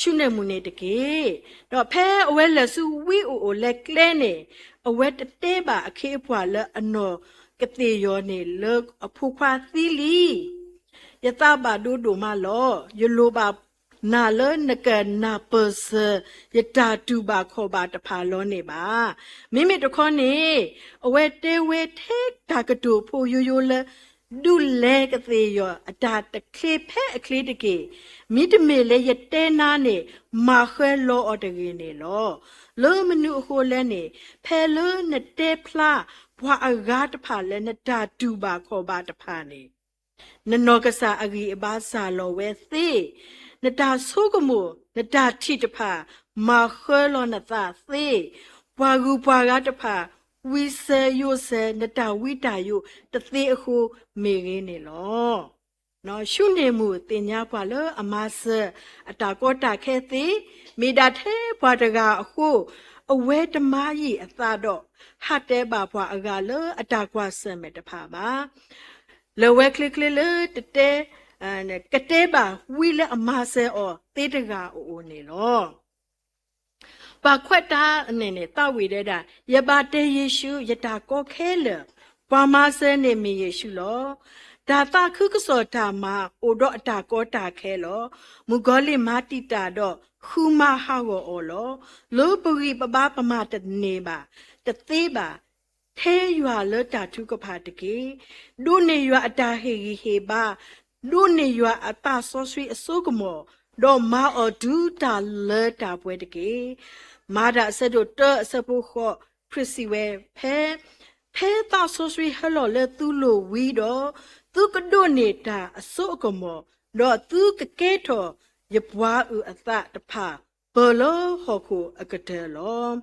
ဆူၣ်န့ၢ်မုၢ်န့ၣ်တက့ၢ်. ဒီးဖဲအဝဲလဲၤဆူဝံအိၣ်အိၣ်လၢကျဲန့ၣ် အဝဲတတဲဘၣ်အခ့အပှၤလၢအနီၢ်ကသ့ၣ်ယီၤန့ၣ်လၢအဖိခွါသံလံ. ယသးဘၣ်ဒိဒိၣ်မးလီၤ. ယလိၣ်ဘၣ်နၤလၢနကနၢ်ပၢၢ်စၢၤယတၢ်တူၢ်ဘၣ်ခီၣ်ဘၣ်တဖၣ်လီၤန့ၣ်ဘၣ်. မ့မ့ၢ်တခီန့ၣ် အဝဲတဲဝဲထဲတၢ်ကတိၤဖိယိယိလၢ ဒုးလဲကသ့ၣ်ယီၤအတၢ်တချ့ဖဲအချ့တက့ၢ်. မ့တမ့ၢ်လၢယတဲနၤန့ၣ် မၤဃၢလီၤအီၤတဂ့ၤန့ၣ်လီၤ. လၢမနုၤအဃိလဲၣ်န့ၣ် ဖဲလၢနတဲဖျါပှၤအဂၤတဖၣ်လၢနတၢ်တူၢ်ဘၣ်ခီၣ်ဘၣ်တဖၣ်န့ၣ် နနီၢ်ကစၢ်အဂံၢ်အဘါစၢ်လီၤဝဲသ့, နတၢ်ဆိကမိၣ် နတၢ်ထံၣ်တဖၣ် မၤဃၢလီၤနသးသ့, ပှၤဂုၤပှၤဂၤတဖၣ် ဝံစၢၤယိးစဲၤနတၢ်ဝံတၢ်ယိးတသ့အဃိမ့ၢ်ဂ့ၤန့ၣ်လီၤ. ဆူၣ်န့ၢ်မုၢ်သ့ၣ်ညါပှၤလၢအမၤစၢၤအတၢ်ကီတၢ်ခဲသ့, မ့ၢ်ဒၣ်ထဲပှၤတဂၤအဃိ, အဝဲတမၤယံာ်အသးဒီး ဟးတဲဘၣ်ပှၤအဂၤလၢအတၢ်ကွၢ်ဆၢၣ်မဲာ်တဖၣ်ဘၣ်. လၢဝဲချ့ချ့လၢတတဲ, ကတဲဘၣ်ဝံလၢအမၤစၢၤအီၤသ့တဂၤအအိၣ်န့ၣ်လီၤ. ပှၤခွဲးတၢ်န့ၣ်န့ၣ် သးဝံၣ်ဒဲဒၣ်, ယဘၣ်တဲယ့ၣ်ၡူး ယတၢ်ကီခဲလၢာ်, ပှၤမၤစၢၤန့ၣ်မ့ၢ်ယ့ၣ်ၡူးလီၤ. တၢ်သးခုကစီၣ်တၢ်မၤအိၣ်ဒီးအတၢ်ကီတၢ်ခဲလီၤ. မုၣ်ကီၤလံၢ်မၤတံာ်တာ်ဒီးဃုမၤဟးဂီၤအီၤလီၤ. လၢပဂံၢ်ပဘါပမၤတန့ၢ်ဘၣ်, တသ့ဘၣ်, ထဲယွၤလၢတၢ်ထုကဖၣ်တက့ၢ်. ဒိးန့ၢ်ယွၤအတၢ်ဟ့ၣ်ဂံၢ်ဟ့ၣ်ဘါ, ဒိးန့ၢ်ယွၤအသးစီဆှံအစိကမီၤ, ဒီးမၤအီၤတုၤတၢ်လၢတၢ်ပှဲၤတက့ၢ်. မၤတၢ်အဆၢဒိၣ်တၢအဆၢဖိဃိး ခရံာ်စံးဝဲဖဲ, ဖဲသးစီဆှံဟဲလီၤလၢသုလိၤဝံၤဒီး, သုကဒိးန့ၢ်တၢ်အစိအကမီၤ, ဒီးသုကကဲထီၣ်ယပှၤအုၣ်အသးတဖၣ် ပၢၢ်လၢဟီၣ်ခိၣ်အကတၢၢ်လီၤ.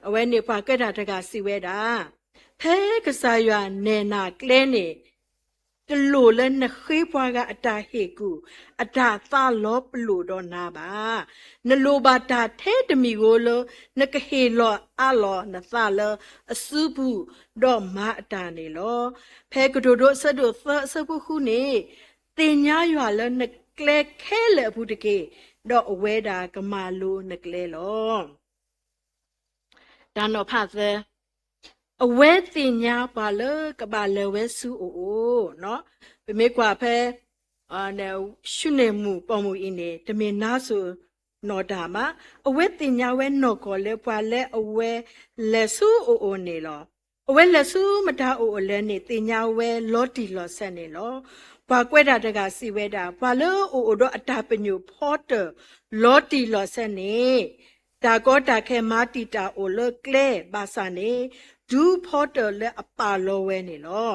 အဝဲန့ၣ်ပှၤကွဲးတၢ်တဂၤစံးဝဲဒၣ်, ဖဲကစၢ်ယွၤနဲၣ်နၤကျဲန့ၣ် တလိၣ်လၢနဃ့ပှၤဂၤအတၢ်ဟ့ၣ်ကူၣ်, အတၢ်သးလီၤပလိာ်ဒီးနၤဘၣ်. နလိၣ်ဘၣ်တၢ်ထဲတမံၤဧိၤလၢ နကဟ့ၣ်လီၤအးလီၤနသးလၢအစုပူၤ, ဒီးမၤအတၢ်န့ၣ်လီၤ. ဖဲကတိၤဒိအဆၢဒိၣ်သၢအဆၢဖိဃုန့ၣ်, သ့ၣ်ညါယွၤလၢနကျဲခဲလၢာ်အပူၤတက့ၢ်, ဒီးအဝဲဒၣ်ကမၤလိနကျဲလီၤ. တၢ်နီၤဖးသၢ, အဝဲသ့ၣ်ညါပှၤလၢကဘၣ်လဲၤဝဲဆူအအိၣ်, ပမ့ၢ်ကွၢ်ဖဲ ဆူၣ်န့ၢ်မုၢ်ပိာ်မုၣ်အံၤန့ၣ် တမ့ၢ်နါစိၤနီၢ်တၢ်ဘၣ်. အဝဲသ့ၣ်ညါဝဲနီၢ်ကီၢ်လၢပှၤလၢအဝဲလဲၤဆူအအိၣ်န့ၣ်လီၤ. အဝဲလဲၤဆူမတၤအအိၣ်လဲၣ်န့ၣ် သ့ၣ်ညါဝဲလီၤတံၢ်လီၤဆဲးန့ၣ်လီၤ. ပှၤကွဲးတၢ်တဂၤစံးဝဲဒၣ်, ပှၤလၢအအိၣ်ဒီးအတၢ်ပညိၣ်ဖီတၢၣ်လီၤတံၢ်လီၤဆဲးန့ၣ်, တၢ်ကီတၢ်ခဲမၤတံာ်တာ်အိၣ်လၢကျဲဘၣ်ဆၣ်န့ၣ်, ဒူဖီတၢၣ်လၢအပာ်လီၤဝဲန့ၣ်လီၤ.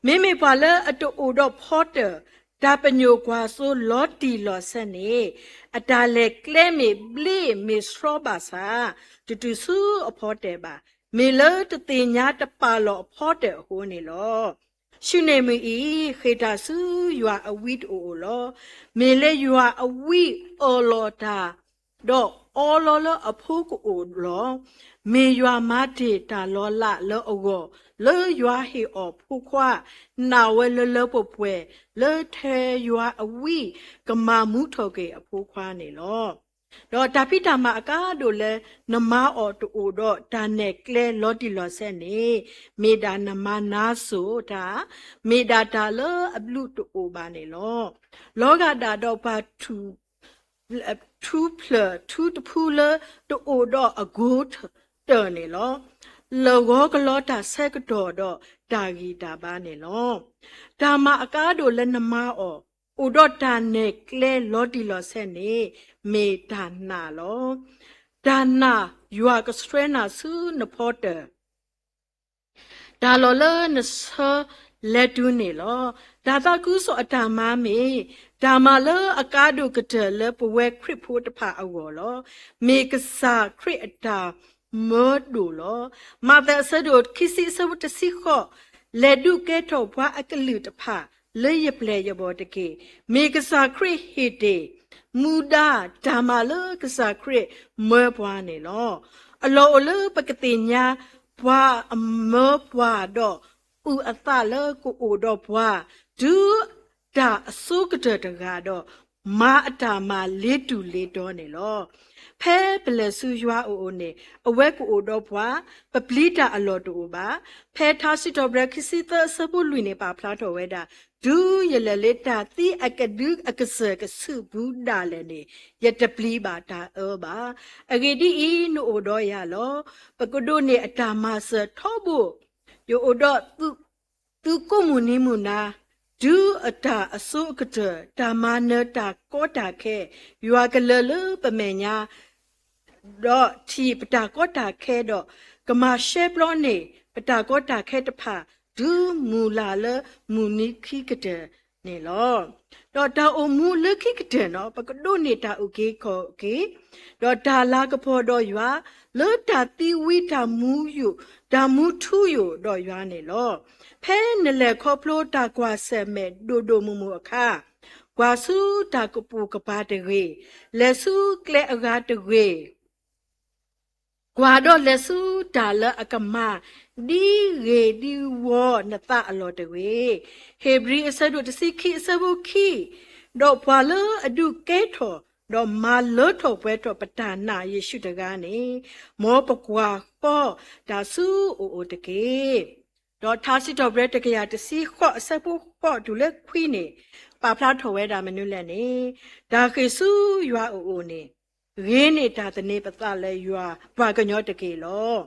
မ့မ့ၢ်ပှၤလၢအတအိၣ်ဒီးဖီတၢၣ် တၢ်ပညိၣ်ကွၢ်စိလီၤတံၢ်လီၤဆဲးန့ၣ် အတၢ်လဲၤကျဲမ့ၢ်ဘျ့မ့ၢ်ဆှီဘၣ်ဆၣ် တတုၤဆူအဖီတၢၣ်ဘၣ်. မ့ၢ်လၢတသ့ၣ်ညါတပာ်လီၤအဖီတၢၣ်အဃိန့ၣ်လီၤ. ဆူန့ၣ်မုၢ်အံၤ ဃ့ၢ်တၢ်ဆူယွၤအဝံတအိၣ်ဧိၤလီၤ. မ့ၢ်လၢယွၤအဝံအၢၣ်လီၤတၢ် ဒီးအီလီၤလၢအဖိကအိၣ်လီၤ. မ့ၢ်ယွၤမၤတ့ၢ်တၢ်လီၤလးလၢအဂီၢ်, လၢယွၤဟ့ၣ်အီၤဖိခွါ နာ်ဝဲလၢလၢပှဲၤပှဲၤ လၢထဲယွၤအဝံကမၤမူထီၣ်က့ၤအဖိခွါန့ၣ်လီၤ. ဒီးတၢ်ဖံးတၢ်မၤအကါဒိၣ်လၢနမၤအီၤတအိၣ်ဒီးတၢ်နဲၣ်ကျဲလီၤတံၢ်လီၤဆဲးန့ၣ် မ့ၢ်ဒၣ်နမၤနါစိၤတၢ်, မ့ၢ်ဒၣ်တၢ်လၢအဘျုးတအိၣ်ဘၣ်န့ၣ်လီၤ. လီၤဂာ်ဒၣ်ဒီးပှၤ ထူၣ်ဖျၢၣ်ထူတဖုလၢတအိၣ်ဒီးအကိတၢၢ်န့ၣ်လီၤ. လၢာ်ဂီၤကလီတၢ်ဆၢကတီၢ်ဒီးတၢ်ဂံၢ်တၢ်ဘါန့ၣ်လီၤ. တၢ်မၤအကါဒိၣ်လၢနမၤအီၤ အိၣ်ဒီးတၢ်နဲၣ်ကျဲလီၤတံၢ်လီၤဆဲးန့ၣ် မ့ၢ်တၢ်နာ်လီၤ. တၢ်နာ်ယွၤကဆှၢနၤဆူနဖီတၢၣ် တၢ်လီၢ်လၢနဆၢလဲၤတုၤန့ၣ်လီၤ. တၢ်သးခုကစီၣ်အတၢ်မၤမ့ၢ် တၢ်မၤလၢအကါဒိၣ်ကတၢၢ်လၢပဝဲခရံာ်ဖိတဖၣ်အဂီၢ်လီၤ. မ့ၢ်ကစၢ်ခရံာ်အတၢ်မၢဒိၣ်လီၤ. မးသဲအဆၢဒိၣ်ခံဆံအဆၢဖိတဆံဃိး, လဲၤဒုးကဲထီၣ်ပှၤအကလုာ်တဖၣ် လၢယပျဲၢ်ယဘီၣ်တက့ၢ်. မ့ၢ်ကစၢ်ခရံာ်ဟ့ၣ်တ့ၢ် မူဒါတၢ်မၤလၢကစၢ်ခရံာ်မၢပှၤန့ၣ်လီၤ. အလီၢ်အိၣ်လၢပကသ့ၣ်ညါ ပှၤအမၢပှၤဒီး အုၣ်အသးလၢကအိၣ်ဒီးပှၤ တုၤတၢ်အစိကတၢၢ်တဂၤဒီး မၤအတၢ်မၤလ့ၤတူၢ်လ့ၤတီၤန့ၣ်လီၤ. ဖဲပလဲၤဆူယွၤအအိၣ်န့ၣ် အဝဲကအိၣ်ဒီးပှၤ ပပျံၤတၢ်အလီၢ်တအိၣ်ဘၣ်. ဖဲထါစံးထီၣ်ပတြၢၤခံဆံသၢအဆၢဖိလွံၢ်န့ၣ် ပာ်ဖျါထီၣ်ဝဲဒၣ်, တုၤယလဲၤလၢတၢ်သံအကဒုအကစၢၢ်ကဆူးပူၤဒၣ်လဲာ်န့ၣ် ယတပျံၤဘၣ်တၢ်အၢဘၣ်. အဂ့ၢ်ဒ်အံၤ, နအိၣ်ဒီးယၤလီၤ. ပကဒိးန့ၢ်အတၢ်မၤစၢၤထီဘိ ယအိၣ်ဒီးသုးကိးမုၢ်နံၤမုၢ်နၤ, တုၤအတၢ်အစိအကတၢၢ်, တၢ်မၤနၢၤတၢ်ကီတၢ်ခဲ, ယွၤကလၢာ်လၢပမဲာ်ညါ, ဒီးထံၣ်ပတၢ်ကီတၢ်ခဲဒီး, ကမၤရှဲပျီန့ၢ်ပတၢ်ကီတၢ်ခဲတဖၣ်, တုၤမုၢ်လၢ်လၢမုၢ်နံၤခံကတၢၢ်န့ၣ်လီၤ. ဒီးတၢ်အိၣ်မူလၢခံကတၢၢ်န့ၣ် ပကဒိးန့ၢ်တၢ်အုၣ်က့ၤခီၣ်က့ၤ, ဒီးတၢ်လၤကပီၤဒီးယွၤ, လၢတၢ်သံဝံတၢ်မူယိာ်, တၢ်မူထူယိာ်ဒီးယွၤန့ၣ်လီၤ. ဖဲနလဲၤခီဖျိတၢ်ကွၢ်ဆၢၣ်မဲာ်ဒိၣ်ဒိၣ်မုၢ်မုၢ်အခါ, ကွၢ်ဆူတၢ်ကပိာ်ကပၤတဂ့ၤ, လဲၤဆူကျဲအဂၤတဂ့ၤ, ကွၢ်ဒီးလဲၤဆူတၢ်လၢအကမၤ ဒ်ဂ့ၤဒ်ဝီနသးအလီၢ်တဂ့ၤ. ဧ့ၤဘြံၤအဆၢဒိၣ်တဆံခံအဆၢဖိခံ, ဒီးပှၤလၢအဒုးကဲထီၣ်, ဒီးမၤလၢထီၣ်ပှဲၤထီၣ်ပတၢ်နာ်ယ့ၣ်ၡူးတဂၤန့ၣ်, မ်ပကွၢ်ဃီတၢ်ဆူအအိၣ်တက့ၢ်. ဒီးထါစံးထီၣ်ပတြၢၤတကယၤတဆံဃိးအဆၢဖိဃိးတုၤလၢခွံန့ၣ်, ပာ်ဖျါထီၣ်ဝဲဒၣ်မနုၤလဲၣ်န့ၣ်, တၢ်ဃ့ၢ်ဆူယွၤအအိၣ်န့ၣ်, ဂ့ၤန့ၢ်တၢ်သန့ၤပသးလၢယွၤပှၤကညီတက့ၢ်လီၤ.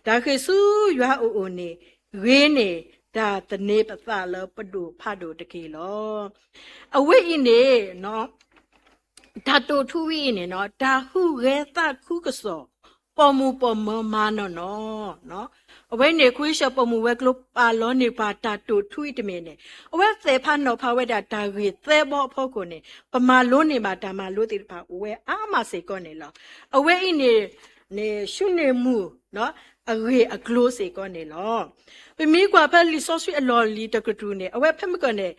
တၢ်ဃ့ၢ်ဆူယွၤအအိၣ်န့ၣ်, ဂ့ၤန့ၢ်တၢ်သန့ၤပသးလၢပဒိၣ်ဖးဒိၣ်တက့ၢ်လီၤ. အဝဲအံၤန့ၣ် တၢ်တိာ်ထူဝဲအံၤန့ၣ် တၢ်ဟူးဂဲၤသးခုကစီၣ်, ပိာ်မုၣ်ပိာ်မၢၤမၤနီၢ်နီၢ်, အဝဲန့ၣ် ခဝ့ၡၢၣ်ပိာ်မုၣ်ဝဲၤကျိၤပာ်လီၤန့ၢ်ပှၤတၢ်တိာ်ထူအံၤတမ့ၢ်န့ၣ်, အဝဲသ့ၣ်ဖးနီၣ်ဖးဝဲဒၣ်တၢ်ဂ့ၢ်သၢဘီအဖီခိၣ်န့ၣ်, ပမၤလိန့ၢ်ဘၣ်တၢ်မၤလိသ့ၣ်တဖၣ် အိၣ်ဝဲအါမးစ့ၢ်ကီးန့ၣ်လီၤ. အဝဲအံၤန့ၣ် န့ၣ် ဆူန့ၢ်မုၢ် အဂ့ၢ်အကျိၤစ့ၢ်ကီးန့ၣ်လီၤ. ပမ့ၢ်ကွၢ်ဖဲလံာ်စီဆှံအလီၢ်လံၤတကတြူၢ်န့ၣ်, အဝဲဖဲမုၢ်ကီၢ်န့ၣ်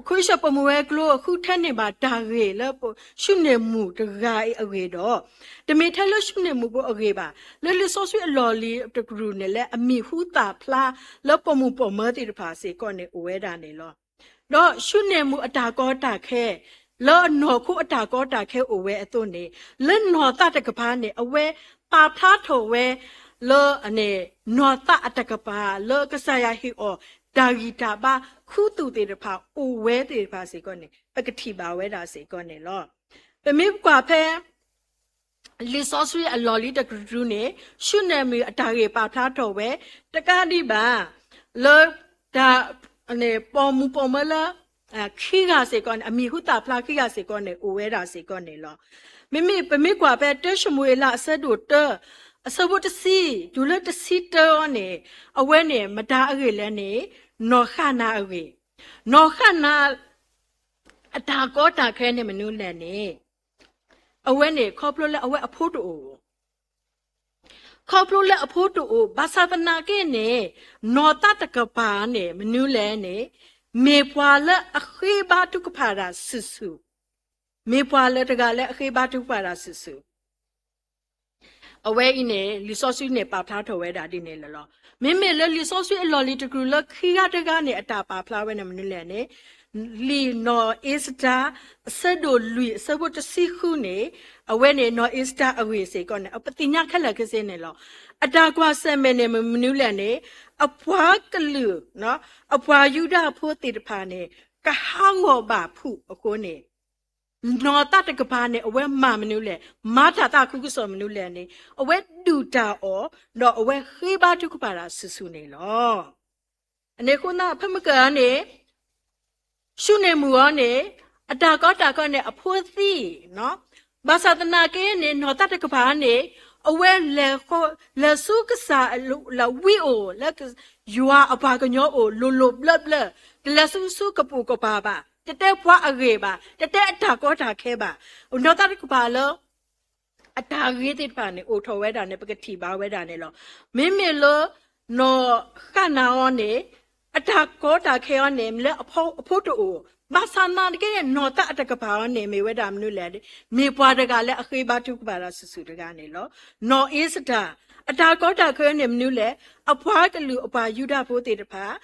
ခဝ့ၡၢၣ်ပိာ်မုၣ်ဝဲၤကျိၤဃုထၢန့ၢ်ဘၣ်တၢ်ဂ့ၢ်လၢ ဆူန့ၢ်မုၢ်တဂၤအံၤအဂ့ၢ်ဒီး, တမ့ၢ်ထဲလၢဆူန့ၢ်မုၢ်ဖိအဂ့ၢ်ဘၣ်, လၢလံာ်စီဆှံအလီၢ်လံၤတကတြူၢ်န့ၣ် လၢအမံၤဟူသၣ်ဖျါလၢပိာ်မုၣ်ပိာ်မၢၤသ့ၣ်တဖၣ်စ့ၢ်ကီးန့ၣ် အိၣ်ဝဲဒၣ်န့ၣ်လီၤ. ဒီးဆူန့ၢ်မုၢ်အတၢ်ကီတၢ်ခဲ, လၢအနီၢ်ခိအတၢ်ကီတၢ်ခဲအိၣ်ဝဲအသိးန့ၣ်, လၢနီၢ်သးတကပၤန့ၣ် အဝဲပာ်ဖျါထီၣ်ဝဲ လၢ နီၢ်သးအတကပၤ လၢကစၢ်ယွၤဟ့ၣ်အီၤ တၢ်ဂံၢ်တၢ်ဘါ ခူသူၣ်သ့ၣ်တဖၣ် အိၣ်ဝဲသ့ၣ်တဖၣ်စ့ၢ်ကီးန့ၣ် ပကထံၣ်ဘၣ်ဝဲဒၣ်စ့ၢ်ကီးန့ၣ်လီၤ. ပမ့ၢ်ကွၢ်ဖဲ လံာ်စီဆှံအလီၢ်လံၤတကတြူၢ်န့ၣ် ဆူန့ၢ်မုၢ်အတၢ်ဂ့ၢ်ပာ်ဖျါထီၣ်ဝဲ တကးဒံးဘၣ် လၢ တၢ် ပိာ်မုၣ်ပိာ်မၢၤလၢ ခံဂၤစ့ၢ်ကီးန့ၣ် အမံၤဟူသၣ်ဖျါခံဂၤစ့ၢ်ကီးန့ၣ် အိၣ်ဝဲဒၣ်စ့ၢ်ကီးန့ၣ်လီၤ. မ့မ့ၢ်ပမ့ၢ်ကွၢ်ဖဲ တၢၡမူၤအ့လးအဆၢဒိၣ်တၢ အဆၢဖိတဆံ တုၤလၢတဆံတၢအံၤန့ၣ် အဝဲန့ၣ် မတၤအဂ့ၢ်လဲၣ်န့ၣ် နီၢ်ဃၣ်နၤအဂ့ၢ်, နီၢ်ဃၣ်နၤ အတၢ်ကီတၢ်ခဲန့ၣ်မနုၤလဲၣ်န့ၣ်, အဝဲန့ၣ်ခီဖျိလၢအဝဲအဖိတအိၣ်, ခီဖျိလၢအဖိတအိၣ် ဘၣ်ဆၣ်သနာ်က့န့ၣ်, နီၢ်သးတကပၤန့ၣ်မနုၤလဲၣ်န့ၣ်, မ့ၢ်ပှၤလၢအဃ့ဘါထုကဖၣ်တၢ်စုာ်စုာ်, မ့ၢ်ပှၤလၢတဂၤလၢအဃ့ဘါထုကဖၣ်တၢ်စုာ်စုာ် အဝဲအံၤန့ၣ် လံာ်စီဆှံန့ၣ်ပာ်ဖျါထီၣ်ဝဲဒၣ်ဒ်န့ၣ်လီၤ. မ့မ့ၢ်လၢလံာ်စီဆှံအလီၢ်လံၤတကတြူၢ်လၢခံဂၤတဂၤန့ၣ် အတၢ်ပာ်ဖျါဝဲန့ၣ်မနုၤလဲၣ်န့ၣ်, လံာ်နီၢ်အ့စတၢၤ အဆၢဒိၣ်လွံၢ်အဆၢဖိတဆံဃုန့ၣ်, အဝဲန့ၣ်နီၢ်အ့စတၢၤအဂ့ၢ်စ့ၢ်ကီးန့ၣ် ပသ့ၣ်ညါခဲလၢာ်ခဲဆ့န့ၣ်လီၤ. အတၢ်ကွၢ်ဆၢၣ်မဲာ်န့ၣ်မနုၤလဲၣ်န့ၣ်, အပှၤကလုာ်, အပှၤယူဒၤဖိသ့ၣ်တဖၣ်န့ၣ် ကဟးဂီၤဘၣ်ဖုးအဃိန့ၣ် နီၢ်သးတကပၤန့ၣ် အဝဲမၤမနုၤလဲၣ်, မၤတၢ်သးခုကစီၣ်မနုၤလဲၣ်န့ၣ်, အဝဲဒုၣ်တၢ်အီၣ်, ဒီးအဝဲဃ့ဘါထုကဖၣ်တၢ်စုာ်စုာ်န့ၣ်လီၤ. အန့ၣ်အဃိသတး ဖဲမုၢ်ကၢၤန့ၣ် ၡူနံၣ်မုၣ်အီၤန့ၣ် အတၢ်ကီတၢ်ခဲန့ၣ် အဖိသံ, ဘၣ်ဆၣ်သနာ်က့န့ၣ် နီၢ်သးတကပၤန့ၣ် အဝဲလဲၤဃီ, လဲၤဆူကစၢ်လၢဝံဧိၤ, လၢယွၤအပှၤကညီအိၣ် လိၤလိၤဘျၢဘျၢ, တလဲၤဆူဆူကပိာ်ကပၤဘၣ်, တတဲပှၤအဂ့ၢ်ဘၣ်, တတဲအတၢ်ကီတၢ်ခဲဘၣ်. နီၢ်သးတကပၤလၢ အတၢ်ဂ့ၤသ့ၣ်တဖၣ်န့ၣ် အိၣ်ထီၣ်ဝဲဒၣ်န့ၣ် ပကထံၣ်ဘၣ်ဝဲဒၣ်န့ၣ်လီၤ. မ့မ့ၢ်လၢ နီၢ်ဃၣ်နၤအီၤန့ၣ် အတၢ်ကီတၢ်ခဲအီၤန့ၣ် မ့ၢ်လၢအဖိတအိၣ်, ဘၣ်ဆၣ်သနာ်က့ နီၢ်သးအတကပၤအီၤန့ၣ် မ့ၢ်ဝဲဒၣ်မနုၤလဲၣ်, မ့ၢ်ပှၤတဂၤလၢအဃ့ဘါထုကဖၣ်တၢ်စုာ်စုာ်တဂၤန့ၣ်လီၤ. နီၢ်အ့စတၢၤ အတၢ်ကီတၢ်ခဲန့ၣ်မနုၤလဲၣ်, အပှၤကလုာ်အပှၤယူဒၤဖိသ့ၣ်တဖၣ်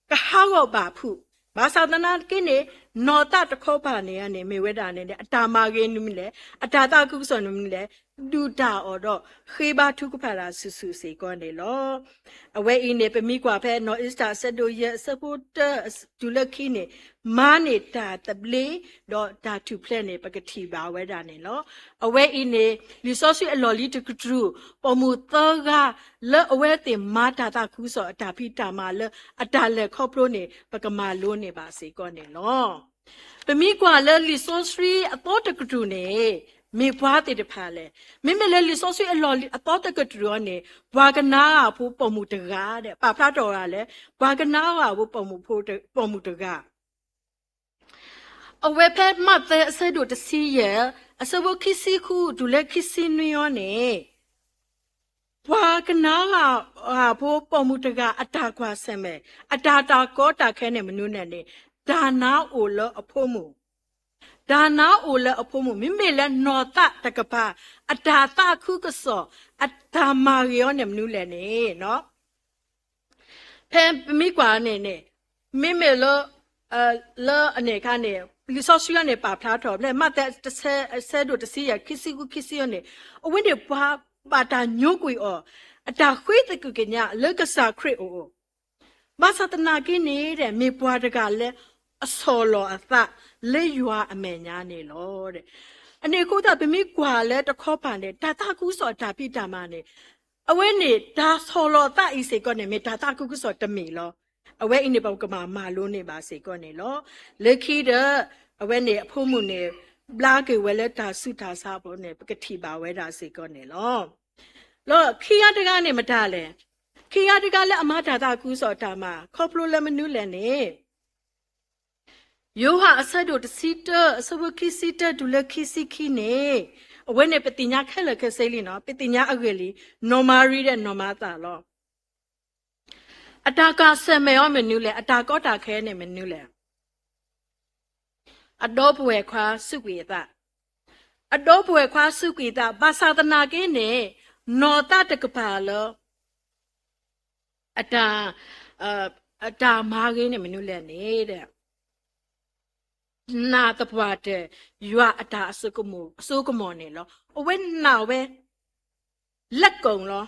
ကဟးဂီၤဘၣ်ဖုး, ဘၣ်ဆၣ်သနာ်က့န့ၣ် နီၢ်သးတခီပၤန့ၣ်န့ၣ် မ့ၢ်ဝဲဒၣ်န့ၣ် အတၢ်မၤဂ့ၤမနုၤလဲၣ်, အတၢ်သးခုကစီၣ်မနုၤလဲၣ်, ဒုၣ်တၢ်အီၣ်ဒီးဃ့ဘါထုကဖၣ်တၢ်စုာ်စုာ်စ့ၢ်ကီးန့ၣ်လီၤ. အဝဲအံၤန့ၣ် ပမ့ၢ်ကွၢ်ဖဲနီၢ်အ့စတၢၤအဆၢဒိၣ်ယဲၢ်အဆၢဖိတၢတုၤလၢခံန့ၣ်, မၤန့ၢ်တၢ်သဘျ့ ဒီးတၢ်ထူၣ်ဖျဲးန့ၣ် ပကထံၣ်ဘၣ်ဝဲဒၣ်န့ၣ်လီၤ. အဝဲအံၤန့ၣ် လံာ်စီဆှံအလီၢ်လံၤတကတြူၢ် ပိာ်မုၣ်သၢဂၤ လၢအဝဲသ့ၣ်မၤတၢ်သးခုကစီၣ်အတၢ်ဖံးတၢ်မၤလၢအတၢ်လဲၤခီဖျိန့ၣ် ပကမၤလိန့ၢ်ဘၣ်စ့ၢ်ကီးန့ၣ်လီၤ. ပမ့ၢ်ကွၢ်လၢလံာ်စီဆှံအသီတကတြူၢ်န့ၣ် မ့ၢ်ပှၤသ့ၣ်တဖၣ်လဲၣ်. မ့မ့ၢ်လၢလံာ်စီဆှံအလီၢ်လံၤအသီတကတြူၢ်အံၤန့ၣ် ပှၤကနၤဧၣ်ဖိပိာ်မုၣ်တဂၤဒီး ပာ်ဖျါထီၣ်ဝဲဒၣ်လၢ ပှၤကနၤဧၣ်ဖိပိာ်မုၣ်ဖိတ, ပိာ်မုၣ်တဂၤ အဝဲဖဲမးသဲအဆၢဒိၣ်တဆံယဲၢ် အဆၢဖိခံဆံဃုတုၤလၢခံဆံနွံအံၤန့ၣ်, ပှၤကနၤဧၣ်ဖိပိာ်မုၣ်တဂၤအတၢ်ကွၢ်ဆၢၣ်မဲာ် အတၢ်တၢ်ကီတၢ်ခဲန့ၣ်မနုၤလဲၣ်န့ၣ်, တၢ်နါအိၣ်လၢအဖိမုၣ်, တၢ်နါအိၣ်လၢအဖိမုၣ် မ့မ့ၢ်လၢနီၢ်သးတကပၤ အတၢ်သးခုကစီၣ် အတၢ်မၤဂ့ၤအီၤန့ၣ်မနုၤလဲၣ်န့ၣ် ဖဲပမ့ၢ်ကွၢ်န့ၣ်န့ၣ်, မ့မ့ၢ်လၢ, လၢအန့ၣ်အခါန့ၣ် လံာ်စီဆှံန့ၣ် ပာ်ဖျါထီၣ်ဖဲမးသဲအဆၢဒိၣ်တဆံယဲၢ် ခံဆံဃု ခံဆံအံၤန့ၣ်, အဝဲန့ၣ်ပှၤဘၣ်တၢ်ညိကွံာ်အီၤ အတၢ်ဃ့သကုၤကညးလၢကစၢ်ခရံာ်အအိၣ်, ဘၣ်ဆၣ်သနာ်က့န့ၣ် မ့ၢ်ပှၤတဂၤလၢအဆီၣ်လီၤအသးလၢယွၤအမဲာ်ညါန့ၣ်လီၤ. အန့ၣ်အဃိသတး ပမ့ၢ်ကွၢ်လၢတခီပၤန့ၣ် တၢ်သးခုကစီၣ်အတၢ်ဖံးတၢ်မၤန့ၣ် အဝဲန့ၣ် တၢ်ဆီၣ်လီၤသးအံၤစ့ၢ်ကီးန့ၣ် မ့ၢ်တၢ်သးခုကစီၣ်တမံၤလီၤ. အဝဲအံၤန့ၣ် ပကမၤမၤလိန့ၢ်ဘၣ်စ့ၢ်ကီးန့ၣ်လီၤ. လၢခံဒီး အဝဲန့ၣ်အဖိမုၣ်န့ၣ် ဘျါက့ၤဝဲလၢတၢ်ဆူးတၢ်ဆါအပူၤန့ၣ် ပကထံၣ်ဘၣ်ဝဲဒၣ်စ့ၢ်ကီးန့ၣ်လီၤ. လၢခံဂၤတဂၤန့ၣ်မတၤလဲၣ်. ခံဂၤတဂၤလၢအမၤတၢ်သးခုကစီၣ်အတၢ်မၤ ခီဖျိလၢမနုၤလဲၣ်န့ၣ် ယိၤဟၣ်အဆၢဒိၣ်တဆံတၢ အဆၢဖိခံဆံတၢတုၤလၢခံဆံခံန့ၣ်, အဝဲန့ၣ်ပသ့ၣ်ညါခဲလၢာ်ခဲဆ့လံနီၤ, ပသ့ၣ်ညါအဂ့ၢ်လံ, နီၢ်မၤရံဒီးနီၢ်မၤသၤလီၤ. အတၢ်ကွၢ်ဆၢၣ်မဲာ်အီၤမနုၤလဲၣ်, အတၢ်ကီတၢ်ခဲန့ၣ်မနုၤလဲၣ်. အဒီပုၢ်ဝဲၢ်ခွါစူးကွံာ်အသး, အဒီပုၢ်ဝဲၢ်ခွါစူးကွံာ်အသး ဘၣ်ဆၣ်သနာ်က့န့ၣ် နီၢ်သးတကပၤလၢ အတၢ်, အတၢ်မၤဂ့ၤန့ၣ်မနုၤလဲၣ်န့ၣ်, နာ်သပှၢ်တၢၢ် ယွၤအတၢ်အစိကမီၤန့ၣ်လီၤ. အဝဲနာ်ဝဲ လၢကိၣ်လီၤ.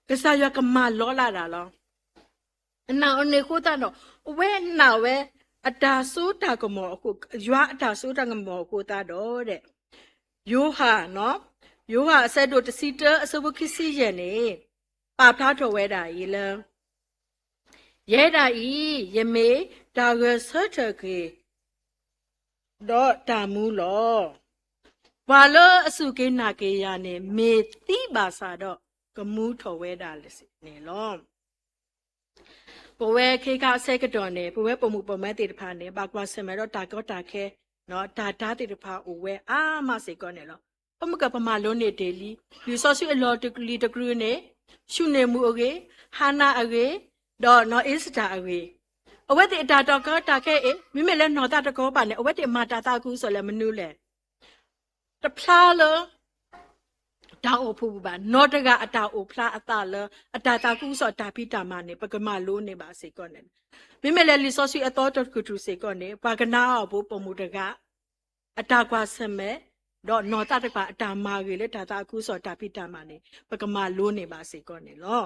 ကစၢ်ယွၤကမၤလီၤလၢ်ဒၣ်လီၤ. နာ်အန့ၣ်အဃိသတးဒီး အဝဲနာ်ဝဲ အတၢ်စိတၢ်ကမီၤအဃိ, ယွၤအတၢ်စိတၢ်ကမီၤအဃိသတးဒီး ယိၤဟၣ်, ယိၤဟၣ်အဆၢဒိၣ်တဆံတၢ အဆၢဖိခံဆံယဲၢ်န့ၣ် ပာ်ဖျါထီၣ်ဝဲဒၣ်အံၤလၢ ယဲဒၣ်အံၤ ယမ့ၢ်တၢ်ဂဲၤဆၢထၢၣ်က့ၤ ဒီးတၢ်မူလီၤ. ပှၤလၢအစူၢ်က့ၤနာ်က့ၤယၤန့ၣ် မ့ၢ်သံဘၣ်ဆၣ်ဒီး ကမူထီၣ်ဝဲဒၣ်န့ၣ်လီၤ. ပဝဲခ့ခါအဆၢကတီၢ်န့ၣ် ပဝဲပိာ်မုၣ်ပိာ်မၢၤသ့ၣ်တဖၣ်န့ၣ် ဘၣ်ကွၢ်ဆၢၣ်မဲာ်ဒီးတၢ်ကီတၢ်ခဲ, တၢ်ဒါသ့ၣ်တဖၣ်အိၣ်ဝဲအါမးစ့ၢ်ကီးန့ၣ်လီၤ. အမုၢ်ကပမၤလိန့ၢ်တ့ၢ်လံ, လံာ်စီဆှံအလီၢ်လံၤတကတြူၢ်န့ၣ်, ၡူနံၣ်မုၣ်အဂ့ၢ်, ဟၤနၤအဂ့ၢ်, ဒီးနီၢ်အ့ၤစတၢ်အဂ့ၢ်, အဝဲသ့ၣ်အတၢ်ကီတၢ်ခဲအံၤ မ့မ့ၢ်လၢနီၢ်သးတကီဘၣ်န့ၣ် အဝဲသ့ၣ်မၤတၢ်သးခုကစီၣ်လၢမနုၤလဲၣ်. တဖျါလၢ တၢ်အိၣ်ဖှိၣ်ပူၤဘၣ်, နီၢ်တဂၤအတၢ်အိၣ်ဖျါအသးလၢ အတၢ်သးခုကစီၣ်တၢ်ဖံးတၢ်မၤန့ၣ် ပကမၤလိန့ၢ်ဘၣ်စ့ၢ်ကီးန့ၣ်, မ့မ့ၢ်လၢလံာ်စီဆှံအသီတကတြူၢ်စ့ၢ်ကီးန့ၣ် ပှၤကနါအီၣ်ဖိပိာ်မုၣ်တဂၤ အတၢ်ကွၢ်ဆၢၣ်မဲာ်, ဒီးနီၢ်သးတကပၤအတၢ်မၤဂ့ၤလၢတၢ်သးခုကစီၣ်တၢ်ဖံးတၢ်မၤန့ၣ် ပကမၤလိန့ၢ်ဘၣ်စ့ၢ်ကီးန့ၣ်လီၤ.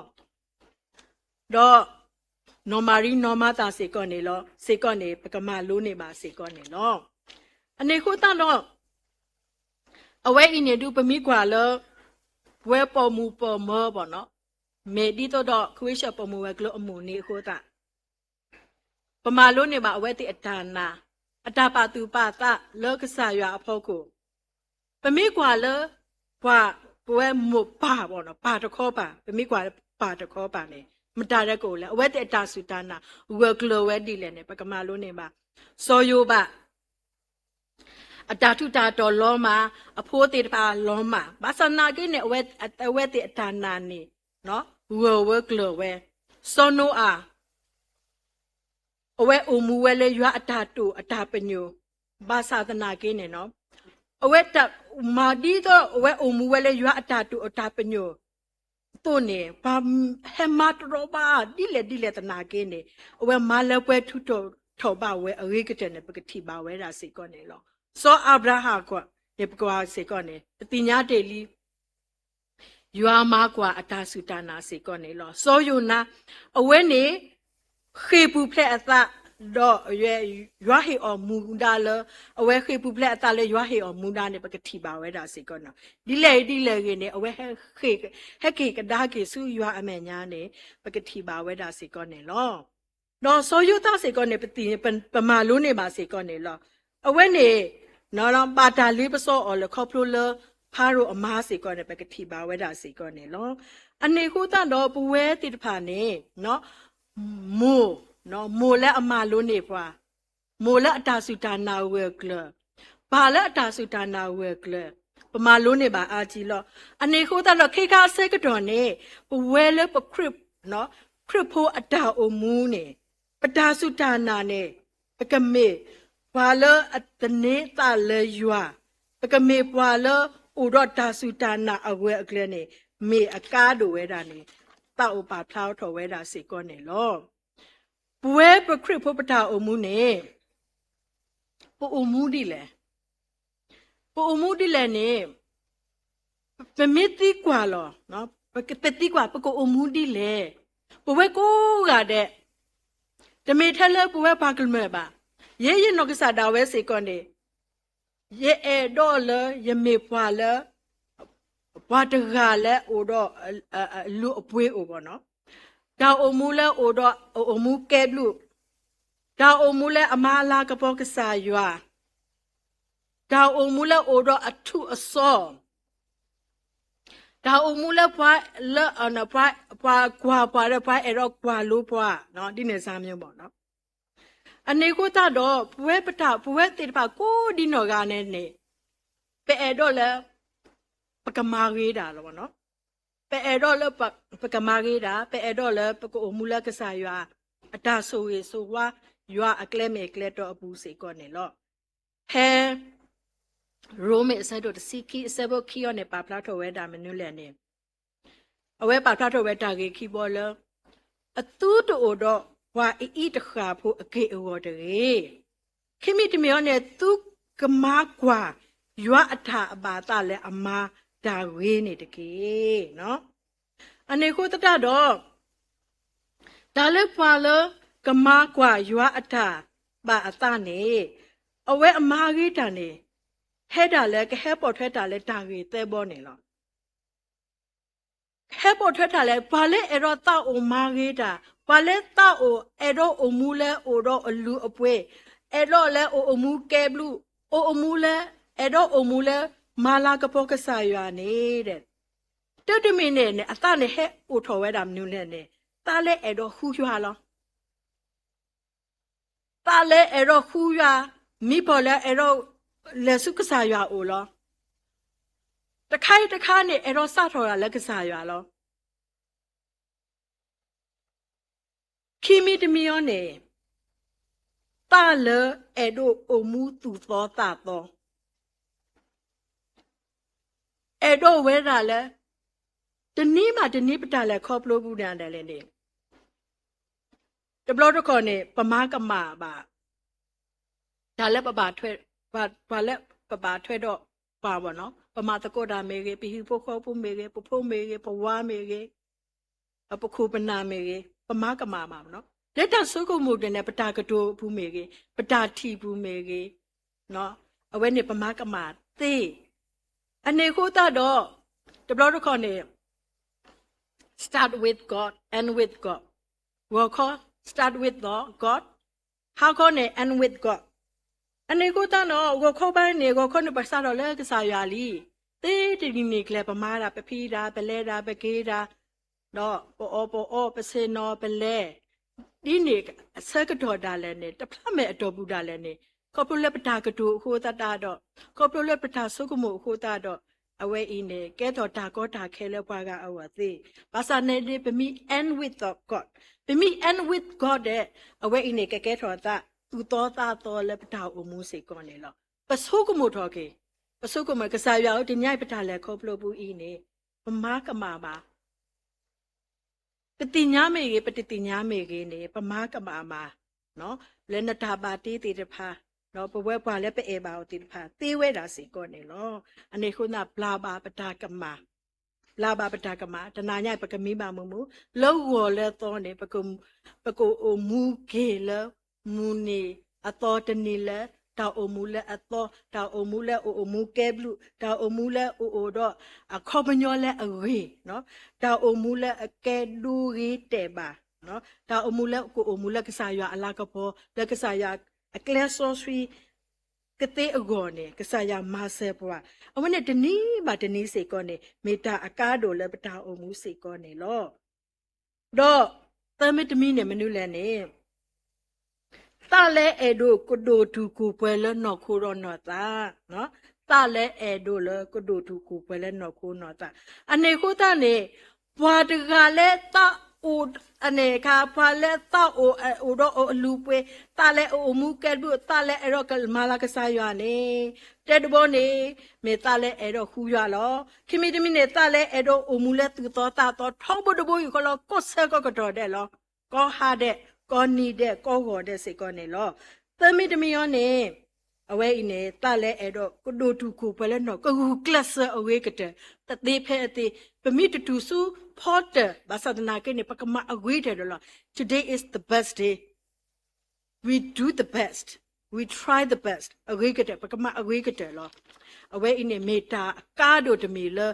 ဒီး နီၢ်မၤရံနီၢ်မၤသၤစ့ၢ်ကီးန့ၣ်လီၤ, စ့ၢ်ကီးန့ၣ် ပကမၤလိန့ၢ်ဘၣ်စ့ၢ်ကီးန့ၣ်လီၤ. အန့ၣ်အဃိသတးဒီး အဝဲအံၤန့ၣ်ဒုး ပမ့ၢ်ကွၢ်လၢ ပဝဲပိာ်မုၣ်ပိာ်မၢၤဘၣ်နီၤ, မ့ၢ်ဒ်သိးဒီးခရံာ်ဖိပိာ်မုၣ်ဝဲၤကျိၤအမုၢ်နံၤအဃိသတး ပမၤလိန့ၢ်ဘၣ်အဝဲသ့ၣ်အတၢ်နာ်, အတၢ်ပာ်သူၣ်ပာ်သးလၢကစၢ်ယွၤအဖီခိၣ်, ပမ့ၢ်ကွၢ်လၢ ပှၤ ပဝဲမိၢ်ပၢ်ဘၣ်နီၤ, ပၢ်တခီပၤ, ပမ့ၢ်ကွၢ်ပၢ်တခီပၤန့ၣ် မတၤဒဲကအိၣ်လဲၣ်, အဝဲသ့ၣ်အတၢ်စူၢ်တၢ်နာ် ဂၢၢ်ကျၢၤဝဲဒ်လဲၣ်န့ၣ် ပကမၤလိန့ၢ်ဘၣ်. စီၤယိၤဘး အတၢ်ထူးတၢ်တီၤလီၤမၢ်, အဖိသ့ၣ်တဖၣ်လီၤမၢ်, ဘၣ်ဆၣ်သနာ်က့န့ၣ် အဝဲသ့ၣ်အတၢ်နာ်န့ၣ် ဂၢၢ်ဝဲကျၢၤဝဲ. စီၤနိအၤ အဝဲအိၣ်မူဝဲလၢယွၤအတၢ်တိာ်အတၢ်ပညိၣ်, ဘၣ်ဆၣ်သနာ်က့န့ၣ် အဝဲ မၤဒ်သိးအဝဲအိၣ်မူဝဲလၢယွၤအတၢ်တိာ်အတၢ်ပညိၣ်အသိးန့ၣ် ပှၤဟဲမၤတရီတပါဒ်လဲၣ်ဒ်လဲၣ်သနာ်က့န့ၣ် အဝဲမၤလၢပှဲၤထူးထီၣ်ဘၣ်ဝဲအဂ့ၤကတၢၢ်န့ၣ် ပကထံၣ်ဘၣ်ဝဲဒၣ်စ့ၢ်ကီးန့ၣ်လီၤ. စီၤအၤဘြၤဟၣ်ကွၢ်န့ၣ် ပကွၢ်စ့ၢ်ကီးန့ၣ် ပသ့ၣ်ညါတ့ၢ်လံ ယွၤမၤကွၢ်အတၢ်စူၢ်တၢ်နာ်စ့ၢ်ကီးန့ၣ်လီၤ. စီၤယိၤနါ အဝဲန့ၣ် ဃ့ၢ်ပူၤဖျဲးအသး ဒီး ယွၤဟ့ၣ်အီၤမူဒါလၢ အဝဲဃ့ၢ်ပူၤဖျဲးအသးလၢယွၤဟ့ၣ်အီၤမူဒါန့ၣ် ပကထံၣ်ဘၣ်ဝဲဒၣ်စ့ၢ်ကီးန့ၣ်လီၤ. ဒ်လဲၣ်ဂ့ၤဒ်လဲၣ်ဂ့ၤန့ၣ် အဝဲ ဟဲက့ၤကဒါက့ၤဆူယွၤအမဲာ်ညါန့ၣ် ပကထံၣ်ဘၣ်ဝဲဒၣ်စ့ၢ်ကီးန့ၣ်လီၤ. ဒီးစီၤယိၤသးစ့ၢ်ကီးန့ၣ် ပသ့ၣ် ပမၤလိန့ၢ်ဘၣ်စ့ၢ်ကီးန့ၣ်လီၤ. အဝဲန့ၣ် ဘၣ်တၢ်လ့ပစီအီၤလၢခီဖျိလၢ ဖၤရိၤအမါစ့ၢ်ကီးန့ၣ် ပကထံၣ်ဘၣ်ဝဲဒၣ်စ့ၢ်ကီးန့ၣ်လီၤ. အန့ၣ်အဃိသတးဒီး ပဝဲသ့ၣ်တဖၣ်န့ၣ် မိၢ်, မိၢ်လၢအမၤလိန့ၢ်ပှၤ, မိၢ်လၢအတၢ်စူၢ်တၢ်နာ်ဂၢၢ်ကျၢၤ, ပၢ်လၢအတၢ်စူၢ်တၢ်နာ်ဂၢၢ်ကျၢၤ, ပမၤလိန့ၢ်ဘၣ်အါထံလီၤ. အန့ၣ်အဃိသတးဒီး ခဲခါအဆၢကတီၢ်န့ၣ် ပဝဲလၢပခရံာ်, ခရံာ်ဖိအတၢ်အိၣ်မူန့ၣ် ပတၢ်စူၢ်တၢ်နာ်န့ၣ် ပကမ့ၢ်ပှၤလၢအသန့ၤသးလၢယွၤ, ပကမ့ၢ်ပှၤလၢအိၣ်ဒီးတၢ်စူၢ်တၢ်နာ်အဂၢၢ်အကျၢၤန့ၣ် မ့ၢ်အကါဒိၣ်ဝဲဒၣ်န့ၣ် သးအိၣ်ပာ်ဖျါထီၣ်ဝဲဒၣ်စ့ၢ်ကီးန့ၣ်လီၤ. ပဝဲပခရံာ်ဖိပတၢ်အိၣ်မူန့ၣ် ပအိၣ်မူဒ်လဲၣ်. ပအိၣ်မူဒ်လဲၣ်န့ၣ် ပမ့ၢ်သံကွၢ်လီၤ, ပသံကွၢ် ပကအိၣ်မူဒ်လဲၣ်. ပဝဲကိးဂၤဒဲး တမ့ၢ်ထဲလၢပဝဲပှၤကမျၢၢ်ဘၣ်. ယဲယနီၢ်ကစၢ်ဒၣ်ဝဲစ့ၢ်ကီးန့ၣ် ယအဲၣ်ဒိးလၢယမ့ၢ်ပှၤလၢ ပှၤတဂၤလၢအိၣ်ဒီးအလုၢ်အပှ့ၤအိၣ်ဘၣ်နီၤ. တၢ်အိၣ်မူလၢအိၣ်ဒီးအအိၣ်မူကဲဘျုး, တၢ်အိၣ်မူလၢအမၤလၤကပီၤကစၢ်ယွၤ, တၢ်အိၣ်မူလၢအိၣ်ဒီးအထူးအစီၤ, တၢ်အိၣ်မူလၢပှၤလၢ ပှၤကွၢ်ပှၤဒီးပှၤအဲၣ်ဒိးကွၢ်လိပှၤ, ဒ်န့ၣ်စၢ်မံၤဘၣ်နီၤ. အန့ၣ်အဃိသတးဒီး ပဝဲပတၢ် ပဝဲသ့ၣ်တဖၣ်ကိးဒ်နီၢ်ဂၤန့ၣ်န့ၣ် ပအဲၣ်ဒိးလၢ ပကမၤဂ့ၤတၢ်လီၤ. ပအဲၣ်ဒိးလၢ ပကမၤဂ့ၤတၢ်, ပအဲၣ်ဒိးလၢပကအိၣ်မူလၢကစၢ်ယွၤ အတၢ်ဆိၣ်ဂ့ၤဆိၣ်ဝါ ယွၤအကျဲမ့ၢ်ကျဲတီအပူၤစ့ၢ်ကီးန့ၣ်လီၤ. ဖဲ ရိမ့ၤအဆၢဒိၣ်တဆံခံ အဆၢဖိခံအံၤန့ၣ် ပာ်ဖျါထီၣ်ဝဲဒၣ်မနုၤလဲၣ်န့ၣ် အဝဲပာ်ဖျါထီၣ်ဝဲတၢ်ဂ့ၢ်ခံဘီလၢ အသုတအိၣ်ဒီးပှၤအအံၤတဃၣ်ဖိအက့ၢ်အဂီၤတဂ့ၤ. ခံမံၤတမံၤအံၤန့ၣ် သုကမၤကွၢ်ယွၤအတၢ်အဘၣ်အသးလၢအမၤတၢ်ဂ့ၤန့ၣ်တက့ၢ်. အန့ၣ်အဃိသတးဒီး တၢ်လၢပှၤလၢကမၤကွၢ်ယွၤအတၢ်ဘၣ်အသးန့ၣ် အဝဲအမၤဂ့ၤတၢ်န့ၣ် ဟဲဒၣ်လၢကဟဲပိာ်ထွဲတၢ်လၢတၢ်ဂ့ၢ်သၢဘီန့ၣ်လီၤ. ဟဲပိာ်ထွဲတၢ်လၢ ပှၤလၢအဲၣ်ဒိးသးအိၣ်မၤဂ့ၤတၢ်, ပှၤလၢသးအိၣ်အဲၣ်ဒိးအိၣ်မူလၢအိၣ်ဒီးအလုၢ်အပှ့ၤ, အဲၣ်ဒိးလၢအိၣ်အိၣ်မူကဲဘျုး, အိၣ်အိၣ်မူလၢ အဲၣ်ဒိးအိၣ်မူလၢ မၤလၤကပီၤကစၢ်ယွၤန့ၣ် တၢ်တမံၤန့ၣ်န့ၣ် အသးန့ၣ်ဟဲအိၣ်ထီၣ်ဝဲဒၣ်မနုၤလဲၣ်န့ၣ် သးလၢအဲၣ်ဒိးဃုယွၤလီၤ. သးလၢအဲၣ်ဒိးဃုယွၤ, မံပီၣ်လၢအဲၣ်ဒိးလဲၤဆူကစၢ်ယွၤအအိၣ်လီၤ. တခါအံၤတခါန့ၣ် အဲၣ်ဒိးစးထီၣ်တၢ်လၢကစၢ်ယွၤလီၤ. ခံမံၤတမံၤအံၤန့ၣ်, သးလၢအဲၣ်ဒိးအိၣ်မူသူၣ်သီသးသီ, အဲၣ်ဒိးဝဲဒၣ်လၢ တနံၤဘၣ်တနံၤပတၢ်လဲၤခီဖျိပူၤဒၣ်လဲာ်န့ၣ်, တဘျီတခီၣ်န့ၣ် ပမၤကမၣ်ဘၣ် တၢ်လၢပဘၣ်ထွဲ, ပှၤလၢပဘၣ်ထွဲဒီးပှၤဘၣ်နီၤ, ပမၤသကိးတၢ်မ့ၢ်ဂ့ၤ, ပဟံၣ်ဖိဃီဖိမ့ၢ်ဂ့ၤ, ပဖိမ့ၢ်ဂ့ၤ, ပဝၤမ့ၢ်ဂ့ၤ, ပခိၣ်ပနၢ်မ့ၢ်ဂ့ၤ, ပမၤကမၣ်ဘၣ်နီၤ. လၢတၢ်ဆိကမိၣ်ဒၣ်န့ၣ် ပတၢ်ကတိၤအပူၤမ့ၢ်ဂ့ၤ, ပတၢ်ထံၣ်ပူၤမ့ၢ်ဂ့ၤ, အဝဲန့ၣ်ပမၤကမၣ်သ့. အန့ၣ်အဃိသတးဒီး တဘျီတခီၣ်န့ၣ် start with God, end with God, ဂီၤခီ start with the God, ဟါခီန့ၣ် end with God. အန့ၣ်အဃိသတးဒီး ဂီၤခီဘၣ်န့ၣ် ဂီၤခီန့ၣ် ပစးထီၣ်လၢကစၢ်ယွၤလံ. သ့တနံၤန့ၣ်ကျဲ ပမၤဒၣ် ပဖံးဒၣ် ပလဲၤဒၣ် ပက့ၤဒၣ်, ဒီးပအီၣ်ပအီ, ပဆ့ၣ်နီၤပလဲၤ, ဒ်န့ၣ်အဆၢကတီၢ်ဒၣ်လဲာ်န့ၣ်, တဖျါမဲာ်အတီၢ်ပူၤဒၣ်လဲာ်န့ၣ်, ခီဖျိလၢပတၢ်ကတိၤအဃိသတးဒီး, ခီဖျိလၢပတၢ်ဆိကမိၣ်အဃိသတးဒီး, အဝဲအံၤန့ၣ် ကဲထီၣ်တၢ်ကီတၢ်ခဲလၢပှၤဂၤအဂီၢ်သ့. ဘၣ်ဆၣ်န့ၣ်ဒ် ပမ့ၢ် end with God, ပမ့ၢ် end with God ဒီး အဝဲအံၤန့ၣ် ကကဲထီၣ်သး သူၣ်သီသးသီလၢပတၢ်အိၣ်မူစ့ၢ်ကီးန့ၣ်လီၤ. ပဆိကမိၣ်ထီၣ်က့ၤ, ပဆိကမိၣ် ကစၢ်ယွၤဧၢ, တနံၤအံၤပတၢ်လဲၤခီဖျိပူၤအံၤန့ၣ်, ပမၤကမၣ်ဘၣ် ပသ့ၣ်ညါမ့ၢ်ဂ့ၤ, ပတသ့ၣ်ညါမ့ၢ်ဂ့ၤန့ၣ်, ပမၤကမၣ်မး, လၢနတၢ်ဘၣ်တ့သ့ၣ်တဖၣ်, ဒီးပဝဲပှၤလၢပအဲၣ်ဘၣ်အီၤသ့ၣ်တဖၣ် သ့ဝဲဒၣ်စ့ၢ်ကီးန့ၣ်လီၤ. အန့ၣ်အဃိသတး ပျၢ်ဘၣ်ပတၢ်ကမၣ်, ပျၢ်ဘၣ်ပတၢ်ကမၣ်, တနၤညါအံၤ ပကမံဘၣ်မုာ်မုာ်, လၢဂီၤလၢသီန့ၣ်, ပကအိၣ်မူက့ၤလၢ မုၢ်နံၤအသီတနံၤလၢ တၢ်အိၣ်မူလၢအသီ, တၢ်အိၣ်မူလၢအအိၣ်မူကဲဘျုး, တၢ်အိၣ်မူလၢအအိၣ်ဒီးအခီပညီလၢအဂ့ၤ, တၢ်အိၣ်မူလၢအကဲဒိဂ့ၤတဲာ်ဘၣ်, တၢ်အိၣ်မူလၢကအိၣ်မူလၢကစၢ်ယွၤအလၤကပီၤ, လၢကစၢ်ယွၤအကျဲစီဆှံကသ့အဂီၢ်န့ၣ်, ကစၢ်ယွၤမၤစၢၤပှၤ, အဝဲန့ၣ်တနံၤဘၣ်တနံၤစ့ၢ်ကီးန့ၣ် မ့ၢ်တၢ်အကါဒိၣ်လၢပတၢ်အိၣ်မူစ့ၢ်ကီးန့ၣ်လီၤ. ဒီးသၢမံၤတမံၤန့ၣ် မနုၤလဲၣ်န့ၣ်, သးလၢအဲၣ်ဒိးကဒိၣ်တုာ်ခိၣ်ပှဲၤလၢနီၢ်ခိဒီးနီၢ်သး, သးလၢအဲၣ်ဒိးလၢကဒိၣ်တုာ်ခိၣ်ပှဲၤလၢနီၢ်ခိနီၢ်သး, အန့ၣ်အဃိသတးန့ၣ်, ပှၤတဂၤလၢသးအိၣ်, အန့ၣ်အခါ ပှၤလၢသးအိၣ်အိၣ်ဒီးအလုၢ်အပှ့ၤ, သးလၢအအိၣ်မူကဲဘျုး, သးလၢအဲၣ်ဒိးကမၤလၤကစၢ်ယွၤန့ၣ်, တဲတဘီန့ၣ်, မ့ၢ်သးလၢအဲၣ်ဒိးဃုယွၤလီၤ. ခံမံၤတမံၤန့ၣ် သးလၢအဲၣ်ဒိးအိၣ်မူလၢသူၣ်သီသးသီ ထီဘိတဘိယူၢ်ဃီလီၤ, ကိးဆၢကတီၢ်ဒဲးလီၤ, ကိးဟါဒဲး, ကိးနံၤဒဲး, ကိးဂီၤဒဲးစ့ၢ်ကီးန့ၣ်လီၤ. သၢမံၤတမံၤအံၤန့ၣ်, အဝဲအံၤန့ၣ် သးလၢအဲၣ်ဒိးကဒိၣ်တုာ်ခိၣ်ပှဲၤလၢနီၢ်ခိ, ကဂုာ်ကျဲးစၢးအဂ့ၤကတၢၢ်, တသ့ဖဲအသ့, ပမ့ၢ်တတုၤဆူဖီတၢၣ်, ဘၣ်ဆၣ်သနာ်က့န့ၣ် ပကမၤအဂ့ၤကတၢၢ်လီၤ. Today is the best day. We do the best. We try the best. အဂ့ၤကတၢၢ်, ပကမၤအဂ့ၤကတၢၢ်လီၤ. အဝဲအံၤန့ၣ်မ့ၢ်တၢ်အကါဒိၣ်တမံၤလၢ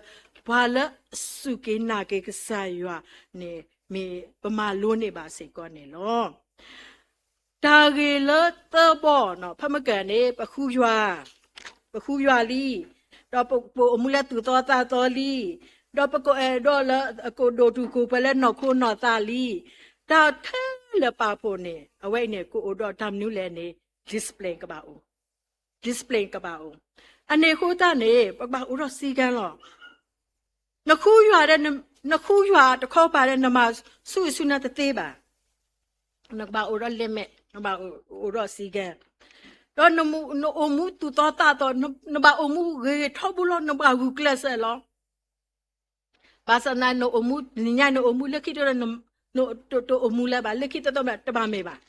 ပှၤလၢအစူၢ်က့ၤနာ်က့ၤကစၢ်ယွၤန့ၣ် မ့ၢ်ပမၤလိန့ၢ်ဘၣ်စ့ၢ်ကီးန့ၣ်လီၤ. တၢ်ဂ့ၢ်လၢသၢဘီ, ဖဲမုၢ်ကၢန့ၣ် ပဃုယွၤ, ပဃုယွၤလံ, ဒီးပအိၣ်မူလၢသူၣ်သီသးသီလံ, ဒီးပကအဲၣ်ဒိးလၢကဒိၣ်တုာ်ခိၣ်ပှဲၤလၢနီၢ်ခိနီၢ်သးလံ. တၢ်ထဲလၢပာ်ဖှိၣ်န့ၣ် အဝဲအံၤန့ၣ် ကအိၣ်ဒီးတၢ်မနုၤလဲၣ်န့ၣ် discipline ကဘၣ်အိၣ်, discipline ကဘၣ်အိၣ်. အန့ၣ်အဃိသတးန့ၣ် ပကဘၣ်အိၣ်ဒီးစံကဲလီၤ. နဃုယွၤဒီး, နဃုယွၤတခီပၤဒီး နမၤဆူအံၤဆူနၤတသ့ဘၣ်. နကဘၣ်အိၣ်ဒီး limit, နဘၣ်အိၣ်ဒီးစံကဲ, ဒီးနအိၣ်မူသူၣ်သီသးသီ, နဘၣ်အိၣ်မူဂ့ၤဂ့ၤထီဘိလီၤ, နဘၣ်ဂုာ်ကျဲးစၢးလီၤ. ဘၣ်ဆၣ်သနာ်က့ နအိၣ်မူ, နညါနအိၣ်မူလၢခံတ, တအိၣ်မူလၢၤဘၣ်, လၢခံတသီတဘၣ်မ့ၢ်ဘၣ်.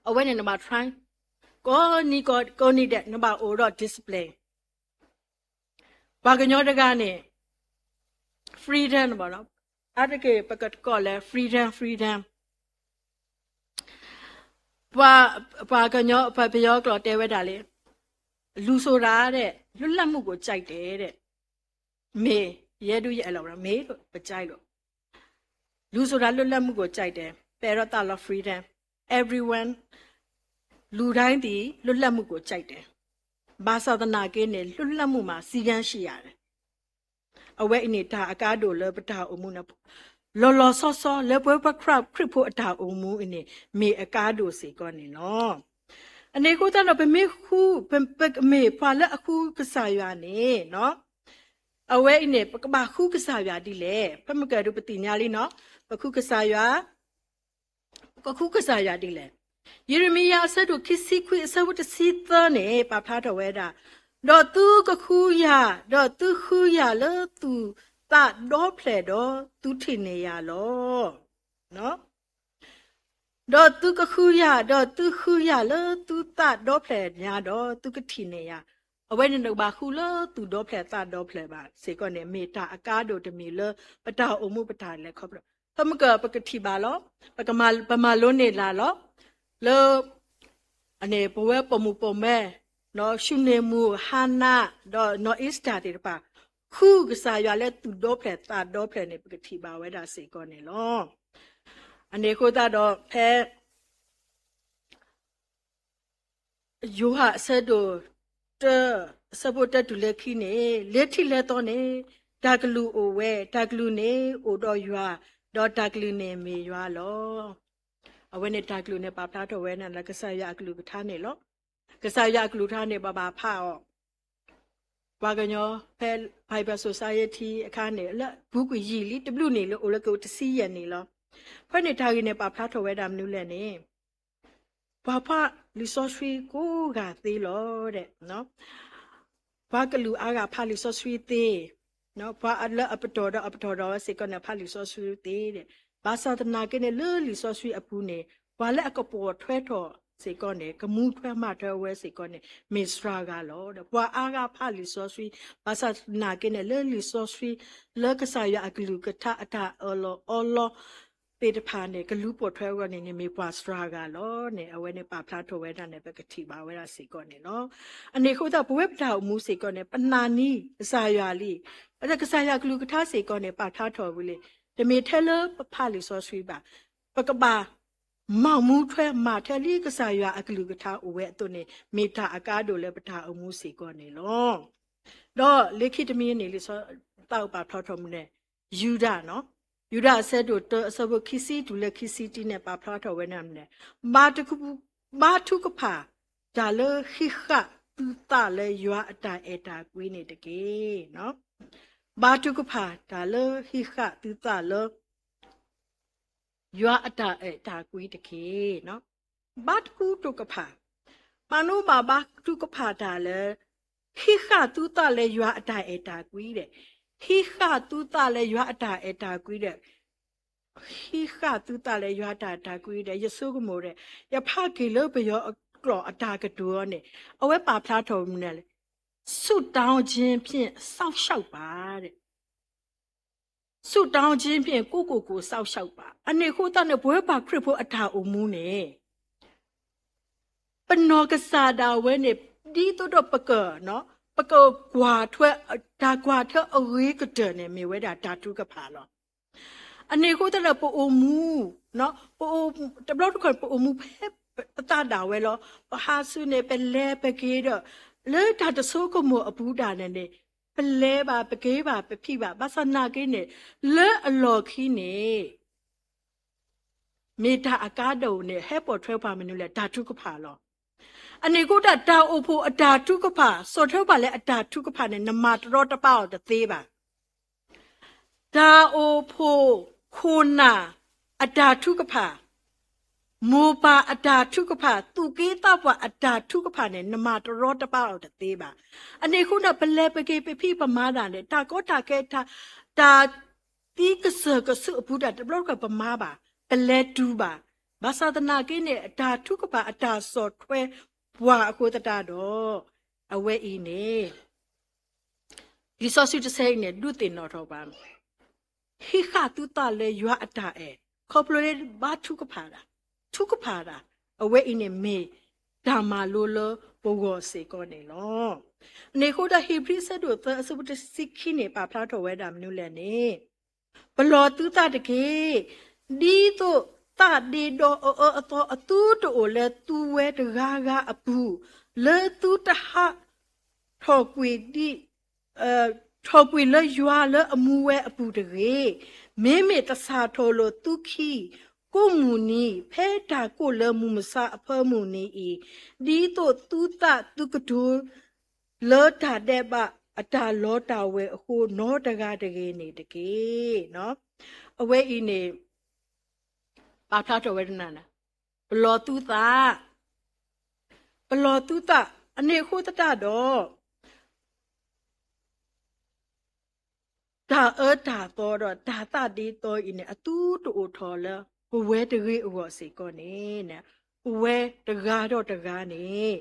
အဝဲန့ၣ်နဘၣ် try, ကိးနံၤကိးနံၤဒဲး နဘၣ်အိၣ်ဒီး discipline. ပှၤကညီတဂၤန့ၣ် freedom ဘၣ်, အါတက့ၢ်ပကကိးလၢ freedom, freedom. ပှၤကညီ, ပှၤပယီၤကျိာ်တဲဝဲဒၣ်လံ, လူဆိုတာတဲ့ လွတ်လပ်မှုကို ကြိုက်တယ်တဲ့. မ့ၢ်, ယဲဒုးယအဲၣ်လီၤ, မ့ၢ်, ပကြိုက်လို့. လူဆိုတာ လွတ်လပ်မှုကို ကြိုက်တယ်, ပအဲၣ်ဒိးသးလီၤ freedom, everyone, လူတိုင်းသည် လွတ်လပ်မှုကို ကြိုက်တယ်. ဘၣ်ဆၣ်သနာ်က့န့ၣ် လွတ်လပ်မှုမှာ စည်းကမ်းရှိရတယ်. အဝဲအံၤန့ၣ် တၢ်အကါဒိၣ်လၢပတၢ်အိၣ်မူန့ၣ်, လီၤလီၤဆီဆီလၢပဝဲပှၤခရံာ်ဖိအတၢ်အိၣ်မူအံၤန့ၣ် မ့ၢ်အကါဒိၣ်စ့ၢ်ကီးန့ၣ်လီၤ. အန့ၣ်အဃိသတးဒီး ပမ့ၢ်ဃူ ပ ပမ့ၢ်ပှၤလၢအဃူကစၢ်ယွၤန့ၣ် အဝဲအံၤန့ၣ် ပကဘၣ်ဃူကစၢ်ယွၤဒ်လဲၣ်. ဖဲမုၢ်ကၢၢ်ဒုးပသ့ၣ်ညါလံနီၤ, ပဃူကစၢ်ယွၤ ကဃူကစၢ်ယွၤဒ်လဲၣ်. ယံးရမံယၤအဆၢဒိၣ်ခံဆံခွံအဆၢဖိတဆံသၢန့ၣ် ပာ်ဖျါထီၣ်ဝဲဒၣ်, ဒီးသုကဃုယၤ, ဒီးသုဃုယၤလၢသုသးဒီဖျၢၣ်ဒီး သုထံၣ်န့ၢ်ယၤလီၤ. ဒီးသုကဃုယၤ, ဒီးသုဃုယၤလၢသုသးဒီဖျၢၣ်ညါဒီး သုကထံၣ်န့ၢ်ယၤ. အဝဲန့ၣ်နကဘၣ်ဃုလၢသုဒီဖျၢၣ်သးဒီဖျၢၣ်ဘၣ်စ့ၢ်ကီးန့ၣ် မ့ၢ်တၢ်အကါဒိၣ်တမံၤလၢ ပတၢ်အိၣ်မူပတၢ်လဲၤခီဖျိ ဖဲမုၢ်ကၢၢ်ပကထံၣ်ဘၣ်လီၤ. ပကမၤ ပမၤလိန့ၢ်လၢ်လီၤ. လၢ အန့ၣ် ပဝဲပိာ်မုၣ်ပိာ်မၢၤ နီၢ်ၡူနံၣ်မူၣ် ဟါနၤ ဒီးနီၢ်အ့စတၢ်သ့ၣ်တဖၣ် ဃုကစၢ်ယွၤလၢသုဒီဖျၢၣ်သးဒီဖျၢၣ်န့ၣ် ပကထံၣ်ဘၣ်ဝဲဒၣ်စ့ၢ်ကီးန့ၣ်လီၤ. အန့ၣ်အဃိသတးဒီး ဖဲ ယိၤဟၣ်အဆၢဒိၣ်တၢ အဆၢဖိတၢတုၤလၢခံန့ၣ် လၢထံးလၢသီန့ၣ် တၢ်ကလုၢ်အိၣ်ဝဲ, တၢ်ကလုၢ်န့ၣ်အိၣ်ဒီးယွၤ, ဒီးတၢ်ကလုၢ်န့ၣ်မ့ၢ်ယွၤလီၤ. အဝဲန့ၣ်တၢ်ကလုၢ်န့ၣ် ပာ်ဖျါထီၣ်ဝဲန့ၣ်လၢကစၢ်ယွၤအကလုၢ်ကထါန့ၣ်လီၤ. ကစၢ်ယွၤအကလုၢ်ကထါန့ၣ် ပဘၣ်ဖးအီၤ ပှၤကညီဖဲ Bible Society အခါန့ၣ် လၢပူၤကွံာ်ယံာ်လံ တဘျုးနံၣ်လၢအိၣ်လၢကအိၣ်တဆံယဲၢ်နံၣ်လီၤ. ဖဲန့ၣ်တၢ်ဂ့ၢ်န့ၣ် ပာ်ဖျါထီၣ်ဝဲဒၣ်မနုၤလဲၣ်န့ၣ် ပှၤဖးလံာ်စီဆှံကိးဂၤသ့လီၤဒီး ပှၤကလုာ်အါဂၤဖးလံာ်စီဆှံသ့, ပှၤလၢအပတီၢ်ဒီးအပတီၢ်ဒီးဝဲစ့ၢ်ကီးန့ၣ် ဖးလံာ်စီဆှံသ့ဒီး ဘၣ်ဆၣ်သနာ်က့န့ၣ် လၢလံာ်စီဆှံအပူၤန့ၣ် ပှၤလၢအကပိာ်ထွဲထီၣ်စ့ၢ်ကီးန့ၣ် ကမူထွဲမၤထွဲဝဲစ့ၢ်ကီးန့ၣ် မ့ၢ်စှၤဂၤလီၤ. ဒီးပှၤအါဂၤဖးလံာ်စီဆှံ ဘၣ်ဆၣ်သနာ်က့န့ၣ် လၢလံာ်စီဆှံလၢကစၢ်ယွၤအကလုၢ်ကထါအတၢ်အၢၣ်လီၤအီလီၤသ့ၣ်တဖၣ်န့ၣ် ကလူၤပိာ်ထွဲအဂီၢ်န့ၣ်န့ၣ် မ့ၢ်ပှၤစှၤဂၤလီၤန့ၣ် အဝဲန့ၣ်ပာ်ဖျါထီၣ်ဝဲဒၣ်န့ၣ် ပကထံၣ်ဘၣ်ဝဲဒၣ်စ့ၢ်ကီးန့ၣ်လီၤ. အန့ၣ်အဃိသတး ပဝဲပတၢ်အိၣ်မူစ့ၢ်ကီးန့ၣ် ပနာ်န့ၢ်ကစၢ်ယွၤလံ. ကစၢ်ယွၤကလုၢ်ကထါစ့ၢ်ကီးန့ၣ် ပာ်ဖျါထီၣ်ဝံၤလံ, တမ့ၢ်ထဲလၢပဖးလံာ်စီဆှံဘၣ်, ပကဘၣ် မၤမူထွဲမၤထဲလံကစၢ်ယွၤအကလုၢ်ကထါအိၣ်ဝဲအသိးန့ၣ် မ့ၢ်တၢ်အကါဒိၣ်လၢပတၢ်အိၣ်မူစ့ၢ်ကီးန့ၣ်လီၤ. ဒီးလၢခံတမံၤန့ၣ် လံာ်စီသးအိၣ်ပာ်ဖျါထီၣ်မနုၤလဲၣ်, ယူဒၤ, ယူဒၤအဆၢဒိၣ်တၢအဆၢဖိခံဆံတုၤလၢခံဆံတၢန့ၣ် ပာ်ဖျါထီၣ်ဝဲဒၣ်မနုၤလဲၣ်, ဘါထုကဖၣ် တၢ်လၢဟံးဃာ်သုသးလၢယွၤအတၢ်အဲၣ်တၢ်ကွံန့ၣ်တက့ၢ်. ဘါထုကဖၣ်တၢ်လၢဟံးဃာ်သုသးလၢ ယွၤအတၢ်အဲၣ်တၢ်ကွံတက့ၢ်. ဘါထုကဖၣ်, မၤနုၤဘၣ်ဘါထုကဖၣ်တၢ်လၢ ဟံးဃာ်သုသးလၢယွၤအတၢ်အဲၣ်တၢ်ကွံဒီး, ဟံးဃာ်သုသးလၢယွၤအတၢ်အဲၣ်တၢ်ကွံဒီး, ဟံးဃာ်သုသးလၢယွၤအတၢ်အဲၣ်တၢ်ကွံဒီး ယဆိကမိၣ်ဒီး ယဖးက့ၤလၢပယီၤအကျိာ်အတၢ်ကတိၤအီၤန့ၣ် အဝဲပာ်ဖျါထီၣ်မနုၤလဲၣ်, ဆုတောင်းခြင်းဖြင့် စောင့်ရှောက်ပါ ဆုတောင်းခြင်းဖြင့် ကိုယ့်ကိုယ်ကို စောင့်ရှောက်ပါ. အန့ၣ်အဃိသတးန့ၣ် ပဝဲပှၤခရံာ်ဖိအတၢ်အိၣ်မူန့ၣ် ပနီၢ်ကစၢ်ဒၣ်ဝဲန့ၣ် ဒ်သိးဒီးပက, ပကကွၢ်ထွဲ, တၢ်ကွၢ်ထွဲအဂ့ၤကတၢၢ်န့ၣ် မ့ၢ်ဝဲဒၣ်တၢ်ထုကဖၣ်လီၤ. အန့ၣ်အဃိသတးဒီး ပအိၣ်မူ, ပအိၣ်, တဘျီတခီၣ်န့ၣ် ပအိၣ်မူဖဲပသးဒၣ်ဝဲလီၤ. ပဟးဆူန့ၣ် ပလဲၤပက့ၤဒီး လၢတၢ်တဆိကမိၣ်အပူၤဒၣ်န့ၣ်န့ၣ် ပလဲၤဘၣ် ပက့ၤဘၣ် ပဖံးဘၣ်. ဘၣ်ဆၣ်သနာ်က့န့ၣ် လၢအလီၢ်ခံန့ၣ် မ့ၢ်တၢ်အကါဒိၣ်န့ၣ် ဟဲပိာ်ထွဲပှၤမနုၤလဲၣ်, တၢ်ထုကဖၣ်လီၤ. အန့ၣ်အဃိဒၣ် တၢ်အိၣ်ဖှိၣ်အတၢ်ထုကဖၣ် စိာ်ထွဲပှၤလၢအတၢ်ထုကဖၣ်န့ၣ် နမၤတရီတပါအီၤတသ့ဘၣ်. တၢ်အိၣ်ဖှိၣ်ခိၣ်နၢ်အတၢ်ထုကဖၣ်, မိၢ်ပၢ်အတၢ်ထုကဖၣ်, သူၣ်က့သးပှၢ်အတၢ်ထုကဖၣ်န့ၣ် နမၤတရီတပါအီၤတသ့ဘၣ်. အန့ၣ်အဃိန့ၣ် ပလဲၤပက့ၤ ပဖံးပမၤဒၣ်န့ၣ် တၢ်ကီတၢ်ခဲ တၢ် တၢ်သံကစၢၢ်ကဆူးအပူၤဒၣ် တဘျီတခီၣ်ပမၤဘၣ်, ပလဲၤတုၤဘၣ်. ဘၣ်ဆၣ်သနာ်က့န့ၣ် အတၢ်ထုကဖၣ်အတၢ်စိာ်ထွဲပှၤအဃိသတးဒီး အဝဲအံၤန့ၣ် လံာ်စီဆှံတဆၢအံၤန့ၣ် ဒုးသ့ၣ်နီၣ်ထီၣ်ပှၤ ဟံးဃာ်သုသးလၢယွၤအတၢ်အဲၣ် ခီဖျိလၢဘါထုကဖၣ်တၢ်, ထုကဖၣ်တၢ်, အဝဲအံၤန့ၣ်မ့ၢ်တၢ်မၤလိလၢပဂီၢ်စ့ၢ်ကီးန့ၣ်လီၤ. အန့ၣ်အဃိဒီး ဧ့ၤဘြံၤအဆၢဒိၣ်သၢအဆၢဖိတဆံခံန့ၣ် ပာ်ဖျါထီၣ်ဝဲဒၣ်မနုၤလဲၣ်န့ၣ်, ပလီၢ်သုသးတက့ၢ်. ဒ်သိးသးဒ့ဒီအအၢအသီအသုတအိၣ်လၢသုဝဲတဂၤဂၤအပူၤ, လၢသုတဟးထီၣ်ကွံာ်ဒံး, အ ထီၣ်ပှံာ်လၢယွၤလၢအမူဝဲအပူၤတဂ့ၤ. မ့မ့ၢ်သဆၣ်ထီၣ်လိာ်သုခံ ကိးမုၢ်နံၤ ဖဲတၢ်ကိၢ်လၢမုၢ်မဆါအဖၢမုၢ်နံၤအံၤ, ဒ်သိးသုသးသုကတုၤ လၢတၢ်ဒဲးဘးအတၢ်လီတၢ်ဝဲၤအဃိ နီတဂၤတဂ့ၤန့ၣ်တက့ၢ်. အဝဲအံၤန့ၣ် ပာ်ဖျါထီၣ်ဝဲတနၤန့ၣ်, ပလီၢ်သုသး, ပလီၢ်သုသး အန့ၣ်အဃိသတးဒီး တၢ်အၢတၢ်သီဒီးတၢ်သးဒ့သီအံၤန့ၣ် အသုတအိၣ်ထီၣ်လၢ ပဝဲတဂ့ၤအဂီၢ်စ့ၢ်ကီးန့ၣ်, ပဝဲတဂၤဒီးတဂၤန့ၣ်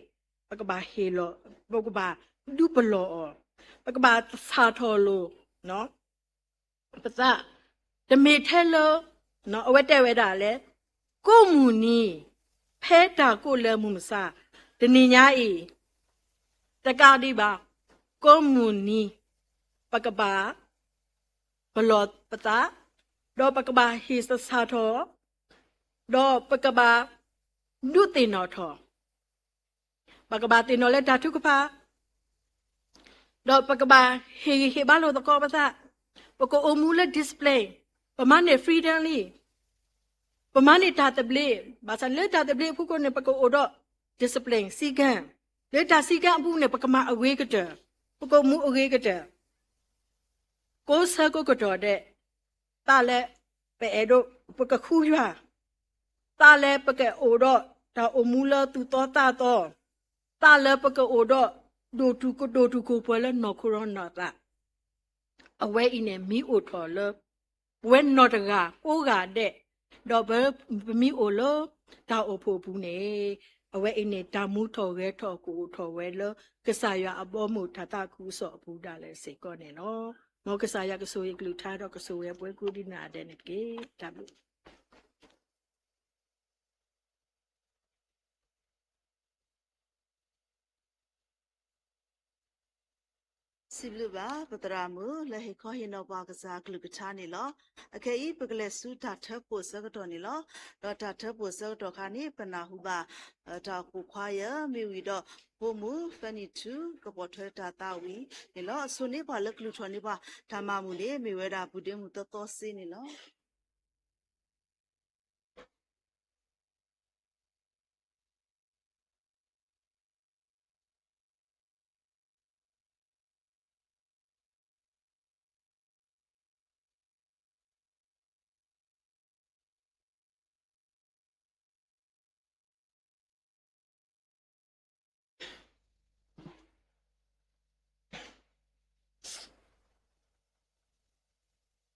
ပကဘၣ်ဟ့ၣ်လီၤ, ပကဘၣ်ဒုးပလီၢ်အီၤ, ပကဘၣ်သဆၣ်ထီၣ်လိာ် ပသး, တမ့ၢ်ထဲလၢ အဝဲတဲဝဲဒၣ်လဲၣ်, ကိးမုၢ်နံၤ ဖဲတၢ်ကိၢ်လၢမုၢ်မဆါ, တနံၤညါအံၤ တကးဒံးဘၣ်, ကိးမုၢ်နံၤ ပကဘၣ်ပလီၢ်ပသး, ဒီးပကဘၣ်ဟ့ၣ်သဆၣ်ထီၣ်, ဒီးပကဘၣ်ဒုးသ့ၣ်နီၣ်ထီၣ် ပကဘၣ်သ့ၣ်နီၣ်လၢတၢ်ထုကဖၣ်, ဒီးပကဘၣ်ဟ့ၣ်ဂံၢ်ဟ့ၣ်ဘါလိာ်သကိးပသး, ပကအိၣ်မူလၢ discipline, ပမၤန့ၢ် freedom လံ, ပမၤန့ၢ်တၢ်သဘျ့, ဘၣ်ဆၣ်လၢတၢ်သဘျ့အဖီခိၣ်န့ၣ် ပကအိၣ်ဒီး discipline စည်းကမ်း, လၢတၢ်စည်းကမ်းအပူၤန့ၣ် ပကမၤအဂ့ၤကတၢၢ်, ပကအိၣ်မူအဂ့ၤကတၢၢ်, ကိးဆၢကိးကတီၢ်ဒဲး, သးလၢပအဲၣ်ဒိး ပကဃုယွၤ, သးလၢပကအိၣ်ဒီးတၢ်အိၣ်မူလၢသူၣ်သီသးသီ, သးလၢပကအိၣ်ဒီး ဒိၣ်တုာ်ခိၣ်ဒိၣ်ပှဲၤလၢနီၢ်ခိဒီးနီၢ်သး, အဝဲအံၤန့ၣ် မ့ၢ်အိၣ်ထီၣ်လၢ ပဝဲနီၢ်တဂၤကိးဂၤဒဲး, ဒီးပမ့ၢ်အိၣ်လၢတၢ်အိၣ်ဖှိၣ်အပူၤန့ၣ်, အဝဲအံၤန့ၣ် တၢ်မူထီၣ်ဂဲၤထီၣ်ကအိၣ်ထီၣ်ဝဲလၢ ကစၢ်ယွၤအဘီအမုၢ်တၢ်သးခုကစီၣ်အပူၤဒၣ်လဲာ်စ့ၢ်ကီးန့ၣ်လီၤ. မ်ကစၢ်ယွၤကဆိၣ်ဂ့ၤကလုၢ်ကထါဒီးကဆိၣ်ဂ့ၤပဝဲကိးဒံးနီၢ်ဒဲးန့ၣ်တက့ၢ်. တၢ်ဘျုး စံးဘျုးဘၣ် ပသရၣ်မုၣ် လၢဟ့ၣ်ခီဟ့ၣ်နီၤပှၤကစၢ်ကလုၢ်ကထါန့ၣ်လီၤ. အခဲအံၤ ပကလဲၤဆူတၢ်ထၢဖှိၣ်အဆၢကတီၢ်န့ၣ်လီၤ. ဒီးတၢ်ထၢဖှိၣ်အဆၢကတီၢ်အခါန့ၣ် ပနၢ်ဟူဘၣ် တၢ်အိၣ်ဖှိၣ်ခွါယၢ် မ့ၢ်ဝံၤဒီး ဖိမုၣ် Fanny Two ကပိာ်ထွဲတၢ်သးဝံၣ်န့ၣ်လီၤ. အဆိန့ၣ်ပှၤလၢကလုၢ်ထီၣ်န့ၢ်ပှၤတၢ်မၤမုာ်န့ၣ် မ့ၢ်ဝဲဒၣ် ပုၢ်ဒ့မုၣ်သီသီစ့န့ၣ်လီၤ.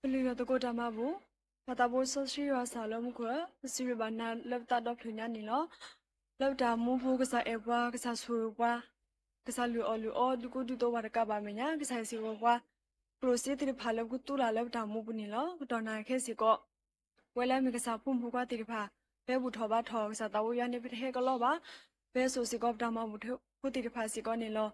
ပလုၢ်ထီၣ်သကိးတၢ်မၤဘူၣ်, ပှၤသးဘိစီဆှံယွၤစၢ်လၢမူခိၣ်ဧၢ, ပစံးဘျုးဘၣ်နၤလၢပသးဒီဖျၢၣ်ညါန့ၣ်လီၤ. လၢပတၢ်မူပူၤ ကစၢ်အဲၣ်ပှၤ, ကစၢ်ဆိၣ်ဂ့ၤပှၤ, ကစၢ်လုၢ်အီၣ်လုၢ်အီ ဒုးကူဒုးသိးပှၤတကးဘၣ်မဲာ်ညါ, ကစၢ်ဟ့ၣ်စ့ၢ်ကီးပှၤ ကျိၣ်စ့သ့ၣ်တဖၣ်လၢပကသူလၢ်လၢပတၢ်မူပူၤန့ၣ်လီၤ. ကတီၢ်နၢ်ခဲစ့ၢ်ကီး ပဝဲလၢအမ့ၢ်ကစၢ်ဖိမုၣ်ဖိခွါသ့ၣ်တဖၣ်, ဖဲဘူၣ်ထီၣ်ဘါထီၣ် ကစၢ်သးအိၣ်ယွၤန့ၣ် ပတဟဲကလီဘၣ်. ပဟဲစိာ်စ့ၢ်ကီးပတၢ်မၤဘူၣ်ဖိသ့ၣ်တဖၣ်စ့ၢ်ကီးန့ၣ်လီၤ.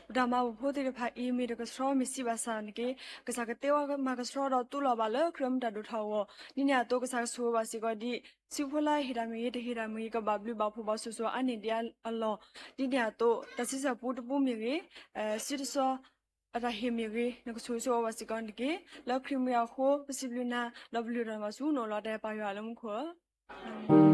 ပတၢ်မၤဘူၣ်ဖိသ့ၣ်တဖၣ်အံၤ မ့ၢ်တကဆှီမ့ၢ်ဆံးဘၣ်ဆၣ်န့ၣ်တက့ၢ်, ကစၢ်ကသ့ဝဲမၤကဆှီဒီးသူလီၤဘၣ်လၢခရံာ်မ့ၢ်တၢ်ဒိၣ်ထီၣ်အဂီၢ်, ဒ်န့ၣ်အသိးကစၢ်ကဆိၣ်ဂ့ၤဘၣ်စ့ၢ်ကီးဒ် စုဖိလၢဟ့ၣ်တၢ်မ့ၢ်ဂ့ၤ တဟ့ၣ်တၢ်မ့ၢ်ဂ့ၤ ကဘၣ်ဘျုးဘၣ်ဖှိၣ်ဘၣ်ဆိၣ်ဂ့ၤအါန့ၢ်ဒံးအလီၢ်, ဒ်န့ၣ်အသိး တၢ်ဆံဆၢပူတပူမ့ၢ်ဂ့ၤ, စုတစီ အတၢ်ဟ့ၣ်မ့ၢ်ဂ့ၤ နကဆိၣ်ဂ့ၤဆိၣ်ဝါဘၣ်စ့ၢ်ကီးန့ၣ်တက့ၢ်. လၢခရံာ်မ့ၢ်အဃိ ပစံးဘျုးနၤ ဒီးပလုၢ်ထီၣ်မၤဆူနအိၣ်လီၤတဲာ်ပၢ်ယွၤလၢမူခိၣ်ဧၢ.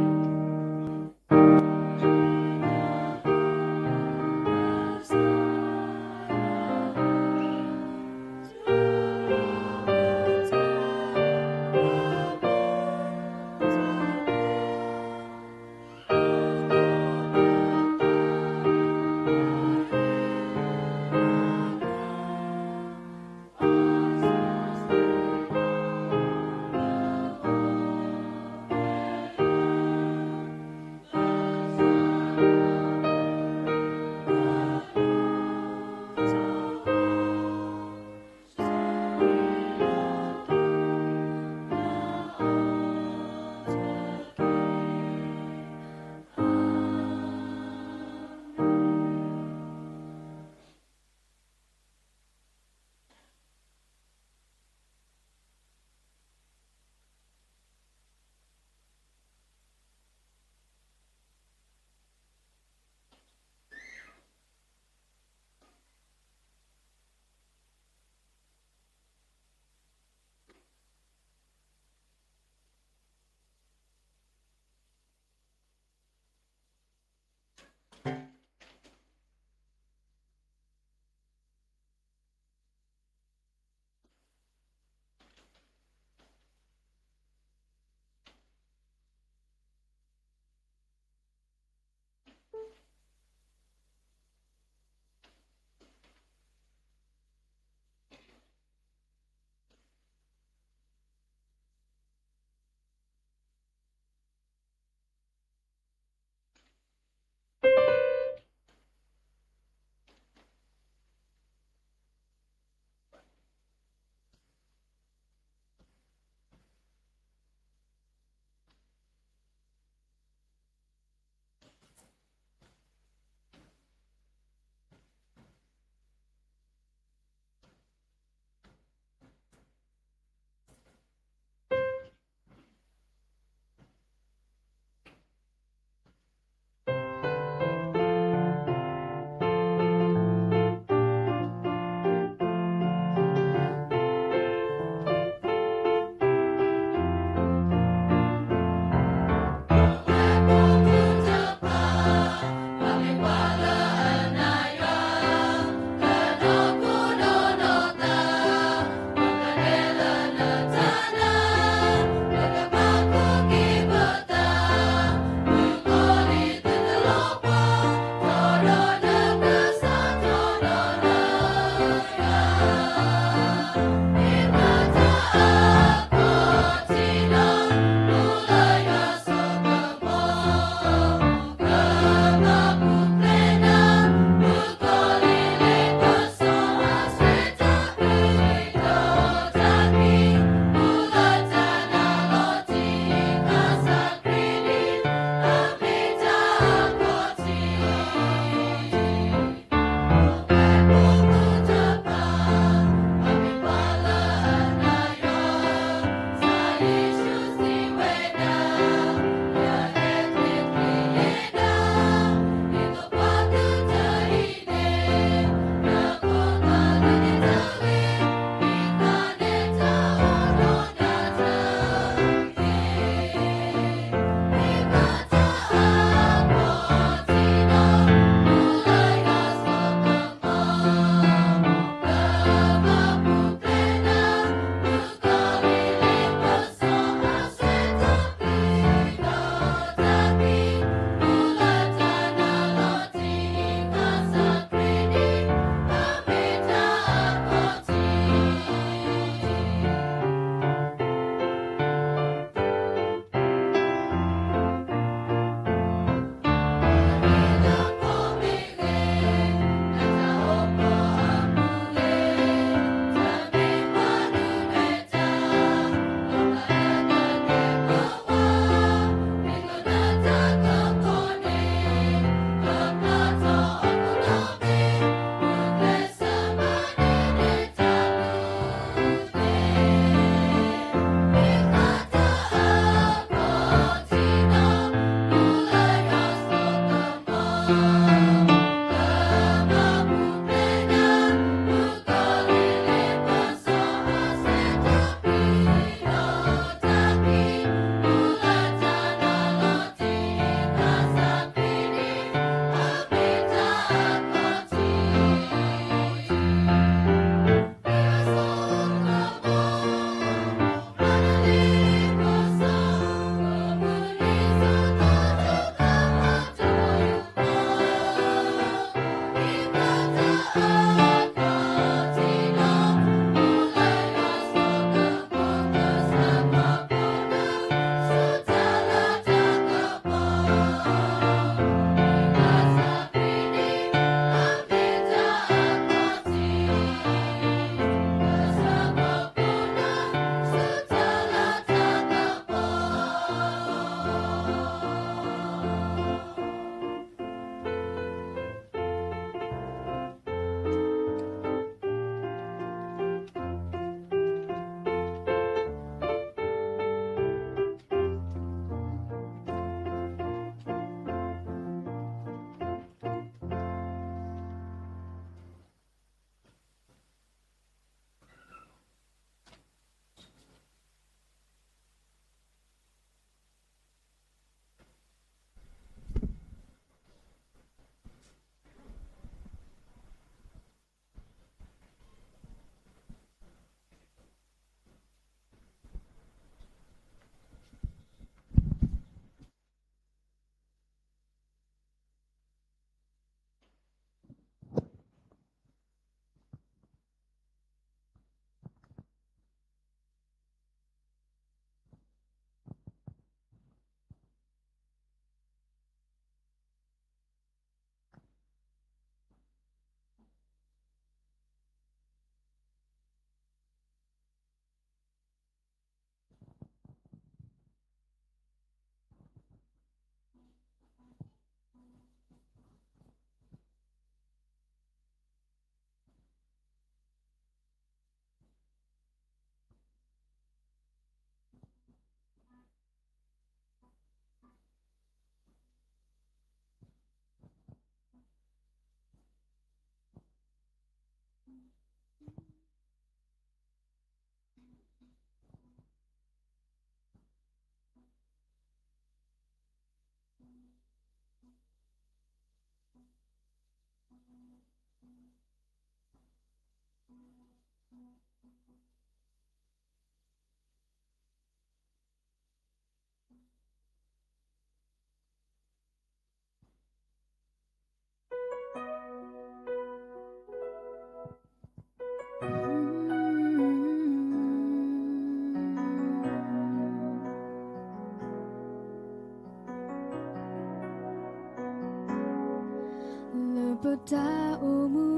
ပတၢ်အိၣ်မူ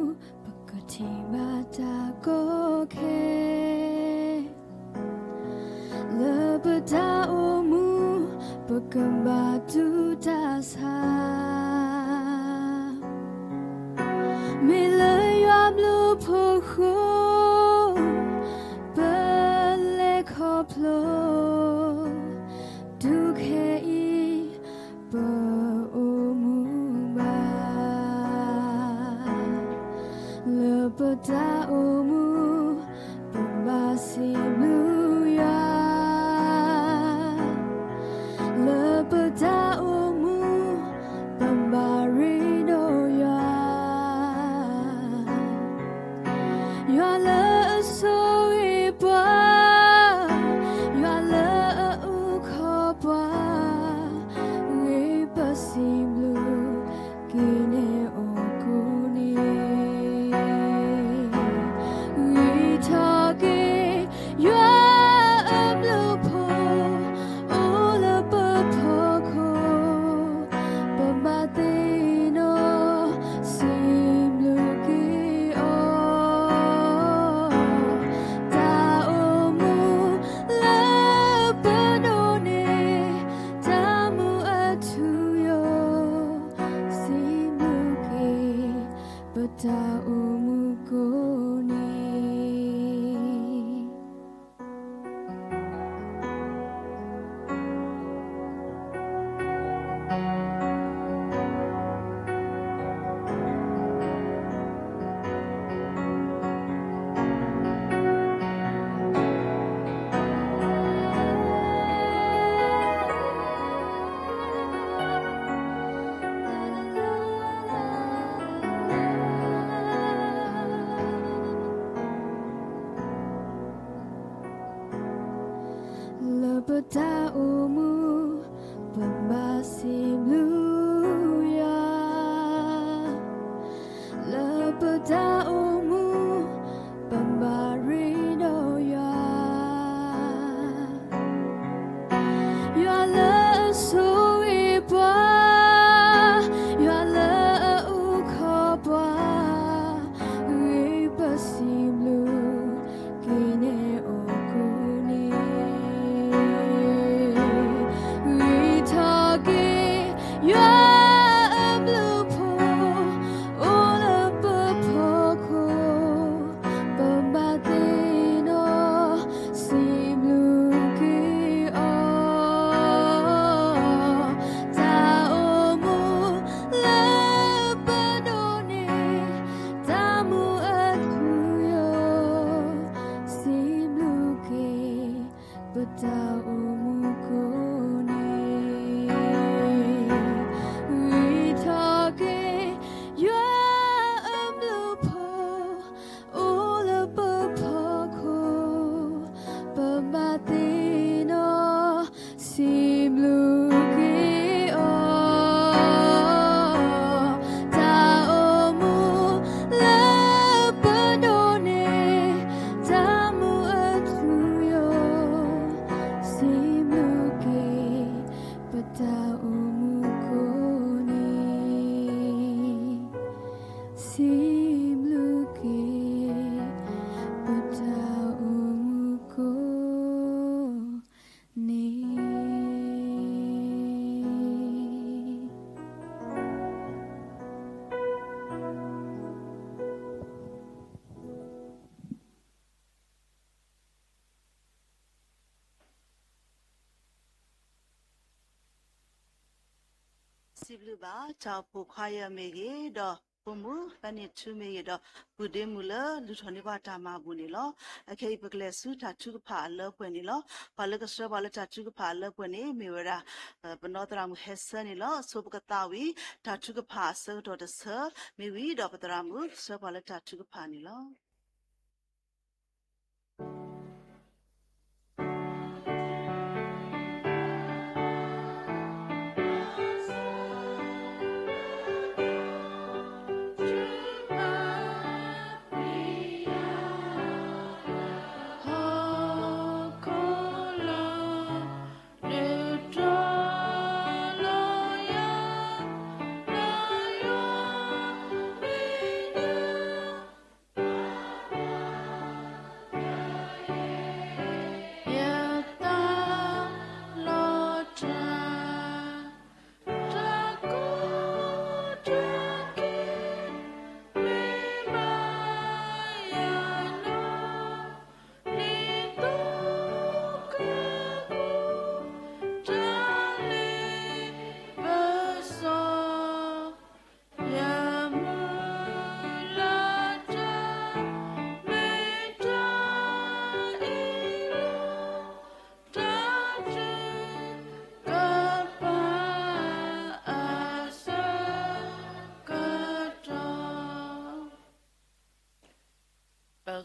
ပကထံၣ်ဘၣ်တၢ်ကီခဲ, လၢပတၢ်အိၣ်မူ ပကဘၣ်တူၢ်တၢ်ဆါ, မ့ၢ်လၢယွၤဘျုးဖှိၣ်ဃိ ပလဲၤခီဖျိ တုၤခဲအံၤ ပအိၣ်မူဘၣ်, လၢပတၢ်အိၣ်မူ ပဘၣ်စံးဘျုးယွၤ, လၢပတၢ်အိၣ်မူ ပဘၣ်ရ့ဒိၣ်ယွၤ, ယွၤလၢအဆိၣ်ဂ့ၤပှၤ, ယွၤလၢအအုၣ်ခီၣ်ပှၤ, ဂ့ၤပစံးဘျုး က့ၤန့ၢ်အီၤကိးနံၤ, ဂ့ၤထီၣ်က့ၤ ယွၤအဘျုးဖှိၣ် အိၣ်လၢပဖီခိၣ်, ပဘၣ်သ့ၣ်နီၣ် စံးဘျုးက့ၤအီၤ, တၢ်အိၣ်မူလၢပဒိးန့ၢ် တၢ်မူအထူအယိာ်, စံးဘျုးက့ၤ ပတၢ်အိၣ်မူကိးနံၤ. လၢပတၢ်အိၣ်မူ ပဘၣ်စံးဘျုးယွၤ, လၢပတၢ်အိၣ်မူ ပဘၣ်ရ့ဒိၣ်ယွၤ, ယွၤလၢအဆိၣ်ဂ့ၤပှၤ, ယွၤလၢအအုၣ်ခီၣ်ပှၤ, ဂ့ၤပစံးဘျုး က့ၤန့ၢ်အီၤကိးနံၤ, ဂ့ၤထီၣ်က့ၤ ယွၤအဘျုးဖှိၣ် အိၣ်လၢပဖီခိၣ်, ပဘၣ်သ့ၣ်နီၣ် စံးဘျုးက့ၤအီၤ, တၢ်အိၣ်မူလၢပဒိးန့ၢ် တၢ်မူအထူအယိာ်, စံးဘျုးက့ၤ ပတၢ်အိၣ်မူကိးနံၤ, ဂ့ၤထီၣ်က့ၤ ယွၤအဘျုးဖှိၣ် အိၣ်လၢပဖီခိၣ်, ပဘၣ်သ့ၣ်နီၣ် စံးဘျုးက့ၤအီၤ, တၢ်အိၣ်မူလၢပဒိးန့ၢ် တၢ်မူအထူအယိာ်, စံးဘျုးက့ၤ ပတၢ်အိၣ်မူကိးနံၤ, စံးဘျုးက့ၤ ပတၢ်အိၣ်မူကိးနံၤ. စံးဘျုးဘၣ် တၢ်အိၣ်ဖှိၣ်ခွါယဲမ့ၢ်ဂ့ၤ, ဒီးပိာ်မုၣ် ပၢ်န့ၢ်ထူမ့ၢ်ဂ့ၤ, ဒီးပုၢ်ဒ့မုၣ်လၢလူၤထီၣ်န့ၢ်ပှၤတၢ်မၤအပူၤန့ၣ်လီၤ. အခဲအံၤ ပကလဲၤဆူတၢ်ထုကဖၣ်အလၢပှဲၤန့ၣ်လီၤ. ပှၤလၢကဆှၢပှၤလၢတၢ်ထုကဖၣ်အလၢပှဲၤန့ၣ် မ့ၢ်ဝဲဒၣ် ပနီၢ်သရၣ်မုၣ်ဟဲဆၢန့ၣ်လီၤ. ဆိပကသးဝံၤ တၢ်ထုကဖၣ်အဆၢကတီၢ်တဆၢ မ့ၢ်ဝံၤဒီး ပသရၣ်မုၣ်ဆှၢပှၤလၢတၢ်ထုကဖၣ်န့ၣ်လီၤ.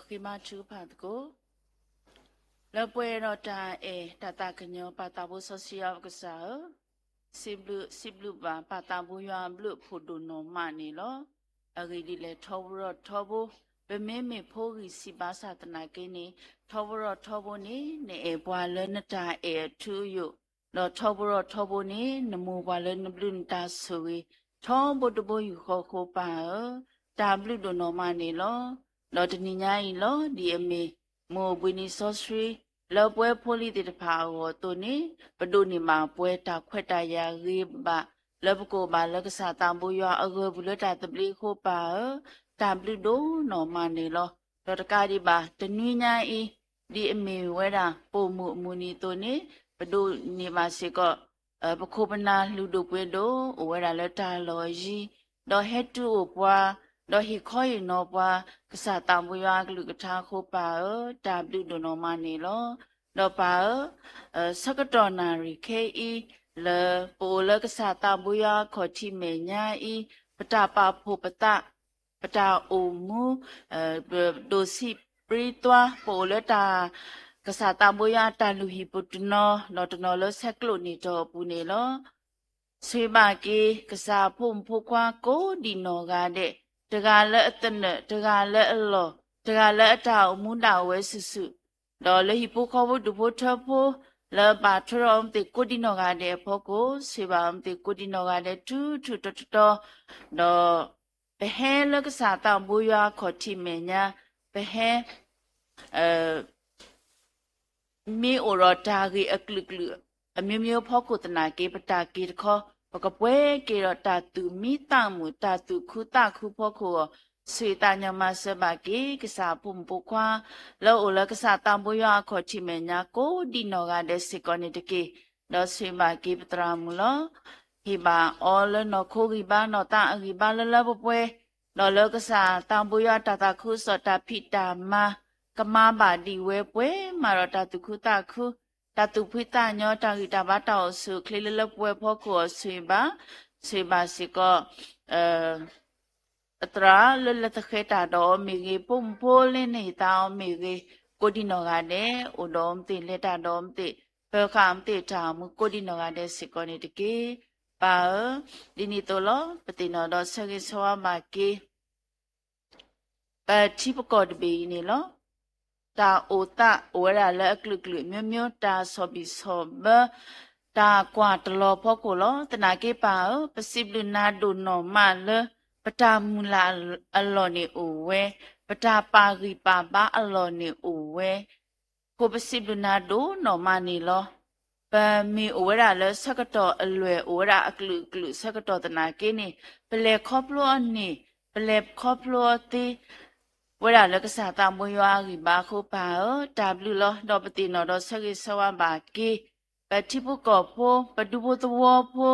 ဃ့ဘါထုကဖၣ်သကိး လၢပှဲၤဒီးတၢ်အဲၣ်တၢ်သးကညီၤ ပၢ်သးဘိစီဆှံယွၤပကစၢ်ဧၢ, စံးဘျုး စံးဘျုးဘၣ်ပၢ်သးဘိယွၤအဘျုးအဖှိၣ်ဒိၣ်နီၢ်မးန့ၣ်လီၤ. အဂ့ၢ်ဒ်လဲၣ် ထီဘိထီဘိ, ပမ့မ့ၢ်ဖိဂံၢ်ဆံးဘၣ်ဆၣ်သနာ်က့န့ၣ်, ထီဘိထီဘိန့ၣ် နအဲၣ်ပှၤလၢနတၢ်အဲၣ်အထူအယိာ်, ဒီးထီဘိထီဘိန့ၣ် နမ့ၢ်ပှၤလၢနဘျုးနတၢ်ဆိၣ်ဂ့ၤ ထီဘိတဘိယူၢ်ဃီအဃိပၢ်ဧၢ, တၢ်ဘျုးဒိၣ်နီၢ်မးန့ၣ်လီၤ. ဒီးတနံၤညါအံၤလီၤ ဒ်အမ့ၢ် မိၢ်ဘှံးနံၤစီဆှံ လၢပဝဲဖိလံၤသ့ၣ်တဖၣ်အဂီၢ်အသိးန့ၣ်, ပဒိးန့ၢ်ဘၣ်ပှဲၤတၢ်ခွဲးတၢ်ယာ်ဂ့ၤဘၣ် လၢပကိးဘၣ်လၢကစၢ်သးဘိယွၤအဂၢၢ်ပူၤလၢတၢ်သဘျ့အဃိပၢ်ဧၢ, တၢ်ဘျုးဒိၣ်နီၢ်မးန့ၣ်လီၤ. ဒီးတကးဒံးဘၣ် တနွံညါအံၤ ဒ်အမ့ၢ်ဝဲဒၣ် ပိာ်မုၣ်အမုၢ်နံၤအသိးန့ၣ်, ပဒိးန့ၢ်ဘၣ်စ့ၢ်ကီး ပခိၣ်ပနၢ်လုၢ်ဒိၣ်ပှ့ၤဒိၣ် အိၣ်ဝဲဒၣ်လၢတၢ်လီၢ်အယံၤ, ဒီးဟဲတုၤအိၣ်ပှၤ, ဒီးဟ့ၣ်ခီဟ့ၣ်နီၤပှၤ ကစၢ်သးဘိယွၤအကလုၢ်ကထါအဃိပၢ်ဧၢ, တၢ်ဘျုးဒိၣ်နီၢ်မးန့ၣ်လီၤ. ဒီးပၢ်ဧၢ, ဆၢကတီၢ်နၣ်ရံၣ်ခဲအံၤ လၢပအိၣ်လၢကစၢ်သးဘိယွၤအခီၣ်ထံးမဲာ်ညါအံၤ, ပတၢ်ပာ်ဖှိၣ်ပသး ပတၢ်အိၣ်မူ ပဒိးဆံးပြံသွါ ပအိၣ်လၢတၢ် ကစၢ်သးဘိယွၤအတၢ်လုၢ်ဟံၣ်ပူၤတနီၤ ဒီးတနီၤလၢဆဲးကျိးနံၣ်တီၢ်အပူၤန့ၣ်လီၤ. ဆိၣ်ဂ့ၤဘၣ်က့ၤ ကစၢ်အဖိမုၣ်ဖိခွါကိးဒံးနီၢ်ဂၤဒဲး, တဂၤလၢအသနၢၣ်, တဂၤလၢအလီၢ်, တဂၤလၢအတၢ်အိၣ်မူဒၣ်ဝဲစုာ်စုာ်, ဒီးလၢဟံၣ်ဖိဃီဖိဒူၣ်ဖိထၢဖိ လၢဘၣ်ထွဲဒီးအီၤမ့ၢ်သ့ၣ်ကိးဒံးနီၢ်ဂၤဒဲးအဖီခိၣ်, ဆိၣ်ဂ့ၤဘၣ်အီၤမ့ၢ်သ့ၣ်ကိးဒံးနီၢ်ဂၤဒဲးတုၤထူၣ်တီၤတီၤတီၤ, ဒီး ပဟဲလၢကစၢ်သးဘိယွၤအခီၣ်ထံးမဲာ်ညါ, ပဟဲ မ့ၢ်အိၣ်ဒီးတၢ်ဂ့ၢ်အကလုာ်ကလုာ် အမျိုးမျိုးအဖီခိၣ်သနာ်က့ ပတၢ်က့ၤတခီ ပကပှဲၤက့ၤဒီးတၢ်သူၣ်မံသးမုာ် တၢ်သူၣ်ခုသးခုဖီခိၣ်အဂီၢ်, ဆိၣ်ဂ့ၤသးကညီၤမၤစၢၤဘၣ်က့ၤ ကစၢ်အဖိမုၣ်ဖိခွါ လၢအအိၣ်လၢကစၢ်သးဘိယွၤအခီၣ်ထံးမဲာ်ညါ ကိးဒံးနီၢ်ဂၤဒဲးစ့ၢ်ကီးန့ၣ်တက့ၢ်. ဒီးဆိၣ်ဂ့ၤဘၣ်က့ၤပသရၣ်မုၣ်လီၤ. ဟ့ၣ်ဘၣ်အီၤလၢနီၢ်ခိဂံၢ်ဘါနီၢ်သးအဂံၢ်ဘါလၢလၢပှဲၤပှဲၤ, ဒီးလၢကစၢ်သးဘိယွၤတၢ်သးခုကစီၣ်တၢ်ဖံးတၢ်မၤ ကမၤဘၣ်ဒံးဝဲပှဲၤမးဒီးတၢ်သူၣ်ခုသးခု, တၢ်သူၣ်ဖှံသးညီ တၢ်ဂံၢ်တၢ်ဘါတၢ်အိၣ်ဆူၣ်အိၣ်ချ့လၢလၢပှဲၤပှဲၤဖီခိၣ်အီၤ ဆိၣ်ဂ့ၤဘၣ်, ဆိၣ်ဂ့ၤဘၣ်စ့ၢ်ကီး အသရၣ်လၢလၢသဃဲၤတၢ်ဒီးအီၤမ့ၢ်ဂ့ၤ, ဖိမုၣ်ဖိလၢန့ၢ်သါအီၤမ့ၢ်ဂ့ၤ, ကိးဒံးနီၢ်ဂၤဒဲး အိၣ်ဒီးအီၤမ့ၢ်သ့ၣ်လဲၤတၢ်ဒီးအီၤမ့ၢ်သ့ၣ်, ပၢၤဃာ်အီၤမ့ၢ်သ့ၣ်တၢ်အိၣ်မူကိးဒံးနီၢ်ဂၤဒဲးစ့ၢ်ကီးန့ၣ်တက့ၢ်. ပၢ်ဧၢ, ဒ်န့ၣ်အသိးလီၤ ပသ့ၣ်နီၣ်ဒီးဆၢဂ့ၤဆၢဝါဘၣ်က့ၤ ပထံပကီၢ်တဘ့ၣ်အံၤန့ၣ်လီၤ. တၢ်အိၣ်သးအိၣ်ဝဲဒၣ်လၢအကလုာ်ကလုာ် မျိုးမျိုး တၢ်ဆီၣ်ဘံၣ်ဆီၣ်ဘၢ တၢ်ကွၢ်တလီၤဖီခိၣ်လီၤ. သနာ်က့ပၢ်ဧၢ, ပစံးဘျုးနၤဒိၣ်နီၢ်မးလၢ ပတၢ်မုၢ်လၢ်အလီၢ်န့ၣ်အိၣ်ဝဲ, ပတၢ်ပာ်ဂံၢ်ပာ်ဘါအလီၢ်န့ၣ်အိၣ်ဝဲ အဃိပစံးဘျုးနၤဒိၣ်နီၢ်မးန့ၣ်လီၤ. ပမ့ၢ်အိၣ်ဝဲဒၣ်လၢဆၢကတီၢ်အလွဲၢ် အိၣ်ဝဲဒၣ်အကလုာ်ကလုာ်ဆၢကတီၢ်သနာ်က့န့ၣ်, ပလဲၤခီဖျိအီၤန့ၣ်, ပလဲၤခီဖျိအီၤသ့ ဝဲဒၣ်လၢကစၢ်သးဘိယွၤအဂံၢ်ဘါအဃိပၢ်ဧၢ, တၢ်ဘျုးလီၤ. ဒီးပသ့ၣ်နီၣ်ဒီးဆၢဂ့ၤဆၢဝါဘၣ်က့ၤ ပထံဖိကီၢ်ဖိ ပဒူဖိသဝီဖိ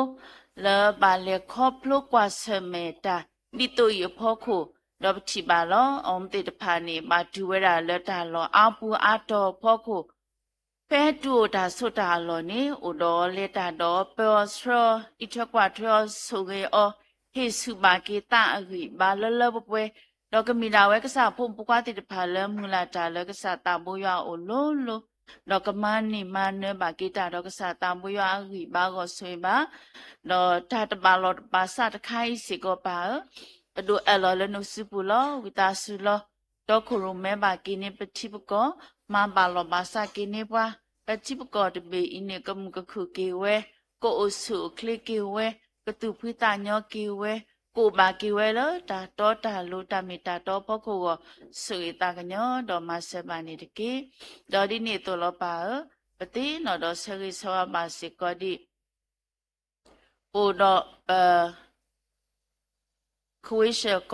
လၢဘၣ်လဲၤခီဖျိကွၢ်ဆၢၣ်မဲာ်တၢ် ဒ်သိးအံၤအဖီခိၣ်, ဒီးပထံၣ်ဘၣ်လီၤ အီၤမ့ၢ်သ့ၣ်တဖၣ်န့ၣ် ဘၣ်တုၤဝဲဒၣ်လၢတၢ်လီၢ်အါပူၤအါတီၤအဖီခိၣ်, ဖဲတုၤအိၣ်တၢ်ဆိးတၢ်အလီၢ်န့ၣ် အိၣ်ဒီးအီၤလဲၤတၢ်ဒီးအီၤ ပၢအီၤဆှၢအီၤ အံးထွဲကွၢ်ထွဲအီၤ ဆိၣ်ဂ့ၤအီၤ ဟ့ၣ်ဆူၣ်ဘၣ်က့ၤသးအဂံၢ်ဘါလၢလၢပှဲၤပှဲၤ, ဒီးကမ့ၢ်ဒၣ်ဝဲကစၢ်အဖိမုၣ်ဖိခွါသ့ၣ်တဖၣ်လၢမုၢ်လၢ်တၢ်လၢကစၢ်သးဘိယွၤအအိၣ်လိၤလိၤ, ဒီးကမၤန့ၢ်မၤနၢၤဘၣ်က့ၤတၢ်ဒီးကစၢ်သးဘိယွၤအဂံၢ်ဘါအဂီၢ်ဆိၣ်ဂ့ၤဘၣ် ဒီးတၢ်တဘၣ်လီၢ်တဘၣ်စးတခါအံၤစ့ၢ်ကီးပၢ်ဧၢ, ပဒိးအၢၣ်လီၤလၢနစုပူၤလီၤ. ဝံသးစူၤလီၤ. တီခိၣ်ရိၣ်မဲဘၣ်က့ၤန့ၢ်ပထံပကီၢ်, မၤဘၣ်လီၢ်ဘၣ်စးက့ၤန့ၢ်ပှၤ, ပထံပကီၢ်တဘ့ၣ်အံၤန့ၣ် ကမုာ်ကခုၣ်က့ၤဝဲ, ကအိၣ်ဆူၣ်အိၣ်ချ့က့ၤဝဲ, ကသူၣ်ဖှံသးညီက့ၤဝဲ, ကအိၣ်ဘၣ်က့ၤဝဲလၢတၢ်တီတၢ်လိၤ တၢ်မ့ၢ်တၢ်တီအဖီခိၣ်အဂီၢ်, ဆိၣ်ဂ့ၤသးကညီၤဒီးမၤစၢၤဘၣ်န့ၣ်တက့ၢ်. ဒီးဒ်န့ၣ်အသိးလီၤပၢ်ဧၢ, ပသ့ၣ်နီၣ်ဒီးဆၢဂ့ၤဆၢဝါဘၣ်စ့ၢ်ကီးဒ် ပအိၣ်ဒီးပ ခဝ့ၡၢၣ်ကီၢ်ဘ့ၣ်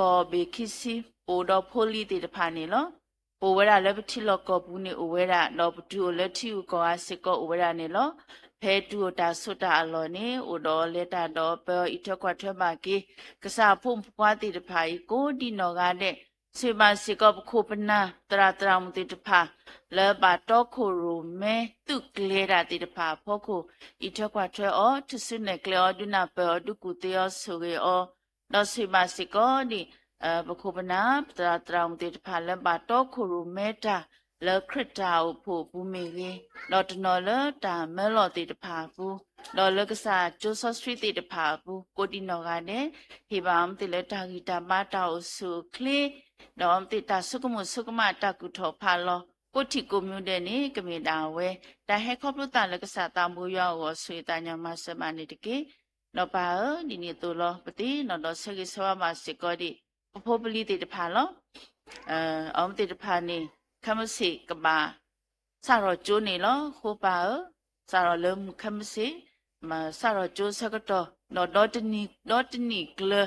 ခံဆံ, ပအိၣ်ဒီးဖိလံၤသ့ၣ်တဖၣ်န့ၣ်လီၤ. ပအိၣ်ဝဲဒၣ်လၢပထံလီၢ်ကီၢ်ပူၤန့ၣ်အိၣ်ဝဲဒၣ်, ဒီးပတုၤအိၣ်လၢထံဂုၤကီၢ်ဂၤစ့ၢ်ကီးအိၣ်ဝဲဒၣ်န့ၣ်လီၤ. ဖဲတုၤအိၣ်တၢ်ဆိးတၢ်အလီၢ်န့ၣ် အိၣ်ဒီးအီၤလဲၤတၢ်ဒီးအီၤ ပၢအီၤအံးထွဲကွၢ်ထွဲဘၣ်က့ၤ ကစၢ်အဖိမုၣ်ဖိခွါသ့ၣ်တဖၣ်အံၤ ကိးဒံးနီၢ်ဂၤဒဲး, ဆိၣ်ဂ့ၤဘၣ်စ့ၢ်ကီးပခိၣ်ပနၢ် သရၣ်သရၣ်မုၣ်သ့ၣ်တဖၣ် လၢဘၣ်တီခိၣ်ရိၣ်မဲ သုးကျဲၤတၢ်သ့ၣ်တဖၣ်အဖီခိၣ်, အံးထွဲကွၢ်ထွဲအီၤ, ထုးစုနဲၣ်ကျဲအီၤ, ဒုးနၢ်ပၢၢ်အီၤ, ဒုးကူၣ်သ့အီၤ, ဆိၣ်ဂ့ၤအီၤ, ဒီးဆိၣ်ဂ့ၤဘၣ်စ့ၢ်ကီးဒ် ပခိၣ်ပနၢ် ပသရၣ်သရၣ်မုၣ်သ့ၣ်တဖၣ်လၢဘၣ်တီခိၣ်ရိၣ်မဲတၢ်လၢခရံာ်တၢ်အိၣ်ဖှိၣ်အပူၤမ့ၢ်ဂ့ၤ, ဒီးတနီၤလၢတၢ်မၢလီၤသ့ၣ်တဖၣ်အပူၤ, ဒီးလၢကစၢ်ကၠိစီဆှံသ့ၣ်တဖၣ်အပူၤ ကိးဒံနီၢ်ဂၤဒဲး, ဟ့ၣ်ဘၣ်အီၤမ့ၢ်သ့ၣ်လၢတၢ်ဂံၢ်တၢ်ဘါတၢ်အိၣ်ဆူၣ်အိၣ်ချ့ ဒီးအီၤမ့ၢ်သ့ၣ်တၢ်ဆိကမိၣ်ဆိကမးတၢ်ကူၣ်ထီၣ်ဖးလီၤ ကိးထံၣ်ကိးမံၤဒဲးန့ၣ် ကမ့ၢ်ဒၣ်ဝဲ တၢ်ဟဲခီဖျိသးလၢကစၢ်သးဘိယွၤအဂီၢ် ဆိၣ်ဂ့ၤသးညီမၤစၢၤဘၣ်န့ၣ်တက့ၢ်. ဒီးပၢ်ဧၢ, ဒ်န့ၣ်အသိးလီၤ ပသ့ၣ်နီၣ်ဒီးဆၢဂ့ၤဆၢဝါဘၣ်စ့ၢ်ကီးဒံး ပဖိပလံၤသ့ၣ်တဖၣ်လီၤ. အီၤမ့ၢ်သ့ၣ်တဖၣ်န့ၣ် ခဲမုၢ်ဆ့ၣ်ကဘၣ် စးထီၣ်ကၠိန့ၣ်လီၤ. အဃိပၢ်ဧၢ, စးထီၣ်လၢမုၢ်ခဲမုၢ်ဆ့ၣ် စးထီၣ်ကၠိဆၢကတီၢ် ဒီး ဒီတနံၣ်ကျၢၤ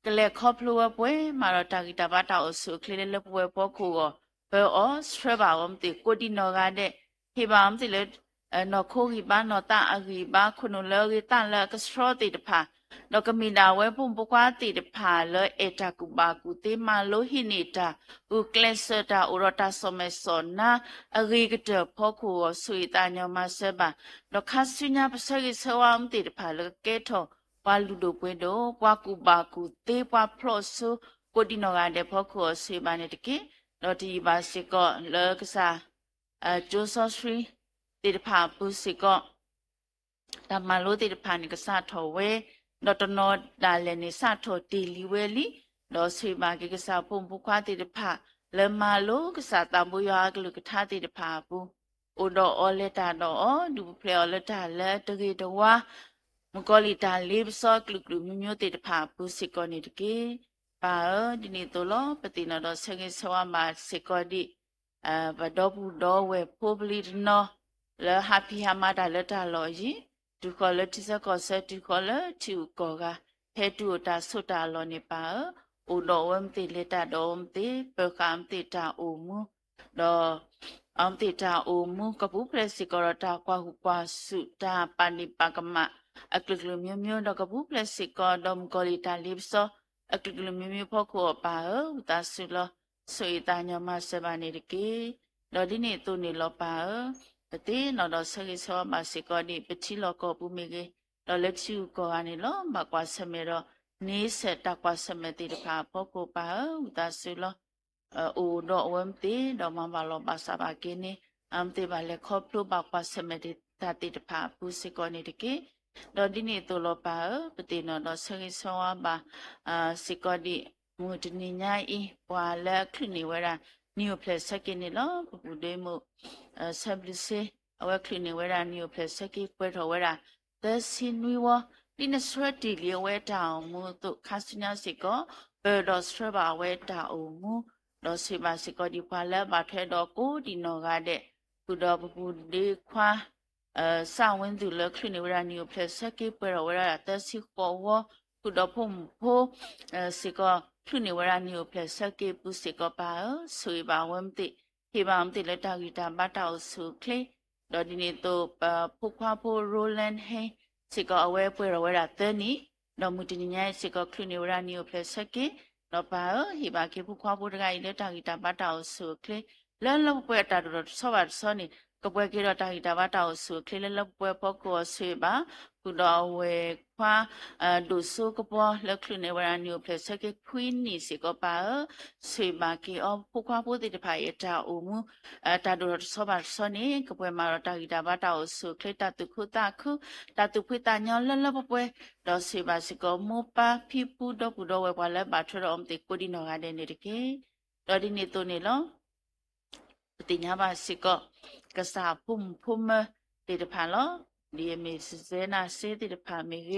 ကလဲၤခီဖျိဝဲပှဲၤ မၤဒီးတၢ်ဂံၢ်တၢ်ဘါတၢ်အိၣ်ဆူၣ်အိၣ်ချ့လၢလၢပှဲၤပှဲၤဖီခိၣ်အဂီၢ် ပၢအီၤဆှၢဘၣ်အီၤမ့ၢ်သ့ၣ် ကိးဒံနီၢ်ဂၤဒဲး, ဟ့ၣ်ဘၣ်အီၤမ့ၢ်သ့ၣ်လၢ နီၢ်ခိဂံၢ်ဘါနီၢ်သးအဂံၢ်ဘါ ခိၣ်နူာ်လၢအဂ့ၤသးလၢအကဆှီသ့ၣ်တဖၣ်, ဒီးကမ့ၢ်ဒၣ်ဝဲဖိမုၣ်ဖိခွါသ့ၣ်တဖၣ်လၢအဲၣ်တၢ်ကူၣ်ဘၣ်ကူၣ်သ့ မၤလိဟံးန့ၢ်တၢ် ဂုာ်ကျဲးစၢးတၢ်အိၣ်ဒီးတၢ်စီၣ်မဲာ်စီၣ်နါ အဂ့ၤကတၢၢ်ဖီခိၣ်အဂီၢ် ဆိၣ်ဂ့ၤသးညီမၤစၢၤဘၣ်, ဒီးခါဆူညါပဆၢဂ့ၤဆၢဝါအီၤမ့ၢ်သ့ၣ်တဖၣ်လၢကကဲထီၣ် ပှၤလုၢ်ဒိၣ်ပှ့ၤဒိၣ် ပှၤကူၣ်ဘၣ်ကူၣ်သ့ ပှၤဖျိစိ ကိးဒံနီၢ်ဂၤဒဲးဖီခိၣ်အဂီၢ် ဆိၣ်ဂ့ၤဘၣ်န့ၣ်တက့ၢ်. ဒီးတယံာ်ဘၣ်စ့ၢ်ကီးလၢကစၢ် ကၠိစီဆှံသ့ၣ်တဖၣ်အပူၤစ့ၢ်ကီး တၢ်မၤလိသ့ၣ်တဖၣ်န့ၣ် ကစးထီၣ်ဝဲ, ဒီးတနီၤဒၣ်လဲာ်န့ၣ် စးထီၣ်တ့ၢ်လံဝဲလံ, ဒီးဆိၣ်ဂ့ၤဘၣ်က့ၤကစၢ်ဖိမုၣ်ဖိခွါသ့ၣ်တဖၣ် လၢမၤလိကစၢ်သးဘိယွၤအကလုၢ်ကထါသ့ၣ်တဖၣ်အပူၤ, အိၣ်ဒီးအီၤလဲၤတၢ်ဒီးအီၤ ဒုးပူၤဖျဲးအီၤလၢတၢ်လၢအတဂ့ၤတဝါ မုၣ်ကီၤလံၢ်တၢ်လ့ပစီအကလုာ်ကလုာ်မံၤမံၤသ့ၣ်တဖၣ်အပူၤစ့ၢ်ကီးန့ၣ်တက့ၢ်. ပၢ်ဧၢ, ဒ်န့ၣ်အသိးလီၤ ပသ့ၣ်နီၣ်ဒီးဆၢဂ့ၤဆၢဝါဘၣ်စ့ၢ်ကီးဒံး ပဒီပုၢ်ဒီဝဲၢ်ဖိပလံၤတနီၤ လၢဟးဖံးဟးမၤတၢ်လၢတၢ်လီၢ်အယံၤ, တုၤဃီၤလၢထံဆၢကီၢ်ဆၢ တုၤဃီၤလၢထံဂုၤကီၢ်ဂၤ, ဖဲတုၤအိၣ်တၢ်ဆိးတၢ်လီၢ်န့ၣ်ပၢ်ဧၢ, အိၣ်ဒီးအဝဲမ့ၢ်သ့ၣ် လဲၤတၢ်ဒီးအဝဲမ့ၢ်သ့ၣ် ပၢၤဃာ်အဝဲမ့ၢ်သ့ၣ်တၢ်အိၣ်မူ ဒီး အဝဲမ့ၢ်သ့ၣ်တၢ်အိၣ်မူ ကပူၤဖျဲးစ့ၢ်ကီးဒီးတၢ်ကွၢ်ဟုၣ်ကွၢ်စူၣ် တၢ်ပာ်ဒ့ၣ်ပာ်ကမၣ် အကလုာ်ကလုာ်မံၤမံၤ ဒီးကပူၤဖျဲးစ့ၢ်ကီးဒီးမုၣ်ကီၤလံၢ်တၢ်လ့ပစီ အကလုာ်ကလုာ်မံၤမံၤဖီခိၣ်အပၢ်ဧၢ, ဝံသးစူၤလီၤ ဆိၣ်ဂ့ၤသးညီမၤစၢၤဘၣ်န့ၣ်တက့ၢ်. ဒီးဒ်န့ၣ်အသိးန့ၣ်လီၤပၢ်ဧၢ, ပသ့ၣ်နီၣ်ဒီးဆၢဂ့ၤဆၢဝါဘၣ်စ့ၢ်ကီးဒံး ပထံလီၢ်ကီၢ်ပူၤမ့ၢ်ဂ့ၤ, ဒီးလၢထံဂုၤကီၢ်ဂၤန့ၣ်လီၤ ဘၣ်ကွၢ်ဆၢၣ်မဲာ်ဒီး န့ဆၢၣ်တၢ်ကွၢ်ဆၢၣ်မဲာ်သ့ၣ်တဖၣ်အဖီခိၣ်ပၢ်ဧၢ, ဝံသးစူၤလီၤ အိၣ်ဒီးအဝဲမ့ၢ်သ့ၣ် ဒီးမၤဘၣ်လီၤဘၣ်စးဘၣ်က့ၤန့ၣ် အဝဲမ့ၢ်သ့ၣ်ဘၣ်လဲၤခီဖျိဘၣ်ကွၢ်ဆၢၣ်မဲာ်တၢ်သ့ၣ်တဖၣ်အပူၤစ့ၢ်ကီးန့ၣ်တက့ၢ်. ဒီးဒ်န့ၣ်အသိးလီၤပၢ်ဧၢ, ပသ့ၣ်နီၣ်ဒီးဆၢဂ့ၤဆၢဝါဘၣ် စ့ၢ်ကီးဒံး မုၢ်တနံၤညါအံၤ ပှၤလၢအချုးန့ၢ်ဝဲဒၣ် နံၣ်အိၣ်ဖျဲၣ်ဆၢက့ၤန့ၣ်လီၤ ပပူၤဒ့မုၣ် ဆၢဘျုးစ့ အဝဲချုးန့ၢ်ဝဲဒၣ်နံၣ်အိၣ်ဖျဲၣ်ဆၢက့ၤ ပှဲၤထီၣ်ဝဲဒၣ် သၢဆံနွံဝီ, ဒ်နဆှၢတ့ၢ်လံအဝဲတၢ်အိၣ်မူအသိး ခါဆူညါစ့ၢ်ကီး ပၢၢ်ဒီးဆှၢဘၣ်အဝဲတၢ်အိၣ်မူ, ဒီးဆိၣ်ဂ့ၤဘၣ်စ့ၢ်ကီးဒံးပှၤလၢအဘၣ်ထွဲဒီးကိးဒံးနီၢ်ဂၤဒဲး, ဃုာ်ဒီးပပူၤဒ့ခွါ စၢ်ဝဲသူၣ်လၢချုးန့ၢ်ဝဲဒၣ် နံၣ်အိၣ်ဖျဲၣ်ဆၢက့ၤ ပှဲၤထီၣ်ဝဲဒၣ်သၢဆံဃိးဝီ, ဃုာ်ဒီးဖိမုၣ်ဖိ စ့ၢ်ကီး ချုးန့ၢ်ဝဲဒၣ်နံၣ်အိၣ်ဖျဲၣ်ဆၢက့ၤပူၤစ့ၢ်ကီးပၢ်ဧၢ, ဆိၣ်ဂ့ၤဘၣ်အဝဲမ့ၢ်သ့ၣ်, ဟ့ၣ်ဘၣ်အဝဲမ့ၢ်သ့ၣ်လၢတၢ်ဂံၢ်တၢ်ဘါတၢ်အိၣ်ဆူၣ်အိၣ်ချ့, ဒီးဒ်န့ၣ်အသိး ဖိခွါဖိ Roland Hay စ့ၢ်ကီး အဝဲပှဲၤထီၣ်ဝဲဒၣ်သၢနံၣ်, ဒီးမုၢ်တနံၤညါအံၤစ့ၢ်ကီး ချုးန့ၢ်ဝဲဒၣ်နံၣ်အိၣ်ဖျဲၣ်ဆၢက့ၤ, ဒီးပၢ်ဧၢ, ဟ့ၣ်ဘၣ်က့ၤဖိခွါဖိတဂၤအံၤလၢတၢ်ဂံၢ်တၢ်ဘါတၢ်အိၣ်ဆူၣ်အိၣ်ချ့ လၢလၢပှဲၤပှဲၤအတၢ်ဒိၣ်ထီၣ်တဆီဘၣ်တဆီန့ၣ် ကပှဲၤက့ၤဒီးတၢ်ဂံၢ်တၢ်ဘါတၢ်အိၣ်ဆူၣ်အိၣ်ချ့လၢလၢပှဲၤပှဲၤဖီခိၣ်အီၤဆိၣ်ဂ့ၤဘၣ်, ဃုာ်ဒီးအဝဲၢ်ခွါ ဒိၣ်စိကပီၤလၢချုးန့ၢ်ဝဲဒၣ်နံၣ်အိၣ်ဖျဲၣ်ဆၢက့ၤခွံနံၣ်စ့ၢ်ကီးပၢ်ဧၢ, ဆိၣ်ဂ့ၤဘၣ်က့ၤအီၤ ဖိခွါဖိသ့ၣ်တဖၣ်အံၤအတၢ်အိၣ်မူ တၢ်ဒိၣ်ထီၣ်တဆီဘၣ်တဆီန့ၣ် ကပှဲၤမၤဒီးတၢ်ဂံၢ်တၢ်ဘါတၢ်အိၣ်ဆူၣ်အိၣ်ချ့ တၢ်သူၣ်ခုသးခု တၢ်သူၣ်ဖှံသးညီလၢလၢပှဲၤပှဲၤ, ဒီးဆိၣ်ဂ့ၤဘၣ်စ့ၢ်ကီး မိၢ်ပၢ်ဖံဖုဒီပုၢ်ဒီဝဲၢ် ပှၤလၢဘၣ်ထွဲဒီးအီၤမ့ၢ်သ့ၣ်ကိးဒံးနီၢ်ဂၤဒဲးန့ၣ်တက့ၢ်. ဒီးဒ်န့ၣ်အသိးန့ၣ်လီၤ ပသ့ၣ်ညါဘၣ်စ့ၢ်ကီး ကစၢ်ဖိမုၣ်ဖိမၢၤသ့ၣ်တဖၣ်လီၤ. ဒ်အမ့ၢ်စဲနၤစ့သ့ၣ်တဖၣ်မ့ၢ်ဂ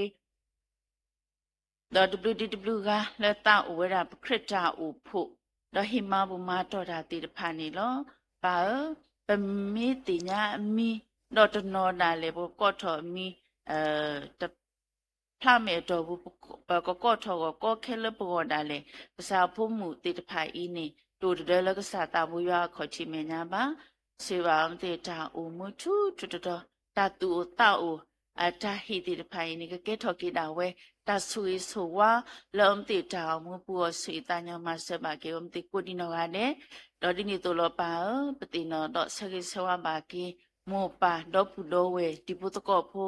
့ၤ, ဒီးတဘျုးဒံတဘျုးဂၤလၢသးအိၣ်ဝဲဒၣ်ပခရံာ်တၢ်အိၣ်ဖှိၣ်, ဒီးဟ့ၣ်မၤဘူၣ်မၤတီၢ်တၢ်သ့ၣ်တဖၣ်န့ၣ်လီၤ. ပၢ်ဧၢ, ပမ့ၢ်သ့ၣ်ညါအမံၤ, ဒီးတနီၤဒၣ်လဲာ် ပကကိးထီၣ်အမံၤ တ ဖျါမဲာ်အတီၢ်ပူၤ ပကကိးထီၣ်ဂီၤကီခဲလၢပဂီၢ်ဒၣ်လဲာ်, ကစၢ်ဖိမုၣ်သ့ၣ်တဖၣ်အံၤန့ၣ် တအိၣ်တဒၢလၢကစၢ်သးဘိယွၤအခီၣ်ထံးမဲာ်ညါဘၣ်. ဆိၣ်ဂ့ၤဘၣ်အီၤမ့ၢ်သ့ၣ်တၢ်အိၣ်မူထူထူတီတီ, တၢ်သူၣ်အိၣ်သးအိၣ် အတၢ်ဟ့ၣ်သ့ၣ်တဖၣ်အံၤန့ၣ် ကကဲထီၣ်က့ၤဒၣ်ဝဲ တၢ်ဆိၣ်ဂ့ၤဆိၣ်ဝါ လၢအီၤမ့ၢ်သ့ၣ်တၢ်အိၣ်မူပူၤအီၤ ဆိၣ်ဂ့ၤသးညီမၤစၢၤဘၣ်က့ၤအီၤမ့ၢ်သ့ၣ်ကိးဒံးနီၢ်ဂၤဒဲး, ဒီးဒ်န့ၣ်အသိးလီၤပၢ်ဧၢ, ပသ့ၣ်နီၣ်ဒီးဆၢဂ့ၤဆၢဝါဘၣ်က့ၤ မိၢ်ပၢ်ဒီပုၢ်ဒီဝဲၢ် တံၤဖိသကိးဖိ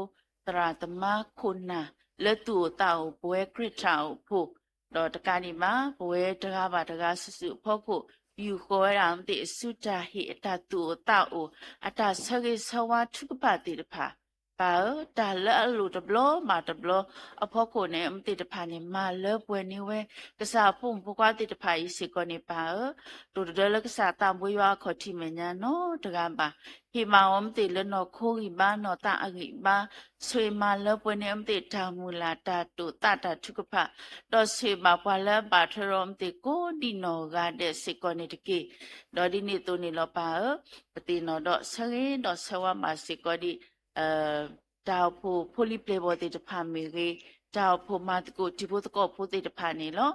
သရၣ်သမါခိၣ်နၢ် လၢသူၣ်အိၣ်သးအိၣ်ပဝဲခရံာ်တၢ်အိၣ်ဖှိၣ် ဒီးတကးဒံးဘၣ် ပဝဲတဂၤဘၣ်တဂၤစုာ်စုာ်အဖီခိၣ် ယူာ်ဃီၤဝဲဒၣ်မ့ၢ်သ့ၣ်အစုတၢ်ဟ့ၣ် အတၢ်သူၣ်အိၣ်သးအိၣ် အတၢ်ဆၢဂ့ၤဆၢဝါထုကဖၣ်သ့ၣ်တဖၣ် ပၢ်ဧၢ, တၢ်လၢအလိၣ်တဘျီဘၣ်တဘျီအဖီခိၣ်န့ၣ် မ့ၢ်သ့ၣ်တဖၣ်န့ၣ် မၤလၢပှဲၤန့ၢ်ဝဲ ကစၢ်အဖိမုၣ်ဖိခွါသ့ၣ်တဖၣ်အံၤစ့ၢ်ကီးန့ၣ် ပၢ်ဧၢ, ဒိၣ်တဒၢလၢကစၢ်သးဘိယွၤအခီၣ်ထံးမဲာ်ညါနီတဂၤဘၣ်. ဟ့ၣ်မၤအီၤမ့ၢ်သ့ၣ်လၢနီၢ်ခိဂံၢ်ဘါ နီၢ်သးအဂံၢ်ဘါ, ဆိၣ်ဂ့ၤမၤလၢပှဲၤန့ၢ်အီၤမ့ၢ်သ့ၣ်တၢ်မုၢ်လၢ် တၢ်သူၣ်အိၣ်သးအိၣ် တၢ်ထုကဖၣ်, ဒီးဆိၣ်ဂ့ၤဘၣ်ပှၤလၢအဘၣ်ထွဲဒီးအီၤမ့ၢ်သ့ၣ်ကိးဒံးနီၢ်ဂၤဒဲးစ့ၢ်ကီးန့ၣ်တက့ၢ်. ဒီးဒ်န့ၣ်အသိးန့ၣ်လီၤ ပၢ်ဧၢ, ပသ့ၣ်နီၣ်ဒီးဆၢဂ့ၤဒီးဆၢဝါဘၣ်စ့ၢ်ကီးဒံး တၢ်အိၣ်ဖှိၣ်ဖိလံၤပျဲၢ်ဘီၣ်သ့ၣ်တဖၣ်မ့ၢ်ဂ့ၤ, တၢ်အိၣ်ဖှိၣ်မၤသကိးတံၤဖိသကိးဖိသ့ၣ်တဖၣ်န့ၣ်လီၤ.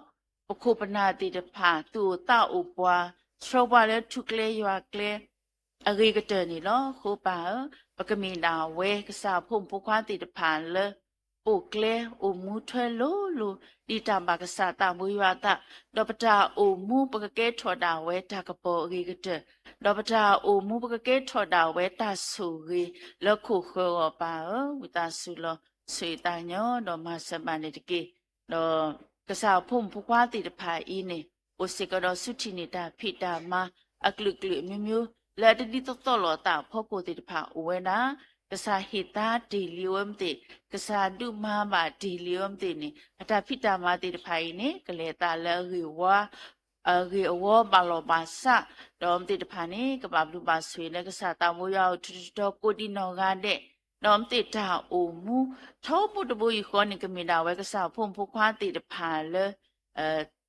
ပခိၣ်ပနၢ်သ့ၣ်တဖၣ် သူၣ်အိၣ်သးအိၣ်ပှၤ, ဆှၢပှၤလၢထူကျဲယွၤကျဲ အဂ့ၤကတၢၢ်န့ၣ်လီၤ. အဃိပၢ်ဧၢ, ပကမ့ၢ်ဒၣ်ဝဲကစၢ်အဖိမုၣ်ဖိခွါသ့ၣ်တဖၣ်လၢ အိၣ်ကျဲအိၣ်မူထွဲလိၤလိၤ ဒ်တၢ်ဘၣ်ကစၢ်သးဘိယွၤအသး, ဒီးပတၢ်အိၣ်မူပကကဲထီၣ်ဒၣ်ဝဲတၢ်ကပီၤအဂ့ၤကတၢၢ်, ဒီးပတၢ်အိၣ်မူပကကဲထီၣ်ဒၣ်ဝဲတၢ်ဆိၣ်ဂ့ၤလၢခိၣ်ဃၢၤအဂီၢ် ပၢ်ဧၢ, ဝံသးစူၤလီၤ ဆိၣ်ဂ့ၤသးကညီၤဒီးမၤစၢၤဘၣ်န့ၣ်တက့ၢ်. ဒီးကစၢ်အဖိမုၣ်ဖိခွါသ့ၣ်တဖၣ်အံၤန့ၣ် အိၣ်စ့ၢ်ကီးဒီးဆူထံၣ်န့ၢ်တၢ်ဖံးတၢ်မၤ အကလုာ်ကလုာ်အမျိုးမျိုး လၢအတဒ်သိးသိးလိာ်အသးအဖီခိၣ်သ့ၣ်တဖၣ်အိၣ်ဝဲဒၣ်, ကစၢ်ဟ့ၣ်သါတ့ၢ်လံအဝဲမ့ၢ်သ့ၣ်, ကစၢ်ဒုးမၤဘၣ်တ့ၢ်လံအဝဲမ့ၢ်သ့ၣ်န့ၣ် အတၢ်ဖံးတၢ်မၤသ့ၣ်တဖၣ်အံၤန့ၣ် ကလဲၤအသးလၢအဂ့ၤဝါ အဂ့ၤအဝီဘၣ်လီၢ်ဘၣ်စး, ဒီးအဝဲမ့ၢ်သ့ၣ်တဖၣ်န့ၣ် ကဘၣ်ဘျုးဘၣ်ဆိၣ်ဂ့ၤလၢကစၢ်သးဘိယွၤအအိၣ်ထူးထူးတီၤတီၤကိးဒံးနီၢ်ဂၤဒဲး, ဒီးအဝဲမ့ၢ်သ့ၣ်တၢ်အိၣ်မူ ထီဘိတဘိယူၢ်ဃီန့ၣ် ကမ့ၢ်ဒၣ်ဝဲကစၢ်အဖိမုၣ်ဖိခွါသ့ၣ်တဖၣ်လၢ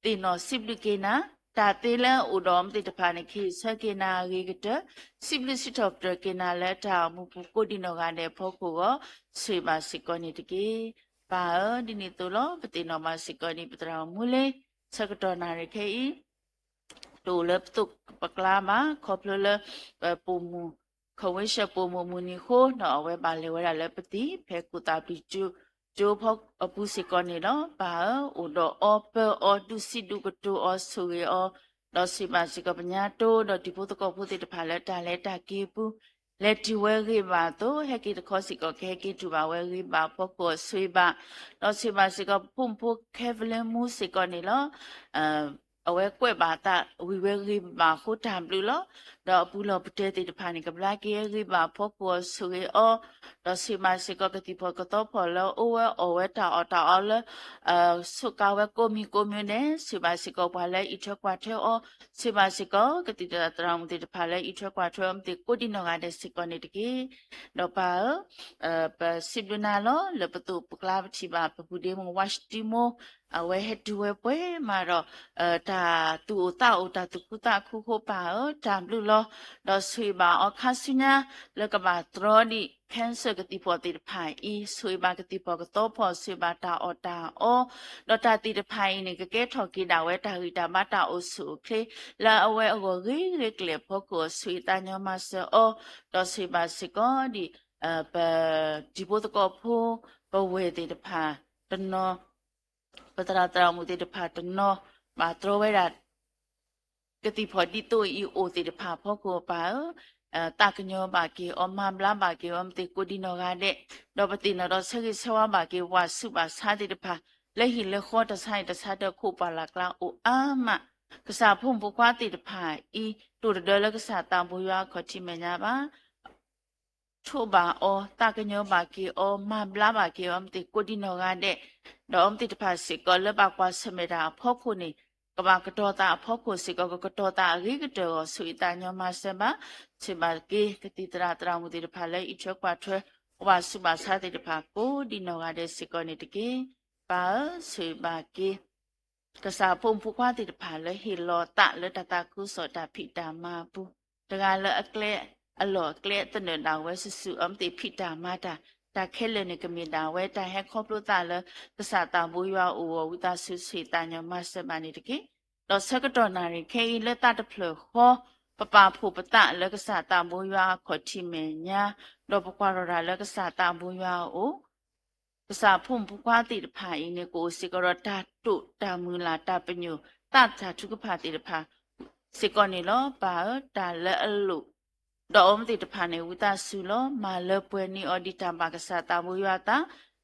သ့ၣ်နီၣ်စံးဘျုးက့ၤနၤ, တၢ်သ့လၢအအိၣ်ဒီးအဝဲမ့ၢ်သ့ၣ်တဖၣ်န့ၣ် ကဟ့ၣ်ဆၢက့ၤနၤအဂ့ၤကတၢၢ်, စံးဘျုးစံးထီၣ်ပတြၢၤက့ၤနၤလၢတၢ်အိၣ်မူပူၤကိးဒံးနီၢ်ဂၤဒဲးအဖီခိၣ်အဂီၢ် ဆိၣ်ဂ့ၤဘၣ်စ့ၢ်ကီးန့ၣ်တက့ၢ်. ပၢ်ဧၢ, ဒ်န့ၣ်အသိးလီၤ ပသ့ၣ်နီၣ်ဘၣ်စ့ၢ်ကီးဒ်ပသရၣ်မူလ့ ဆၢကတီၢ်နၣ်ရံၣ်ခဲအံၤ တအိၣ်လၢပသိးပကျါဘၣ် ခီဖျိလၢ ပပိာ်မုၣ် ခဝ့ၡၢၣ်ပိာ်မုၣ်မုၢ်နံၤအဃိ ဒီးအဝဲဘၣ်လဲၤဝဲဒၣ်လၢပသံၣ် ဖဲကူၣ်သးပျံၤကၠိဖီအပူၤစ့ၢ်ကီးန့ၣ်လီၤ. ပၢ်ဧၢ, အိၣ်ဒီးအီၤပၢအီၤ ဒုးစံးဒုးကတိၤအီၤ ဆိၣ်ဂ့ၤအီၤ, ဒီးဆိၣ်ဂ့ၤဘၣ်စ့ၢ်ကီးပညါတိ ဒီးတံၤဖိသကိးဖိသ့ၣ်တဖၣ်လၢတၢ်လဲၤတၢ်က့ၤအပူၤ လဲၤတုၤဝဲဂ့ၤဘၣ်အသိး ဟဲက့ၤတခီစ့ၢ်ကီး ကဟဲက့ၤတုၤဘၣ်ဝဲဂ့ၤဘၣ်အဖီခိၣ်အဆိၣ်ဂ့ၤဘၣ်, ဒီးဆိၣ်ဂ့ၤဘၣ်စ့ၢ်ကီး ပဖိမုၣ်ဖိခဲဖလၢမူစ့ၢ်ကီးန့ၣ်လီၤ. အဝဲကွဲးဘၣ်အသးဝံၤဝဲဂ့ၤဘၣ်အဃိတၢ်ဘျုးလီၤ. ဒီးအပူၤလီၢ်ပတၢၤသ့ၣ်တဖၣ်န့ၣ် ကဘျါက့ၤဂ့ၤဘၣ်အဖီခိၣ်အဆိၣ်ဂ့ၤအီၤ, ဒီးဆိၣ်ဂ့ၤဘၣ်စ့ၢ်ကီးကသံၣ်ဖီၣ်ကသီဖီၣ်လၢအအိၣ်ဝဲအီၣ်ဝဲတၢ်အီၣ်တၢ်အီလၢ ဆိးကါဝဲကိးမံၤကိးမံၤဒဲး, ဆိၣ်ဂ့ၤဘၣ်စ့ၢ်ကီးပှၤလၢအအံးထွဲကွၢ်ထွဲအီၤ, ဆိၣ်ဂ့ၤဘၣ်စ့ၢ်ကီး ကသံၣ်သရၣ်သရၣ်မုၣ်သ့ၣ်တဖၣ်လၢအံးထွဲကွၢ်ထွဲအီၤမ့ၢ်သ့ၣ်ကိးဒံးနီၢ်ဂၤဒဲးစ့ၢ်ကီးန့ၣ်တက့ၢ်. ဒီးပၢ်ဧၢ, ပစံးဘျုးနၤလီၤ လၢပသိးပကျါပထံၣ်ဘၣ် ပပုၢ်ဒ့မုၣ်ဝါၡတံမိ အဝဲဟဲတုၤဝဲပှဲၤမးဒီး တၢ်သူၣ်အိၣ်သးအိၣ် တၢ်သူၣ်ခုသးခုအဃိ ပၢ်ဧၢ တၢ်ဘျုးလီၤ. ဒီးဆိၣ်ဂ့ၤဘၣ်အီၤခါဆူညါ လၢကဘၣ်တြီဒံး cancer ကသံၣ်ဖီၣ်သ့ၣ်တဖၣ်အံၤ ဆိၣ်ဂ့ၤဘၣ်ကသံၣ်ဖီၣ်ကသီဖီၣ် ဆိၣ်ဂ့ၤဘၣ်တၢ်အီၣ်တၢ်အီ, ဒီးတၢ်သ့ၣ်တဖၣ်အံၤန့ၣ် ကကဲထီၣ်က့ၤဒၣ်ဝဲတၢ်ဂံၢ်တၢ်ဘါတၢ်အိၣ်ဆူၣ်အိၣ်ချ့ လၢအဝဲအဂီၢ်ဂ့ၤဂ့ၤကျဲၤအဖီခိၣ် ဆိၣ်ဂ့ၤသးကညီၤမၤစၢၤအီၤ, ဒီးဆိၣ်ဂ့ၤဘၣ်စ့ၢ်ကီးဒံး ပတံၤဖိသကိးဖိ ပဝဲၢ်သ့ၣ်တဖၣ်တနီၤ ပသရၣ်သရၣ်မုၣ်သ့ၣ်တဖၣ်တနီၤ ဘၣ်တြီဝဲဒၣ် ကသံၣ်ဖီၣ်ဒ်သိးအံၤအိၣ်သ့ၣ်တဖၣ်အဖီခိၣ် ပၢ်ဧၢ, သးကညီၤဘၣ်က့ၤအီၤ မၤဘျါဘၣ်က့ၤအီၤ မ့ၢ်သ့ၣ်ကိးဒံးနီၢ်ဂၤဒဲး, ဒီးပသ့ၣ်နီၣ်ဒီးဆၢဂ့ၤဆၢဝါဘၣ်က့ၤ ပှၤဆူးဘၣ်ဆါသ့ၣ်တဖၣ် လၢဟံၣ်လၢဃီ တၢ်ဆါဟံၣ်တၢ်ဆါတၢးခိၣ်ပှၢ်လၢ်ကျါအိၣ်အါမး, ကစၢ်ဖိမုၣ်ဖိခွါသ့ၣ်တဖၣ်အံၤ တအိၣ်တဒၢလၢကစၢ်သးဘိယွၤအခီၣ်ထံးမဲာ်ညါဘၣ် ထိးဘၣ်အီၤ, သးကညီၤဘၣ်က့ၤအီၤ, မၤဘျါဘၣ်က့ၤအီၤ မ့ၢ်သ့ၣ်ကိးဒံးနီၢ်ဂၤဒဲး, ဒီးအီၤမ့ၢ်သ့ၣ်တဖၣ်စ့ၢ်ကီးလၢဘၣ်ကွၢ်ဆၢၣ်မဲာ်တၢ်အဖီခိၣ်န့ၣ် ကဘၣ်ကတီၤသးအဖီခိၣ်စ့ၢ်ကီး ကကတီၤသးအဂ့ၤကတၢၢ်အဂီၢ် ဆိၣ်ဂ့ၤသးကညီၤမၤစၢၤဘၣ်, ဆိၣ်ဂ့ၤဘၣ်က့ၤ ကသံၣ်သရၣ်သရၣ်မုၣ်သ့ၣ်တဖၣ်လၢအံးထွဲကွၢ်ထွဲ ပှၤဆူးဘၣ်ဆါသ့ၣ်တဖၣ် ကိးဒံးနီၢ်ဂၤဒဲးစ့ၢ်ကီးန့ၣ်တက့ၢ်. ပၢ်ဧၢ, ဆိၣ်ဂ့ၤဘၣ်က့ၤ ကစၢ်ဖိမုၣ်ဖိခွါသ့ၣ်တဖၣ်လၢဟ့ၣ်လီၤသးလၢတၢ်သးခုကစီၣ်တၢ်ဖံးတၢ်မၤအပူၤ, တဂၤလၢအကျဲအလီၢ်အကျဲသနၢၣ်ဒၣ်ဝဲစုာ်စုာ် အီၤမ့ၢ်သ့ၣ်ဖံးတၢ်မၤတၢ်, တၢ်ခဲလၢာ်န့ၣ် ကမ့ၢ်ဒၣ်ဝဲတၢ်ဟဲခီဖျိသးလၢ ကစၢ်သးဘိယွၤအအိၣ်အဂီၢ် ဝံသးစူၤဆိၣ်ဂ့ၤသးကညီၤမၤစၢၤဘၣ်န့ၣ်တက့ၢ်. ဒီးဆၢကတီၢ်နၣ်ရံၣ်ခဲအံၤလၢသးတဖျၢၣ်ဃီ ပပာ်ဖှိၣ်ပသးလၢကစၢ်သးဘိယွၤအခီၣ်ထံးမဲာ်ညါ, ဒီးပကွၢ်ထီၣ်တၢ်လၢကစၢ်သးဘိယွၤအအိၣ် ကစၢ်ဖိမုၣ်ဖိခွါသ့ၣ်တဖၣ်အံၤန့ၣ် ကအိၣ်စ့ၢ်ကီးဒီးတၢ်တိာ်တၢ်မုၢ်လၢ်တၢ်ပညိၣ် သးတၢ်ထုကဖၣ်သ့ၣ်တဖၣ်စ့ၢ်ကီးန့ၣ်လီၤ. ပၢ်ဧၢ, တၢ်လၢအလိၣ် ဒီးအီၤမ့ၢ်သ့ၣ်တဖၣ်န့ၣ် ဝံသးစူၤလီၤ မၤလၢပှဲၤန့ၢ်အီၤဒ်တၢ်ဘၣ်ကစၢ်သးဘိယွၤအသး,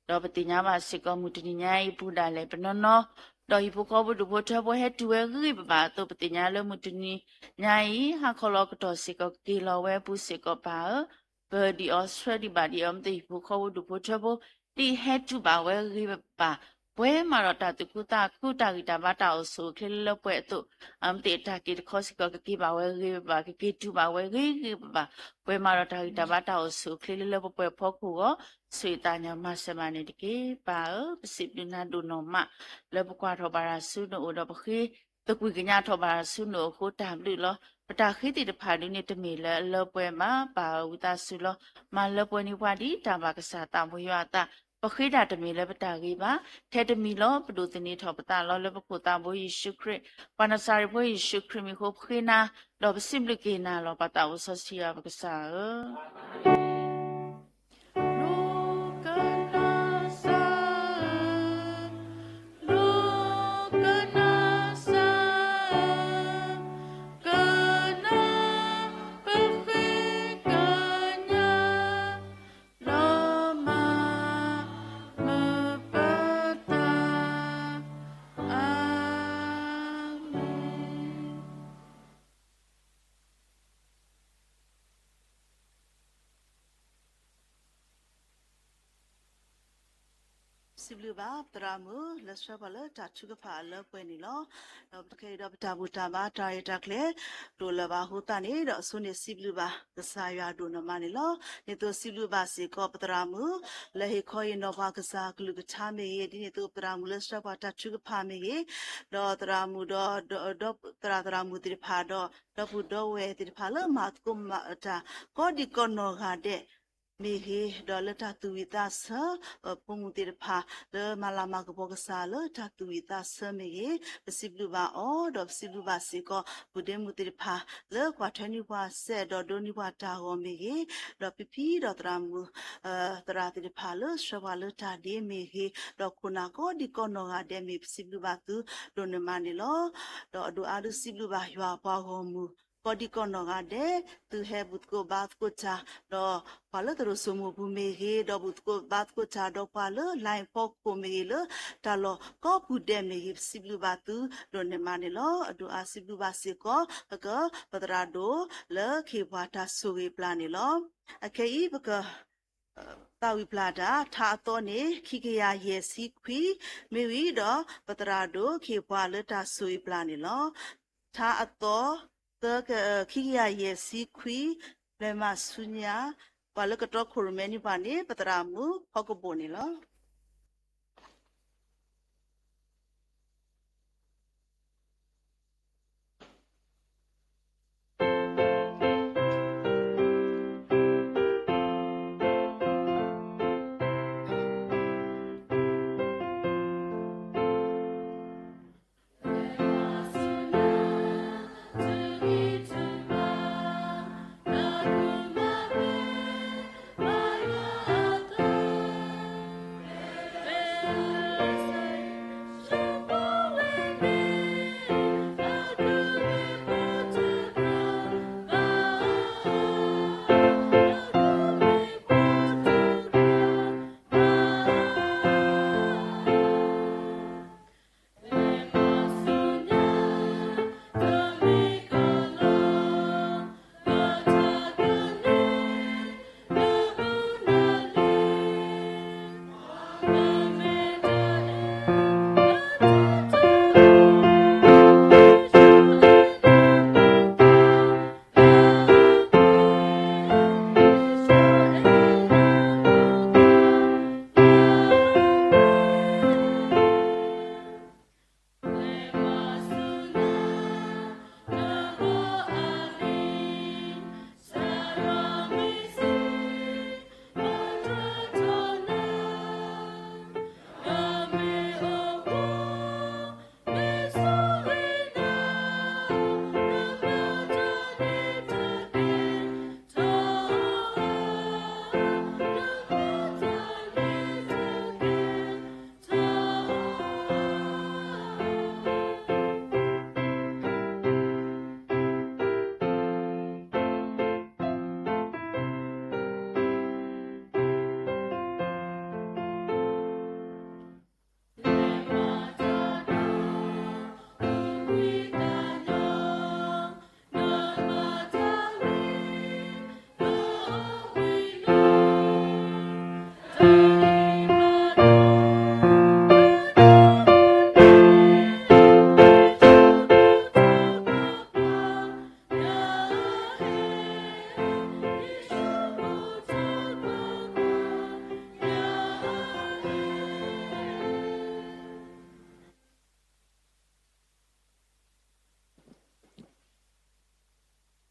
ဒီးပသ့ၣ်ညါဘၣ်စ့ၢ်ကီး မုၢ်တနံၤညါအံၤအပူၤဒၣ်လဲာ် ပနီၢ်နီၢ် ဒီးဟံၣ်ဖိဃီဖိဒူၣ်ဖိထၢဖိဟဲတုၤဝဲဂ့ၤဂ့ၤဘၣ်ဘၣ်အသိး ပသ့ၣ်ညါလၢမုၢ်တနံၤညါအံၤ ဟါခီလီၤကတီၢ်စ့ၢ်ကီး ကက့ၤလီၤဝဲအပူၤစ့ၢ်ကီးပၢ်ဧၢ, ပၢၢ်ဒံးအီၤဆှၢဒံးဘၣ်ဒံးအီၤ မ့ၢ်တဟံၣ်ဖိဃီဖိဒူၣ်ဖိထၢဖိ ဒ်ဟဲတုၤဘၣ်ဝဲဂ့ၤဂ့ၤဘၣ်ဘၣ်, ပှဲၤမးဒီးတၢ်သူၣ်ခုသးခု တၢ်ဂံၢ်တၢ်ဘါတၢ်အိၣ်ဆူၣ်အိၣ်ချ့လၢလၢပှဲၤအသိး, အမ့ၢ်သ့ၣ်တၢ်က့ၤတခီစ့ၢ်ကီး ကက့ၤဘၣ်ဝဲဂ့ၤဂ့ၤဘၣ်ဘၣ်, ကက့ၤတုၤဘၣ်ဝဲဂ့ၤဂ့ၤဘၣ်ဘၣ်, ပှဲၤမးဒီးတၢ်ဂံၢ်တၢ်ဘါတၢ်အိၣ်ဆူၣ်အိၣ်ချ့လၢလၢပှဲၤပှဲၤအဖီခိၣ်အဂီၢ်, ဆိၣ်ဂ့ၤသးကညီၤမၤစၢၤဘၣ်န့ၣ်တက့ၢ်. ပၢ်ဧၢ, ပစံးဘျုးနၤဒိၣ်နီၢ်မး လၢပကွၢ်ထီၣ်ဘၣ်တၢ်ဆူနအိၣ်ဒီးပဃ့ သကွံၢ်ကညးထီၣ်ဘၣ်တၢ်ဆူနအိၣ်အဃိ တၢ်ဘျုးလီၤ. ပတၢ်ဃ့သ့ၣ်တဖၣ်ဒုးန့ၣ် တမ့ၢ်လၢအလၢပှဲၤဘၣ်. ပၢ်ဧၢ, ဝံသးစူၤလီၤ. မၤလၢပှဲၤန့ၢ်ပှၤဒ်တၢ်ဘၣ်ကစၢ်သးဘိယွၤအသး, ပဃ့တၢ်တမ့ၢ်လၢပတၢ်ဂ့ၤဘၣ်, ထဲတမံၤလီၤ. ပဒိးသန့ၤထီၣ်ပသးလီၤ လၢပခိၣ်သးဘိယ့ၣ်ၡူးခရံာ်, ပှၤနၤစၤရ့းဖိယ့ၣ်ၡူးခရံာ်မံၤအဃိ ပဃ့နၤ, ဒီးပစံးဘျုးက့ၤနၤလီၤ. ပၢ်သးဘိစီဆှံယွၤပကစၢ်ဧၢ စံးဘျုးဘၣ်ပသရၣ်မုၣ် လၢဆှၢပှၤလၢတၢ်ထုကဖၣ်အလၢပှဲၤန့ၣ်လီၤ. ဒီးခဲအံၤဒီးပတၢ်ဘူၣ်တၢ်ဘါတၢ်ရဲၣ်တၢ်ကျဲၤ တအိၣ်လၢၤဘၣ်အဃိသတးန့ၣ် ဒီးအဆိန့ၣ်စံးဘျုးဘၣ်ကစၢ်ယွၤဒိၣ်နီၢ်မးန့ၣ်လီၤ. ဒ်သိးစံးဘျုးဘၣ်စ့ၢ်ကီးပသရၣ်မုၣ် လၢဟ့ၣ်ခီဟ့ၣ်နီၤပှၤကစၢ်အကလုၢ်ကထါမ့ၢ်ဂ့ၤ, ဒ်န့ၣ်အသိးပသရၣ်မုၣ်လၢဆှၢပှၤတၢ်ထုကဖၣ်မ့ၢ်ဂ့ၤ, ဒီးသရၣ်မုၣ်ဒီး ဒီးသရၣ်သရၣ်မုၣ်သ့ၣ်တဖၣ်ဒီး ဒီပုၢ်ဒီဝဲၢ်သ့ၣ်တဖၣ်လၢမၤသကိးမၤတၢ် ကိးဒံကိးနီၢ်ဂၤဒဲး မ့ၢ်ဂ့ၤ, ဒီးလၢတၢ်သူၣ်ဝံၣ်သးဆၢ ပိာ်မုၣ်သ့ၣ်တဖၣ်လၢမၤလၤမၤကပီၤကစၢ်လၢတၢ်သူၣ်ဝံၣ်သးဆၢမ့ၢ်ဂ့ၤ, ပစံးဘျုးဘၣ်အီၤ, ဒီးပစံးဘျုးဘၣ်စ့ၢ်ကီး ပုၢ်ဒ့မုၣ်သ့ၣ်တဖၣ် လၢကွၢ်ထွဲန့ၢ်ပှၤစဲးဒီးဒိးန့ၢ်ပှၤတၢ်ဂီၤမ့ၢ်ဂ့ၤ, ဒီးဖံဖံဒီးသရၣ်မုၣ် သရၣ်သ့ၣ်တဖၣ်လၢဆှၢပှၤလၢတၢ်ဒ့မ့ၢ်ဂ့ၤ, ဒီးခိၣ်နၢ်ကိးဒံကိးနီၢ်ဂၤဒဲးမ့ၢ် ပစံးဘျုးဘၣ်သုဒိၣ်န့ၢ်မးန့ၣ်လီၤ. ဒီးအဒိၣ်အါဒုးစံးဘျုးဘၣ်ယွၤပှၤဂီၢ်မုၢ် ကိးဒံကိးနီၢ်ဂၤဒဲး သုဟဲဘူၣ်သကိးဘါသကိးတၢ် ဒီးပှၤလၢသရိာ်စိမိၢ်ပူၤမ့ၢ်ဂ့ၤ, ဒီးဘူၣ်သကိးဘါသကိးတၢ် ဒီးပှၤလၢ line ဖီခိၣ်မ့ၢ်ဂ့ၤ, လၢတၢ်လီၢ်ကိးပူၤဒဲးမ့ၢ်ဂ့ၤ, ပစံးဘျုးဘၣ်သုဒိၣ်န့ၢ်မးန့ၣ်လီၤ. အဒိၣ်အါစံးဘျုးဘၣ်စ့ၢ်ကီး ပကပသရၣ်ဒိၣ် လၢခ့ၣ်ပှၤတၢ်ဆိၣ်ဂ့ၤပျၢ်န့ၣ်လီၤ. အခဲအံၤပက သးဝံၣ်ပျၢ်တၢ် ထါအသီန့ၣ် ခံကယၤယဲၢ်ဆံခွံ မ့ၢ်ဝံၤဒီး ပသရၣ်ဒိၣ်ခ့ၣ်ပှၤလၢတၢ်ဆိၣ်ဂ့ၤပျၢ်န့ၣ်လီၤ. ထါအသီ သၢ ခံကယၤယဲၢ်ဆံခွံ လဲၤမၤဆူညါ ပှၤလၢကတီခိၣ်ရိၣ်မဲန့ၢ်ပှၤန့ၣ် ပသရၣ်မုၣ်ဖီကဘိၣ်န့ၣ်လီၤ.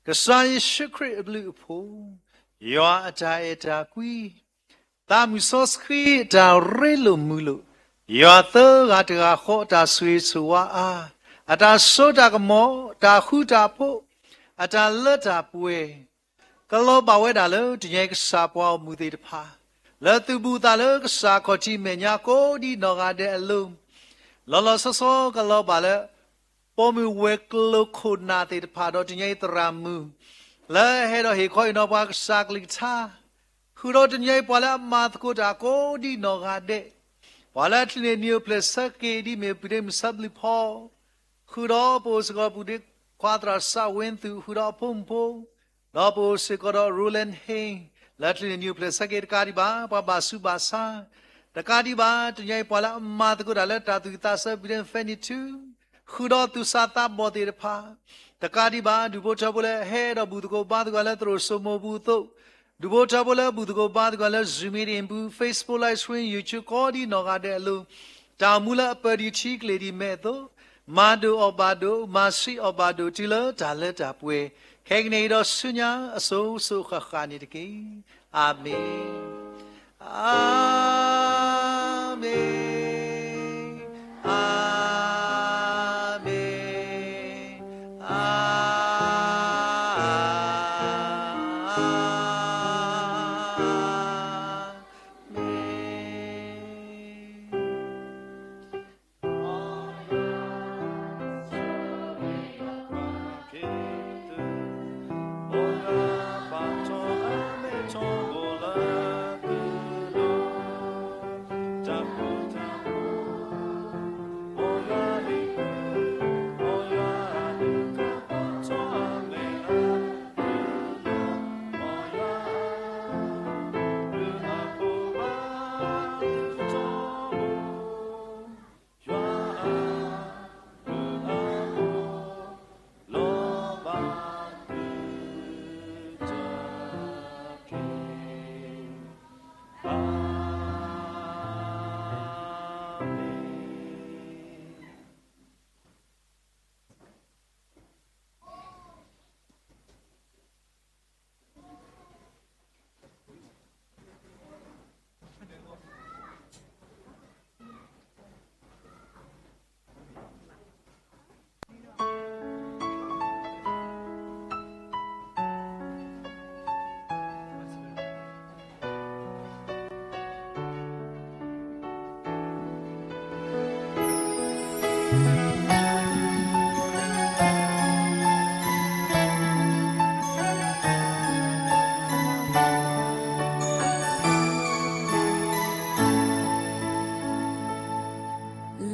ကစၢ်ယ့ၣ်ၡူးခရံာ်အဘျုးအဖှိၣ်, ယွၤအတၢ်အဲၣ်တၢ်ကွံ, သးမုၢ်စီဆှံအတၢ်ရ့လိာ်မုာ်လိာ်, ယွၤသၢဂၤတဂၤဃီအတၢ်ဆိၣ်ဂ့ၤဆိၣ်ဝါအါ, အတၢ်စိတၢ်ကမီၤ, တၢ်ဃူတၢ်ဖိး, အတၢ်လၢတၢ်ပှဲၤ ကလီၤဘၣ်ဝဲဒၣ်လၢတနံၤအံၤကစၢ်ပှၤဂီၢ်မုၢ်သ့ၣ်တဖၣ်, လၢသူၣ်ဘူၣ်သးလၢကစၢ်ခီၣ်ထံးမဲာ်ညါကိးဒံးနီၢ်ဂၤဒဲးအလိၤ, လီၤလီၤဆီဆီကလီၤဘၣ်လၢ ပိာ်မုၣ်ဝဲၤကျိၤခိၣ်နၢ်သ့ၣ်တဖၣ်ဒီးတနံၤအံၤသရၣ်မုၣ်, လၢဟဲဒီးဟ့ၣ်ခီဟ့ၣ်နီၤပှၤကစၢ်ကလုၢ်ကထါ ဃုာ်ဒီးတနံၤအံၤပှၤလၢအမၤသကိးတၢ်ကိးဒံးနီၢ်ဂၤဒဲး, ပှၤလၢအချုးန့ၢ်နံၣ်အိၣ်ဖျဲၣ်ဆၢက့ၤ ဒ်မ့ၢ်ပုၢ်ဒ့မုၣ်ဆၢဘျုးဖီ, ဃုာ်ဒီးပအိၣ်စ့ၢ်ကီးဒီးပုၢ်ဒ့ခွါသရၣ်စၢ်ဝ့သုး ဃုာ်ဒီးအဖိမုၣ်ဖိ, ဒီးပအိၣ်စ့ၢ်ကီးဒီး Roland Hayes လၢအချုးန့ၢ်နံၣ်အိၣ်ဖျဲၣ်ဆၢက့ၤတကးဒံးဘၣ် ပှၤဘၣ်ဆူးဘၣ်ဆါ, တကးဒံးဘၣ် တနံၤအံၤပှၤလၢအမၤသကိးတၢ်လၢတၢ်သူၣ်ကသးစၢ် ပုၢ်ဒ့မုၣ် Fanny ထူ ဃုာ်ဒီးသူၣ်စၢ်သးဘီၣ်သ့ၣ်တဖၣ်, တကးဒံးဘၣ် ဒူၣ်ဖိထၢဖိလၢဟဲဒီးဘူၣ်သကိးဘါသကိးလၢသရိာ်စိမိၤပူၤအသိး, ဒူၣ်ဖိထၢဖိလၢဘူၣ်သကိးဘါသကိးလၢ Zoom meeting ပူၤ Facebook Live Stream YouTube ကိးဒံးနီၢ်ဂၤဒဲးအလိၤ, တၢ်အိၣ်မူလၢအပၢၢ်ဒံးထံကလ့ၢ်ဒံးမဲာ်အသိး, မၤဒိၣ်အီၣ်ဘၣ်ဒိၣ်, မၤဆံးအီၣ်ဘၣ်ဒိၣ် တုၤလၢတၢ်လၢတၢ်ပှဲၤ, ခဲကနံၣ်အံၤဒီးဆူညါအစိၤစိၤဃၣ်ဃၣ်န့ၣ်တက့ၢ်. အၤမ့ၣ်, အၤမ့ၣ်, အၤမ့ၣ်, အၤမ့ၣ်.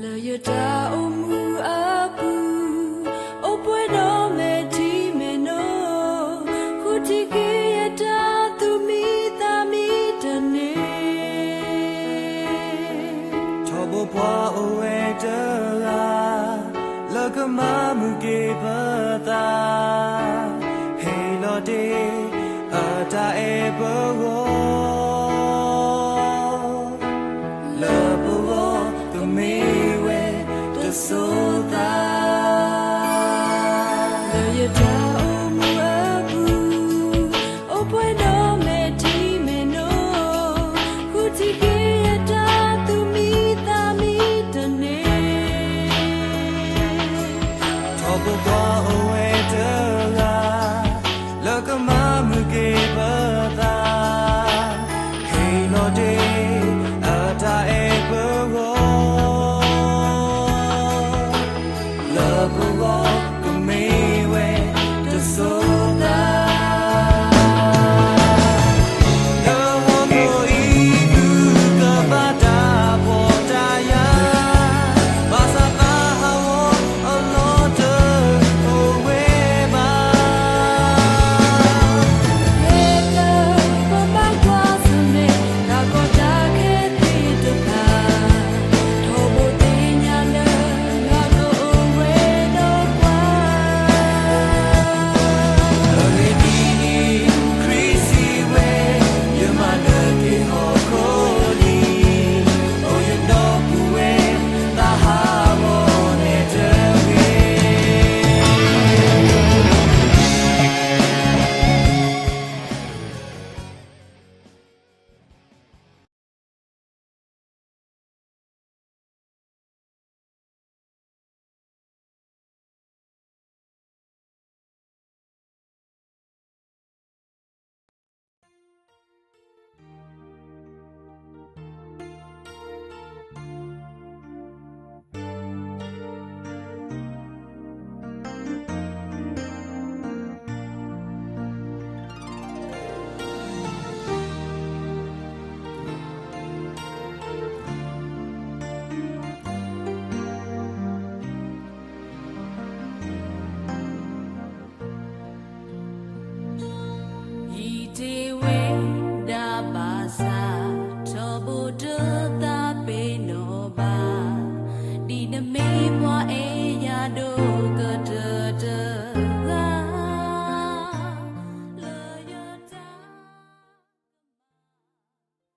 လၢယတၢ်အိၣ်မူအပူၤ, အိၣ်ပှဲၤဒီးမဲာ်ထံမဲာ်နိ, ဃုထံၣ်က့ၤယတၢ်သူၣ်မံသးမံတန့ၢ်, ထီဘိပှၤအိၣ်ဝဲတဂၤ, လၢကမၤမုာ်က့ၤပသး, ဟ့ၣ်လီၤတ့ၢ်အတၢ်အဲၣ်ပဂီၢ် လၢပဂီၢ်ကမ့ၢ်ဝဲတစိၤသး, လၢယတၢ်အိၣ်မူအပူၤ, အိၣ်ပှဲၤဒီးမဲာ်ထံမဲာ်နိ, ဃုထံၣ်က့ၤယတၢ်သူၣ်မံသးမံတန့ၢ်, ထီဘိပှၤအိၣ်ဝဲတဂၤ, လၢကမၤမုာ်က့ၤပ